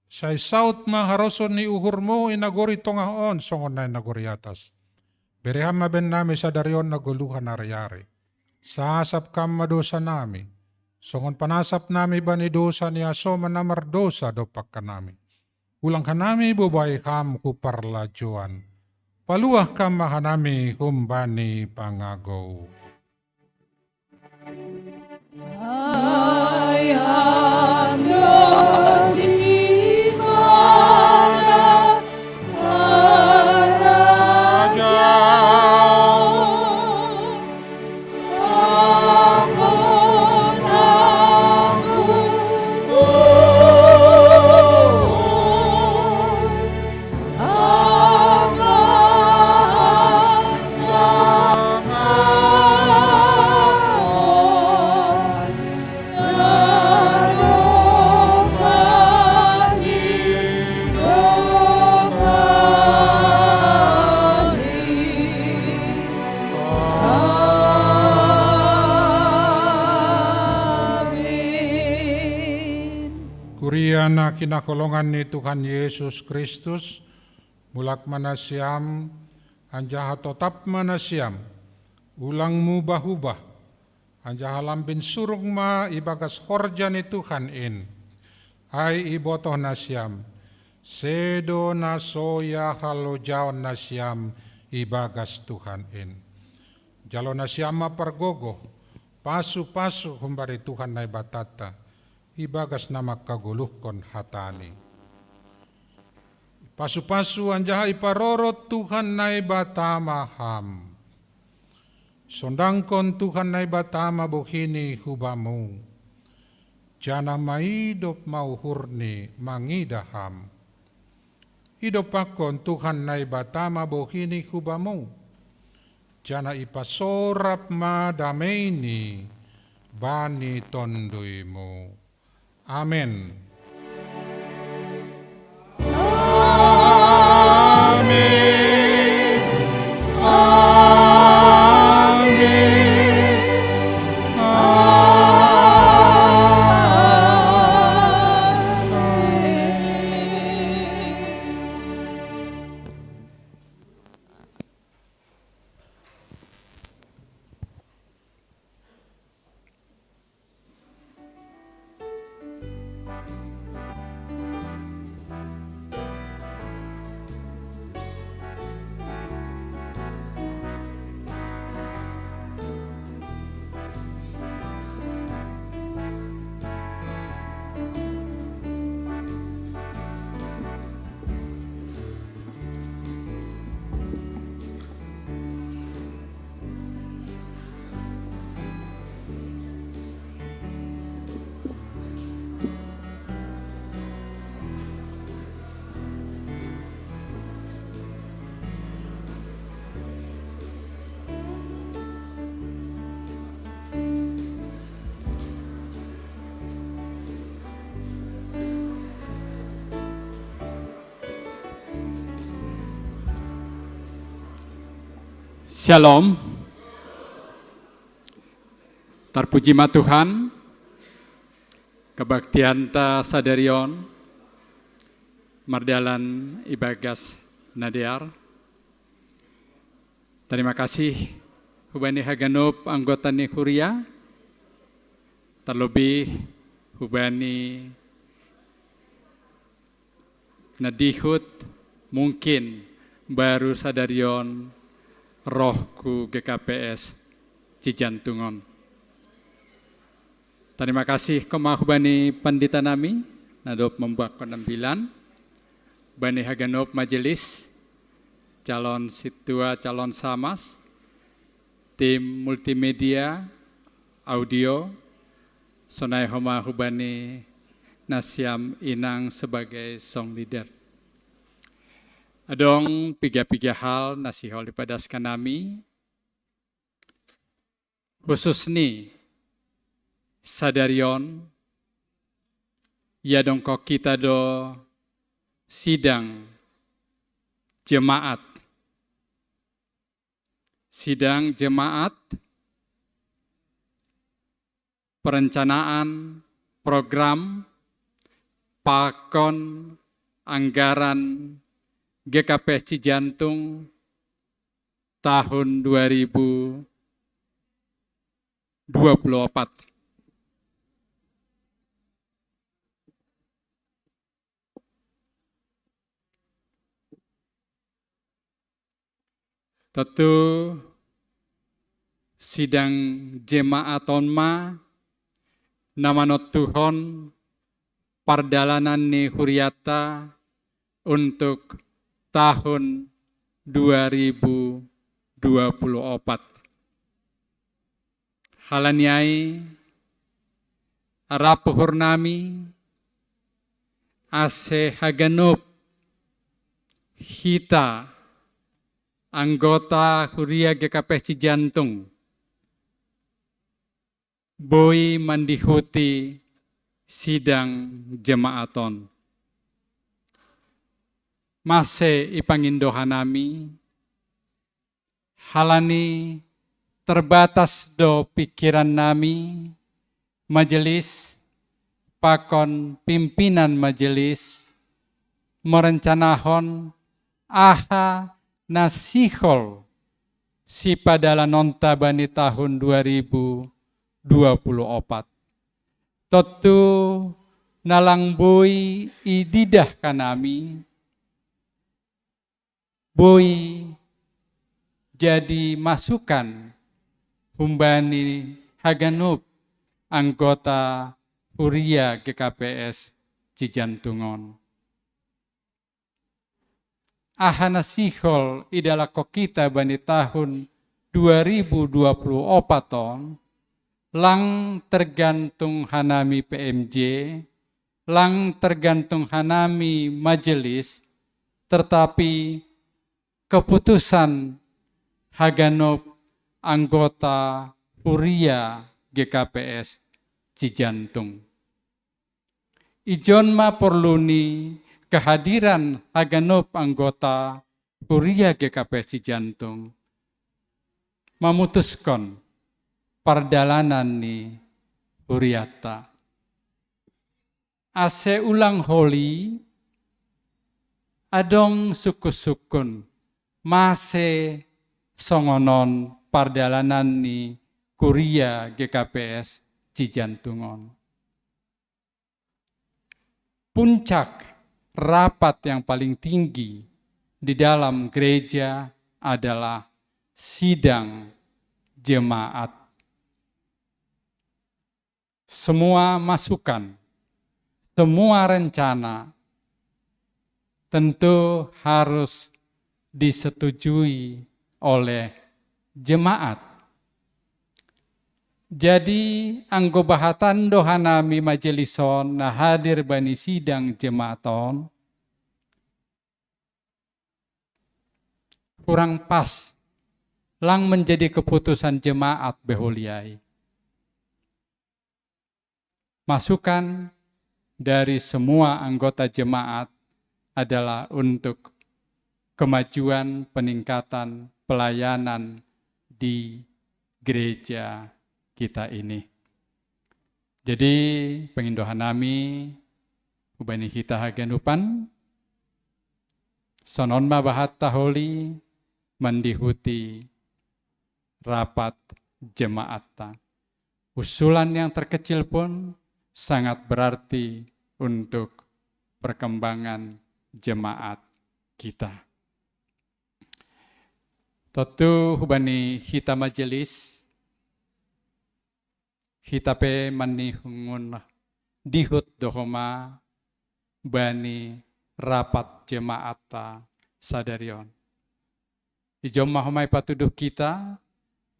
sai saud ma harosuh ni uhurMu i nagori tongah on songon na i nagori atas. Bere Ham ma bannami sadari on hagoluhan ari-ari. Sasap Ham ma dosanami, songon panasap nami bani dosa ni hasoman na mardousa dompak hanami. Ulang hanami bobai Ham hu parlajouan. Paluah Ham ma hanami humbani pangagou. Ai Ham do simada harajaon, pakon agung. Kuria na hinaholongan ni Tuhan Jesus Kristus, mulak ma nasiam, anjaha totap ma nasiam, ulang mubah-ubah, anjaha lambin surung ma ibagas horja ni Tuhan in. Ai ibotoh nasiam, sedo na so ia halojaon nasiam ibagas Tuhan in. Jalo nasiam ma pargogoh, pasu-pasu humbani Tuhan Naibatanta, ibagas na mangkagoluhkon hatani. Pasu-pasu anjaha iparorot Tuhan Naibata ma ham. Sondangkon Tuhan Naibata ma bohini hu bamu, janah maidop ma uhurni mangidah ham. Idopakkon Tuhan Naibata ma bohini hu bamu, janah ipasorap ma dameini bani tonduymu. Amen. Shalom. Tarpuji ma Tuhan, kabaktianta sadarion mardalan ibagas nadear. Tarima kasih hubani haganup anggota ni huria, terlebih hubani na dihut mungkin baru sadarion roh hu G K P S Cijantung on. Tarima kasih koma hubani pandita nami, na dob mambuakkon ambilan, hubani haganup majelis, calon sintua, calon samas, tim multimedia, audio, sonai homa hubani nasiam inang sebagai song leader. Adong piga-piga hal na sihol ipadaskan nami, khususni sadarion, iadongkon hita do sidang jemaat. Sidang jemaat, perencanaan program pakon anggaran G K P S Cijantung tahun dua ribu dua puluh empat. Tontu sidang jemaat on ma na manontuhon pardalanan ni huriata untuk tahun dua ribu dua puluh empat. Halani ai, rap uhur nami, ase haganup hita anggota huria G K P S Cijantung boi mandihuti sidang jemaat on. Mase ipangindo hanami, halani terbatas do pikiran nami, majelis, pakon pimpinan majelis, merencanahon aha na sihol sipadalanonta bani tahun dua ribu dua puluh opat. Tontu na lang boi ididah hanami, boi jadi masukan humbani haganup anggota huria G K P S Cijantung on. ahana sihol idalako kita bani tahun dua ribu dua puluh opat on, lang tergantung hanami P M J, lang tergantung hanami majelis, tetapi keputusan haganup anggota huria G K P S Cijantung. Ijon ma porlu ni kehadiran haganup anggota huria G K P S Cijantung mamutuskon pardalanan ni huriata. Ase ulang holi, adong sukun-sukun mase songon on pardalanan ni huria G K P S Cijantung on. Puncak rapat yang paling tinggi di dalam gereja adalah sidang jemaat. Semua masukan, semua rencana tentu harus disetujui oleh jemaat. Jadi, anggo bahatan do hanami majelis on na hadir bani sidang jemaat on, kurang pas, lang menjadi keputusan jemaat be holi ai. Masukan dari semua anggota jemaat adalah untuk kemajuan peningkatan pelayanan di gereja kita ini. Jadi, pangindo hanami, hubani hita haganupan, sonon ma bahatta holi mandihuti rapat jemaatta. Usulan yang terkecil pun sangat berarti untuk perkembangan jemaat kita. Tontu hubani hita majelis, hita pe manihungun dihut do homa bani rapat jemaatta sadari on. Ijon ma homa ipatuduh kita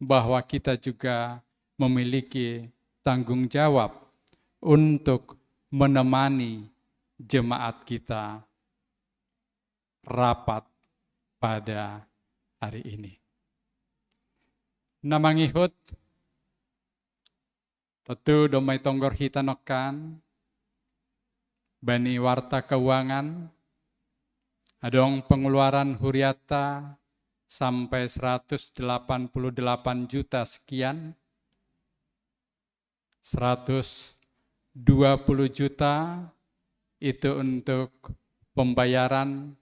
bahwa kita juga memiliki tanggung jawab untuk menemani jemaat kita rapat pada hari ini. Na mangihut, tontu domma itonggor hita nongkan bani warta keuangan, adong pengeluaran huriatta sampai seratus delapan puluh delapan juta sekian, seratus dua puluh juta itu untuk pembayaran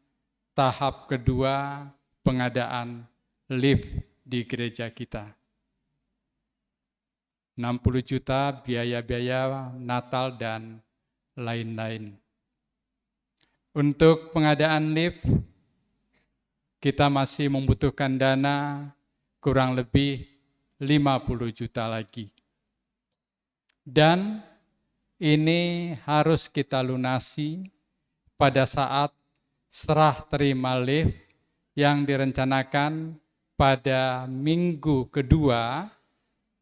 tahap kedua pengadaan lift di gereja kita. Enam puluh juta biaya-biaya Natal dan lain-lain. Untuk pengadaan lift, kita masih membutuhkan dana kurang lebih lima puluh juta lagi. Dan ini harus kita lunasi pada saat serah terima lift yang direncanakan pada minggu kedua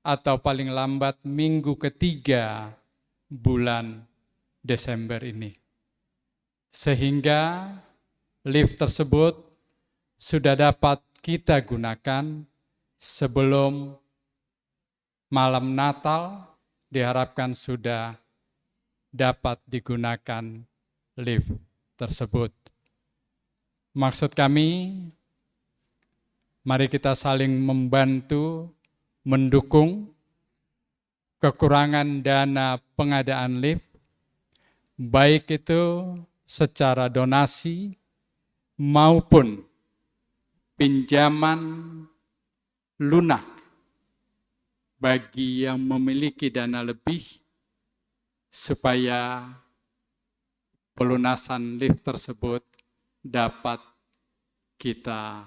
atau paling lambat minggu ketiga bulan Desember ini. Sehingga lift tersebut sudah dapat kita gunakan sebelum malam Natal, diharapkan sudah dapat digunakan lift tersebut. Maksud kami, mari kita saling membantu, mendukung kekurangan dana pengadaan lift, baik itu secara donasi maupun pinjaman lunak bagi yang memiliki dana lebih, supaya pelunasan lift tersebut dapat kita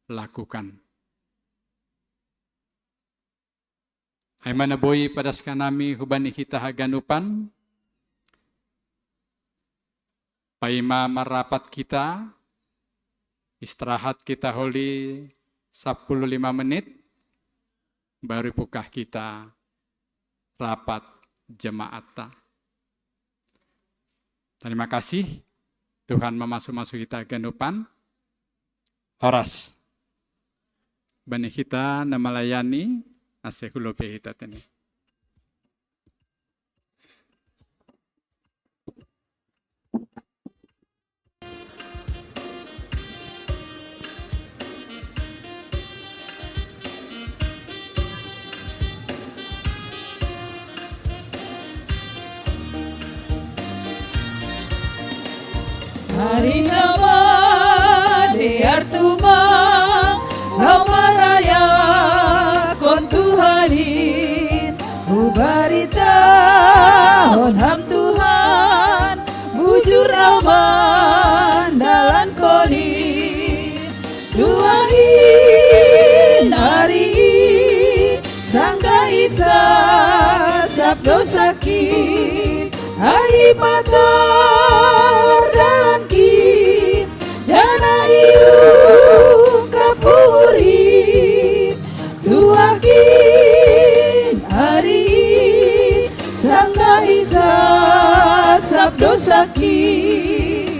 lakukan. Ai ma na boi padaskan nami hubani hita haganupan, paima marrapat kita, Istirahat kita holi sapuluh lima menit, baru bukah kita rapat jemaat ta. Terima kasih, Tuhan mamasu-masu kita ganupan. Horas. Bani kita na melayani, asih huloge kita tene. Hari nama de artuma, nama raya kon Tuhanin, hubarita hon ham Tuhan, bujur aman dalan konin. Tuahin ari sangka isa sabdo sakit, ai patar dalan ki, jana iu kapuri. Tuahin ari sangka isa sabdo sakit.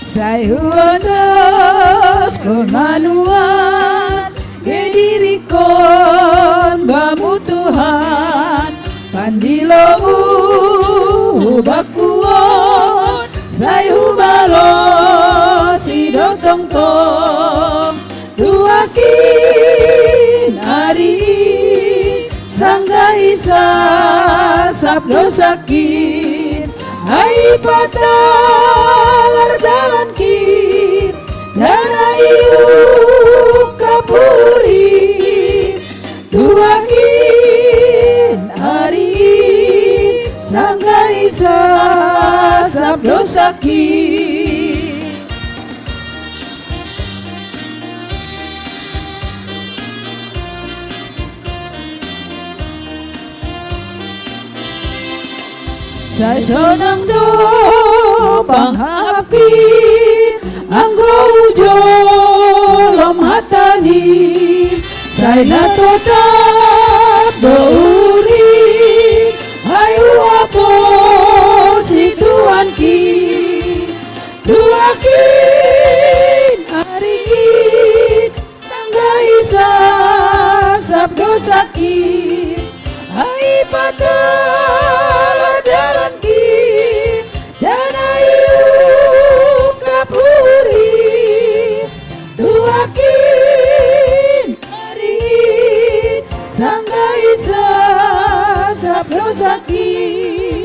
Sai huandas kon manuan, gedirikon bamu Tuhan, pandilomu hubakuon, sai hubalo sidotongtong. Tuakin ari sangga isa sabdo sakit, ai patalar dalankin, jana iu kapuri. Tuakin ari sangga isa sabdo sakit. Sai sonang do panghapin anggo ujo lom hatani, sai na totap do uri ai uaposi Tuankin. Tuakin ari sangga isa sabdo sakit, ai patalar dalankin, jana iu kapuri. Tuakin ari sangga isa sabdo sakit.